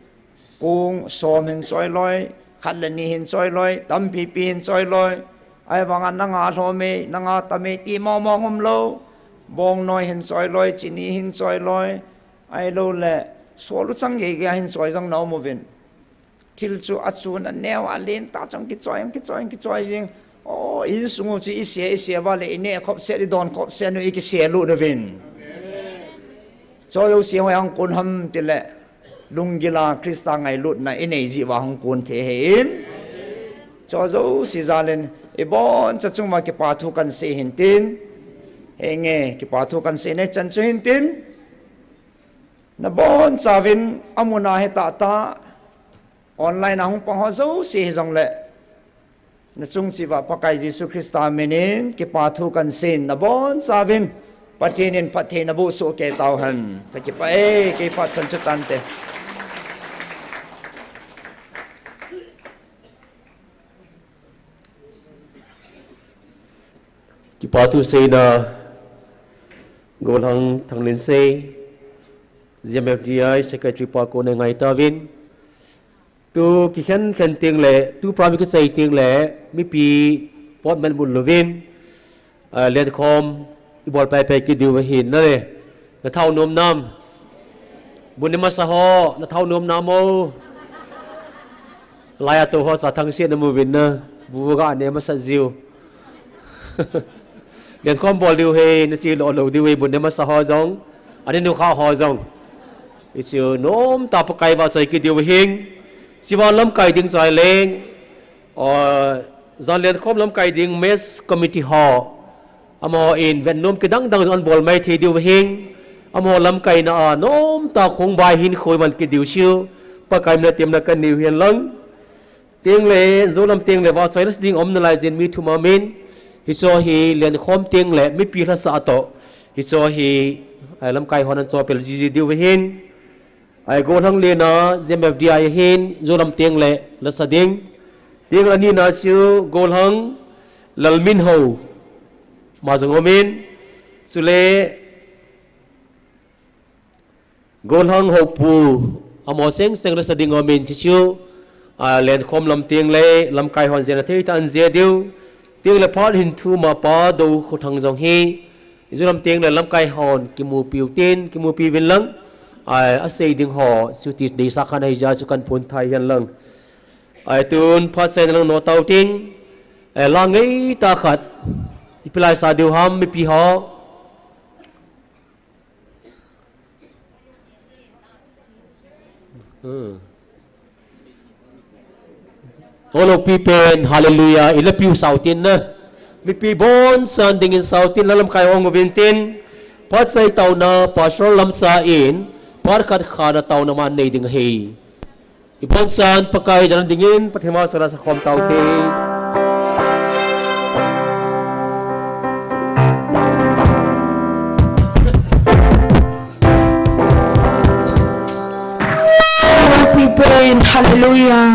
kong som hin choi loi, khat le ni hin choi loi, tampipi hin choi loi, ahivanga nanga lhom e, nanga tam e, ti mongmong umlou, bongnoi hin choi loi, chini hin choi loi, ahiloule, sol uchang geigei a hin choi jong na um uvin. Thil chu achun aneo alen tah chun kichoi, kichoi, kichoi jing. O, insung u chu ise, ise uva le ineh khop set, idon khop set u ikise lut uvin. Chu jouse hoi hung kon ham tile, lunggil a Christa ngailutna inei jeh uva hung kon thei ahin. Chu jouse jalin, iboncha chung uva kipa thu kahin sei hintin. Henge, kipa thu kahin seina chan chu hintin. Nabonchauvin, amuna hi tahtah, online a hung pang ho jouse hijongle, nachung cheh uva Pakai Jesu Christa minin kipa thu kahin seiyin, nabonchauvin Pathen in phatthei naboh soh kei tauhen. Kakipah e, kei phat chan chu tante. Kipa thu seina, Golhang Thanglinsei, G M F D I Secretary pa kona ngai tauvin. Tu kikhen khen tengle, tu program kichai tengle, mipi pot man bun louvin, ah, lenkhom, ibol pai pai kit diu ahin nale. Nathao nom nam. Bun nei masa ho, nathao nom nam o. Laiya tou ho cha thangse namu uvin na. Bu ga nei masa jiu. Lenkhom bol diu ahi, nache lou lou diu ahi, bun nei masa ho jong. Anei nukha ho jong. Hichu nomtah Pakai vahchoi kit diu ahin. Hichea lamkai ding chai leng. O, jan lenkhom lamkai ding mess committee ho. Amaho in vet nom kidang dang jong abol mai thei diu ahin. Amaho lamkaina a nomtah khong vai hin khoi man kit diu chu. Pakai mina temna kanei u hen lang. Tengle, jou lam tengle, vahchoi lasa ding um nalai jin mi thum aum in. Hichu hi lenkhom tengle, mipi lhasah toh. Hichu hi, ai lamkai hon ahin chopel jiji diu ahin. Ai Golhang lena, G M F D I ahin, jou lam tengle, lasa ding. Tengle anina chu, Golhang Lalminhou. Ama jong aum in. Chule, Golhang Houpu, amaho seng seng lasa ding aum in hichu, a, lenkhom lam tengle, lamkai hon jena thei tah in aje diu. Tengle phat hin thum a Pa Doukhothang jong hi, jou lam tengle lamkai hon kimupi u tin, kimupi uvin lang. Ai, asei ding ho, chuti deisah khat ahi jeh a chu kahin phon thei hen lang. Ai, tun phat seina lang no tau tin, ai, la ngeitah khat, ipi la isah diu ham, mipi ho. Hmm. Olo pi pen, hallelujah, ilapiu sao tin na. Mipi boncha dingin sao tin, la lamkai hon uvin tin. Phat sei taona, Pastor Lamcha in, phat khat khana taona man nei ding ahi. Iboncha Pakai jana dingin, Pathen vahchoi lasa khom taute. Happy birthday, hallelujah.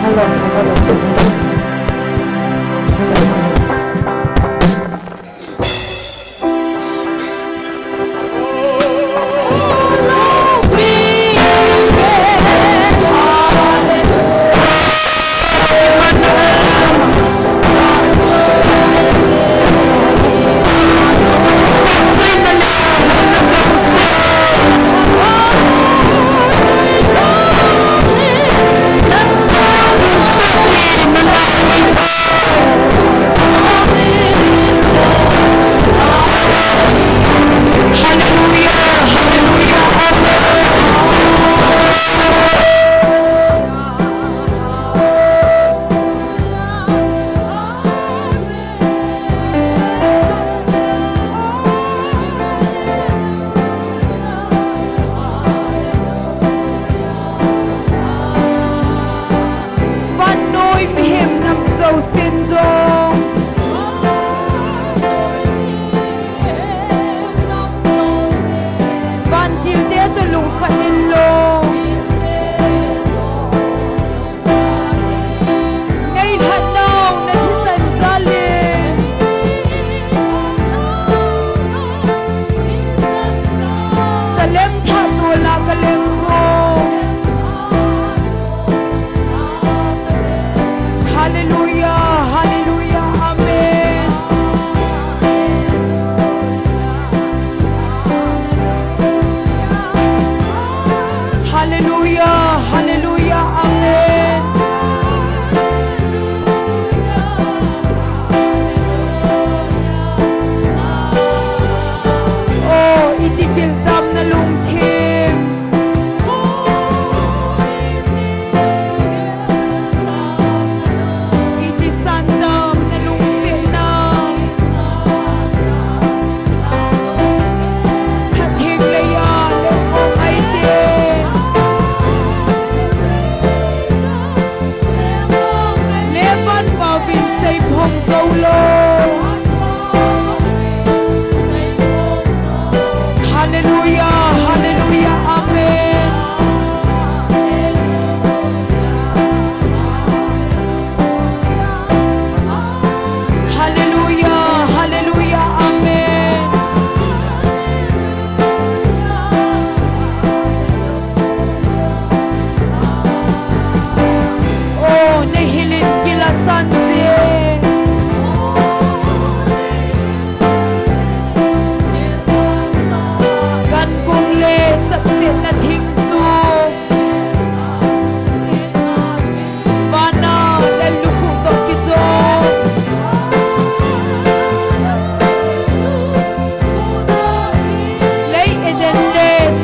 Hello, hello. Hello.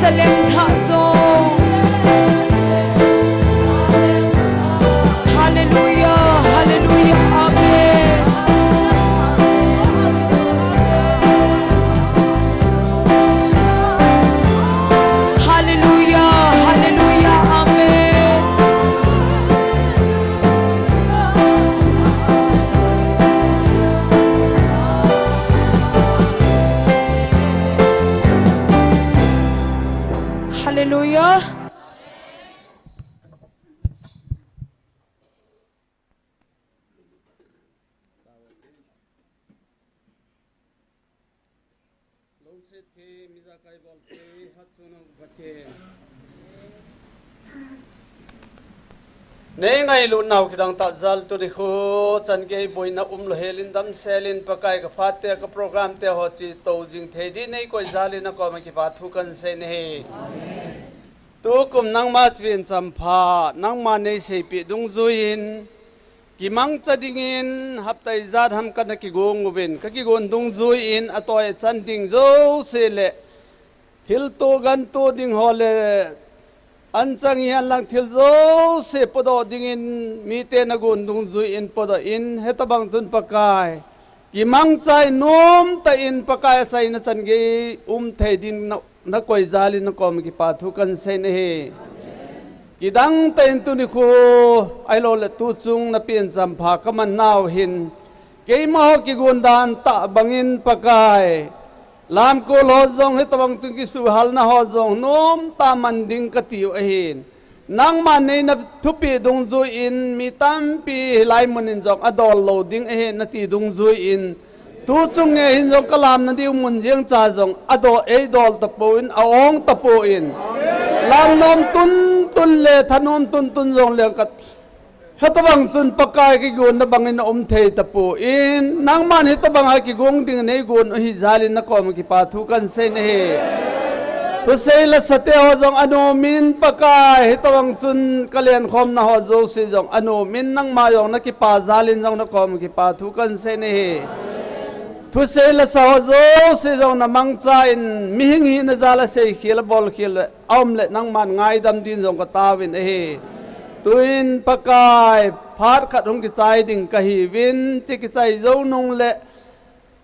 Lengthah jong. Hallelujah, hallelujah, amen. Hallelujah, hallelujah, amen. Hallelujah. Nei ngailutnau kidang tah jal tuni khu chan gei boina umlou helin damselin Pakai ka phat te ka program te ho chito jing thei din nei koi jalin na koma kipa thu kan sei nahi. Tukum nangma pen champha, nangma nei seipeh dungjuiyin, kimangcha dingin hapta ijat ham kana kigong uvin, ka kigon dungjuiyin, atoi achan ding jouse le, thilto ganto ding ho le, anchang hihen lang thil jouse podoh dingin, mite nagon dungjuiyin podoh in, hitabang chun Pakai, kimangchai nomtah in Pakai achaina chan gei um thei din na, na koi jalin na koma kipa thu kan sei nahi. Kidang tah in tuni khu, ahilou le tuchung na pen champha ka man nau hin, keima ho kigon dan tah bangin Pakai, lamkol ho jong hitabang chun kisuhal na ho jong nomtah man ding kati u ahin. Nangma nei na thupeh dungjuiyin, mi tampi hilai munin jong adol lou ding ahi nati dungjuiyin. Tuchung nge hin jong kalam nadiu mun jeng cha jong adol, eidol tapon, aong tapon. Lamnom tuntun le thanom tuntun jong leng ka, hitabang chun Pakai kigon na bangin aum thei tapon, nangman hitabang a kigong ding nei gon u hi jalin na koma kipa thu kan sei nahi. Thusei lasa te ho jong anomin Pakai, hitabang chun ka lenkhom na ho jouse jong anomin nangma jong na kipa jalin jong na koma kipa thu kan sei nahi. Thusei lasa ho jouse jong na mangchan mihing hina jal a seikhel a bolkhel le aum le nangman ngaidam din jong ka taovin ahi. Tuin Pakai phat khat hung kichai ding kahiuvin, che kichai jou nung le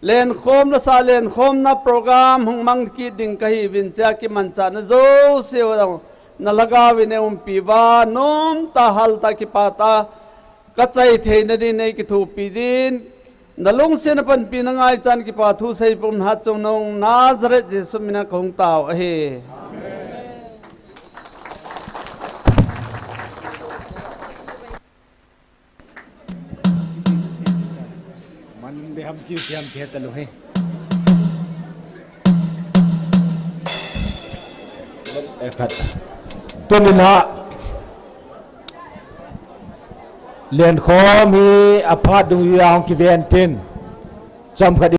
lenkhom lasa lenkhom na program hung mang kit ding kahiuvin, chea kimanchah na jouse u jong na lhagao vin eiumpi uva, nomtah haltah kipah tah a kachai theina din nei kithopi din, na lungsetna panpina ngaichan kipa thu seipeh un, hatchungnung Nazareth Jesu mina kahung tao ahi. Man de ham kiu siam ke talu he. Ekhat. Tunin ha. Lenkhom hi aphat dungjui a hung kiven tin. Chomkhat